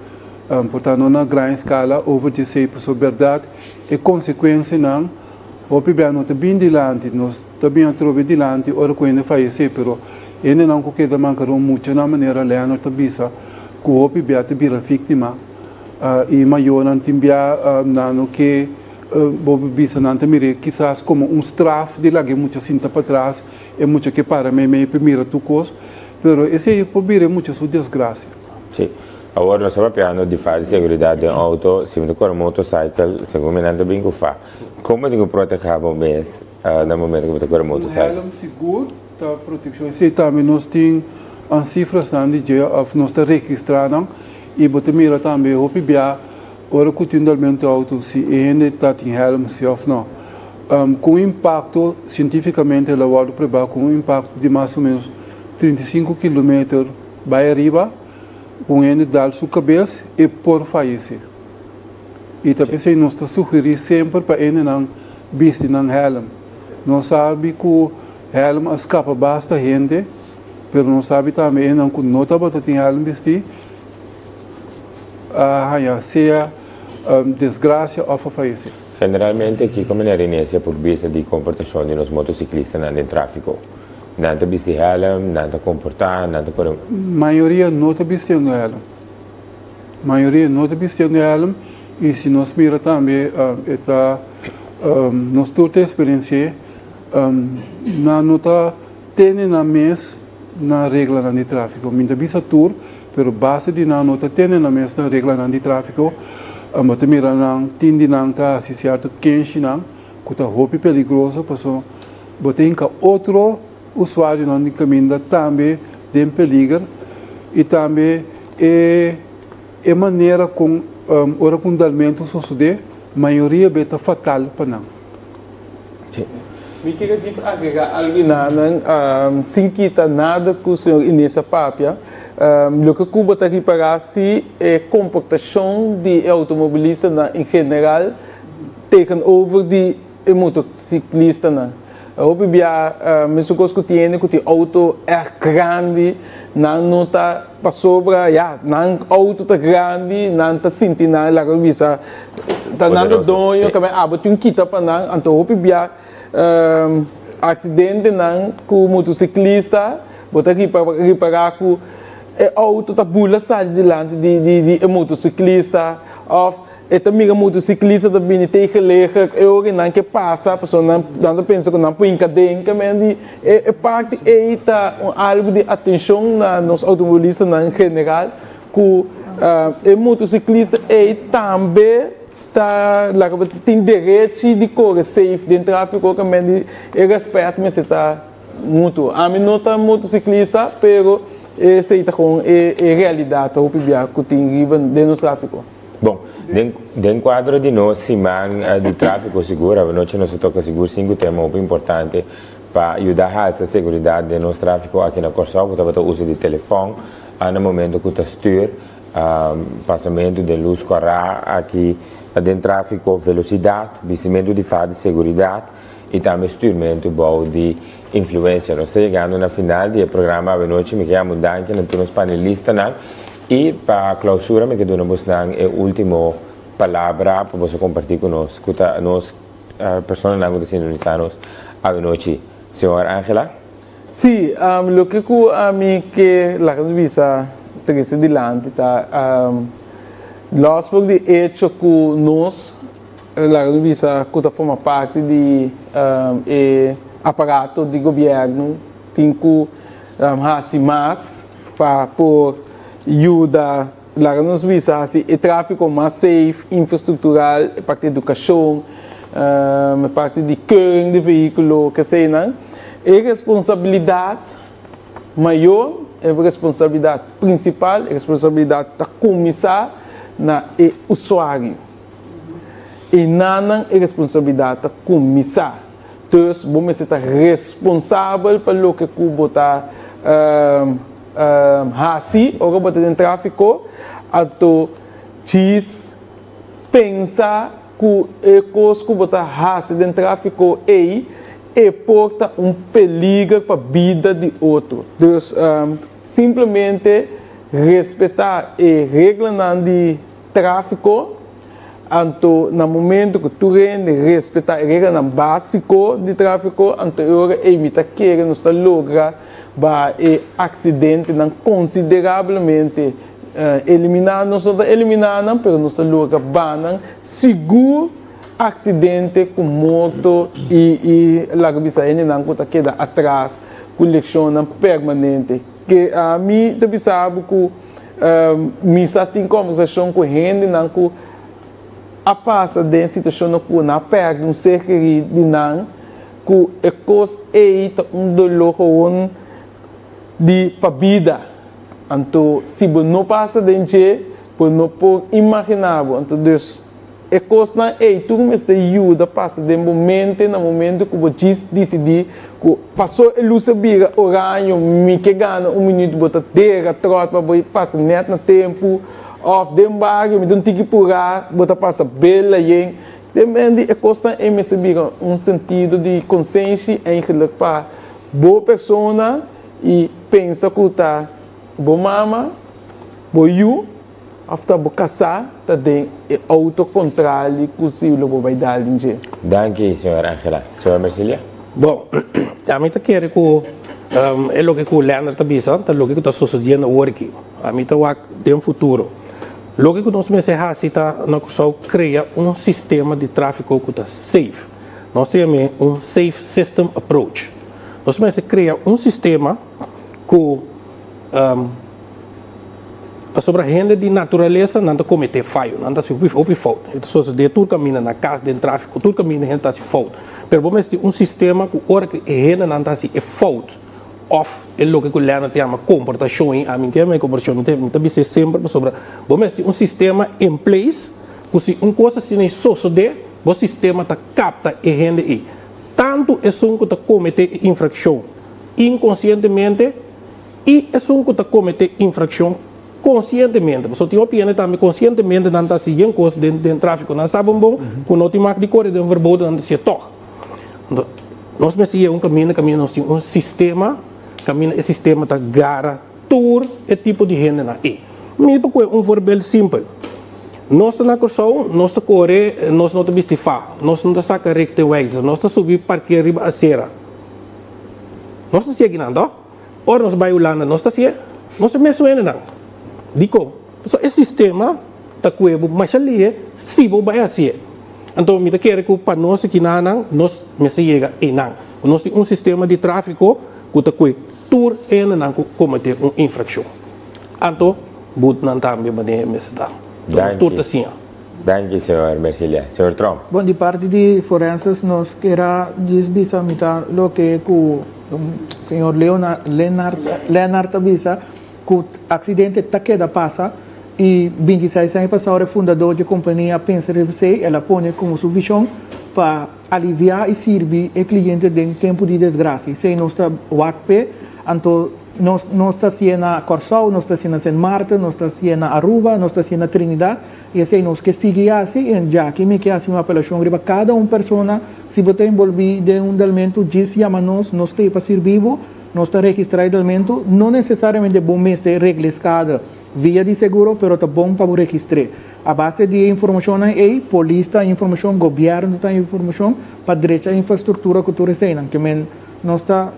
por ta no na gran eskala over di esei pasobra bèrdat e konsekuensianan hopi bia no ta bin dilanti. Nos ta bin atrobe dilanti ora ku hende fayesé pero hendenan ku keda mankaron mucha na manera Leonard ta bisa ku hopi bia ta bira víktima. I mayornan tin bia nan no ke bo bisa nan ta mir'é kisas komo un straf di laga e mucha sinta patras, e mucha ke para meimei pa mira tur kos, pero esei por bira e mucha su desgrasia. Sí. Awor nos ta papiando di fa di seguridat den outo, si bo ta kore motorcycle, segun mi nan ta bin ku fa. Kon bo tin ku proteha bo mes na momento ku bo ta kore motorcycle? Un hèlm sigur ta protekshon. Esei tambe nos tin sifrasnan di dje òf nos ta registrá nan. I bo ta mira tambe hopi bia ora ku tin dalmentu outo si e hende ta tin hèlm si òf no. Ku un impakto, sientifikamente el a wòrdu pruebá ku un impakto di mas o ménos 35 kilometer bai ariba, ku un hende dal su kabes e por fayesé. I ta p'esei nos ta sugerí semper pa hendenan bisti nan hèlm. Nos sabi ku hèlm a skapa basta hende. Pero nos sabi tambe esnan ku no tabata tin hèlm bistí a haña sea desgrasia òf a fayesé. Generalmente kiko meneer Inecia por bisa di komportashon di nos motosiklistanan den tráfiko? Nan ta bisti hèlm, nan ta komportá, nan ta kore. Mayoria no ta bistiendo hèlm. Mayoria no ta bistiendo hèlm i si nos mira tambe e ta nos tur ta eksperensi'é nan no ta. Tene nan mes na reglanan di tráfiko. Mi ta bisa tur, pero base di nan no ta tene nan mes na reglanan di tráfiko. Bo ta mira nan, tin di nan ta hasi sierto kenshinan ku ta hopi peligroso pasobra bo ta hinka otro usuarionan di kaminda tambe den peliger i tambe e e manera kon ora ku un dalmentu sosodé mayoria be ta fatal pa nan. Mi kier djis agrega algu na nan, sin kita nada ku señor Inés a papia. Loke ku bo ta ripará si e komportashon di e outomobilistanan en general tegenover di e motosiklistanan. Hopi bia mesun kos ku tin hende ku tin outo ègt grandi, nan no ta pasobra ya nan outo ta grandi, nan ta sinti nan laga bisa ta nan ta doño kaba abo tin kita pa nan, anto hopi bia aksidentenan ku motosiklista bo ta ripará ku e outo ta bula sali dilanti di e motosiklista òf E ta mira motociclista ta bini tegenligger, e ora nan ke pasa, pasobra nan nan ta pensa ku nan por hinka den kamen di e e parti ei ta un algu di atenshon na nos outomobilistanan en general ku e motociclista ei tambe ta laga bo tin derechi di kore safe den trafiko kamen di e rèspèt mester ta mutuo. Ami no ta motociclista pero esei ta kon e e realidat hopi bia ku tin riba den nos trafiko. Bon, den den kuadro di nos siman di tráfiko sigur, awanochi nos a toka sigur sinku tema hopi importante pa yuda halsa seguridat den nos tráfiko aki na Kòrsou ku tabata uso di telefòn na momento ku ta stür, pasamentu den lus kòrá aki den tráfiko, velosidat, bistimentu di faha di seguridat i tambe stürmentu bou di influensia. Nos ta yegando na final di e programa awanochi, mi ke yama un danki na tur nos panelistanan. I pa klausura mi ke duna bosnan e ultimo palabra pa boso kompartí ku nos, ku ta nos personanan ku ta sintonisá nos awenochi. Señor Angela? Sí, loke ku ami ke laga nos bisa trese dilanti ta lòs for di echo ku nos laga nos bisa ku ta forma parti di e aparato di gobièrnu tin ku hasi mas pa por yuda Laga nos bisa hasi e tráfiko mas safe, infrastruktural, e parti edukashon, e parti di keuring di vehíkulo, keseinan. E responsabilidat mayor, e responsabilidat prinsipal, e responsabilidat ta kuminsá na e usuario. Einanan e responsabilidat ta kuminsá. Dus bo mester ta responsabel pa loke ku bo ta hasi ora bo ta den tráfiko. Anto djis pensa ku e kos ku bo ta hasi den tráfiko ei e por ta un peliger pa bida di otro. Dus simplemente respetá e reglanan di tráfiko. Anto na momento ku tur hende respetá e reglanan básiko di tráfiko, anto e ora ei mi ta kere nos ta logra baha e aksidentenan konsiderablemente. Eliminá nos no ta eliminá nan, pero nos ta logra baha nan sigur aksidente ku morto i i laga bisa hendenan ku ta keda atras ku lekshonnan permanente. Ke ami ta bisa bo ku. Mi sa tin kombersashon ku hendenan ku a pasa den situashonnan ku nan a pèrdè un ser kerí di nan, ku e kos ei ta un doló gewoon di pa bida. Anto si bo no pasa den dje, bo no por imaginá bo. Anto dus E kosnan ei tur mester yuda pasa den bo mente na momento ku bo djis disidí ku pasó e lus a bira oraño, mi ke gana un minuut, bo ta dera tròt pa bo pasa nèt na tempu, òf den bario mi ta un tiki purá, bo ta pasa bel ayen. Den mente e kosnan ei mester bira un sentido di konsenshi eigenlik pa bo persona i pensa ku ta bo mama, bo yu. Of ta bo kasá ta den e outo kontrali ku si lo bo bai dal den dje? Danki, señor Angela. Señor Mercilia? Bon, ami ta kere ku e loke ku Leonard ta bisa ta loke ku ta sosodiendo awor aki. Ami ta wak den futuro. Loke ku nos mester hasi ta na Kòrsou krea un sistema di tráfiko ku ta safe. Nos ta yam'é un safe system approach. Nos mester krea un sistema ku. Pasobra hende di naturalesa nan ta kometé fayo, nan ta hasi hopi hopi fout. E ta sosodé tur kaminda na kas, den tráfiko, tur kaminda hende ta hasi fout. Pero bo mester tin un sistema ku ora ku e hendenan ta hasi e fout òf e loke ku Leonard ta yama komportashon ei, ami no ta yama e komportashon, mi ta mi ta bis'é semper pasobra bo mester tin un sistema in place ku si un kos asina ei sosodé, bo sistema ta kapta e hende ei. Tantu esun ku ta kometé e infrakshon inkonsientemente, I esun ku ta kometé infrakshon konsientemente, pasobra tin hopi hende tambe konsientemente nan ta hasi yen kos den den tráfiko, nan sa bon bon ku no tin mak di kore den verboden, nan ta hasié tòg. Anto nos mester yega un kaminda kaminda nos tin un sistema kaminda e sistema ta gara tur e tipo di hendenan ei. Mi ta kohe un voorbeeld simpel, nos ta na Kòrsou, nos ta kore, nos no ta bisti fa, nos no ta saka richtingwijzer, nos ta subi parker riba asera, nos ta hasié akinan tòg? Ora nos bai Hulanda nos ta hasié, nos ta mesun hendenan. Dikon? Pasobra e sistema ta kue bo masha lihe si bo bai hasié. Anto mi ta kere ku pa nos akinanan nos mester yega einan. Ku nos tin un sistema di tráfiko ku ta kue tur hendenan ku kometé un infrakshon. Anto butnan tambe manera e mester ta. Nos tur ta siña. Danki señor Mercilia. Señor Tromp. Bon, di parti di Forenses nos kier a djis bisa mita loke ku señor Leonard, Lenard, Lennart a bisa ku aksidente ta keda pasa i 26 aña pasado e fundador dje kompania a pensa riba esei, el a pone komo su vishon pa aliviá i sirbi e kliente den tempu di desgrasia. Esei nos ta wak p'e, anto nos nos ta hasié na Kòrsou, nos ta hasié na Sint Maarten, nos ta hasié na Aruba, nos ta hasié na Trinidad. I esei nos ke sigui hasi, i djaki mi ke hasi un apelashon riba kada un persona, si bo ta enbolbí den un dalmentu, djis yama nos, nos ta ei pa sirbi bo, nos ta registrá e dalmentu, no nesesariamente bo mester regla e skada via di seguro, pero ta bon pa bo registr'é. A base di e informashonnan ei, polis ta informashon, gobièrnu ta informashon, pa drecha infrastruktura ku tur eseinan. Ke men. Nos ta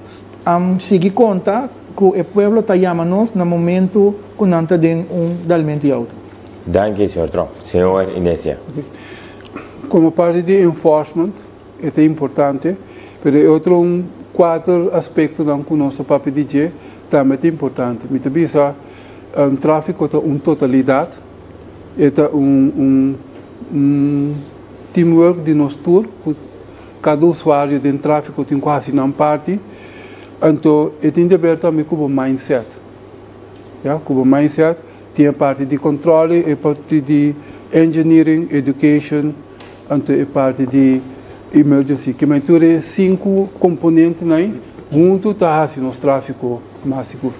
sigui konta ku e pueblo ta yama nos na momentu ku nan ta den un dalmentu di outo. Danki, señor Tromp. Señor Inesia. Komo parti di enforcement e ta importante, pero e otro un kuater aspektonan ku nos a papia di dje tambe ta importante. Mi ta bisa tráfiko ta un totalidat, e ta un un un teamwork di nos tur ku kada usuario den tráfiko tin ku hasi nan parti. Anto e tin di aber tambe ku bo mindset, ya, ku bo mindset tin e parti di controle, e parti di engineering, education, anto e parti di emergency. Ke men tur e sinku komponentenan huntu ta hasi nos tráfiko mas sigur.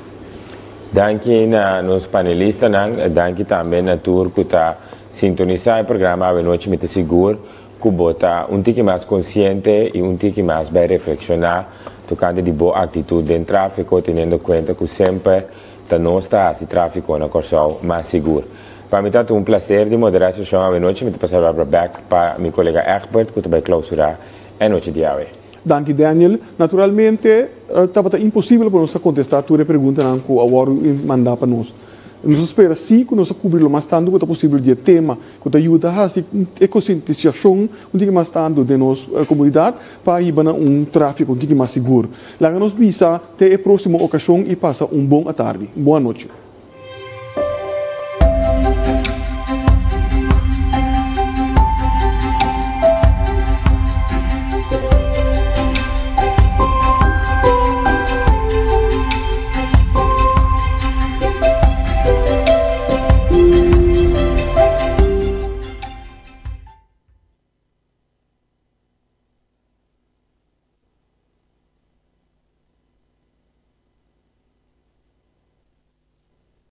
Danki na nos panelistanan, danki tambe na tur ku ta sintonisá e programa awe nochi. Mi ta sigur ku bo ta un tiki mas konsiente i un tiki mas bai reflekshoná tokante di bo aktitut den tráfiko, teniendo kuenta ku semper ta nos ta hasi tráfiko na Kòrsou mas sigur. Pa mi ta un plaser di moderá e seshon awe nochi. Mi ta pasa palabra bèk pa mi kolega Egbert ku ta bai klousurá e nochi di awe. Danki Daniel. Naturalmente tabata imposibel pa nos a kontestá tur e preguntanan ku a wòrdu mandá pa nos. Nos a spera sí ku nos a kubri lo mas tantu ku ta posibel di e tema ku ta yuda hasi e konsientisashon un tiki mas tantu den nos komunidat pa hiba na un tráfiko un tiki mas sigur. Laga nos bisa te e próksimo okashon i pasa un bon atardi. Un bon anochi.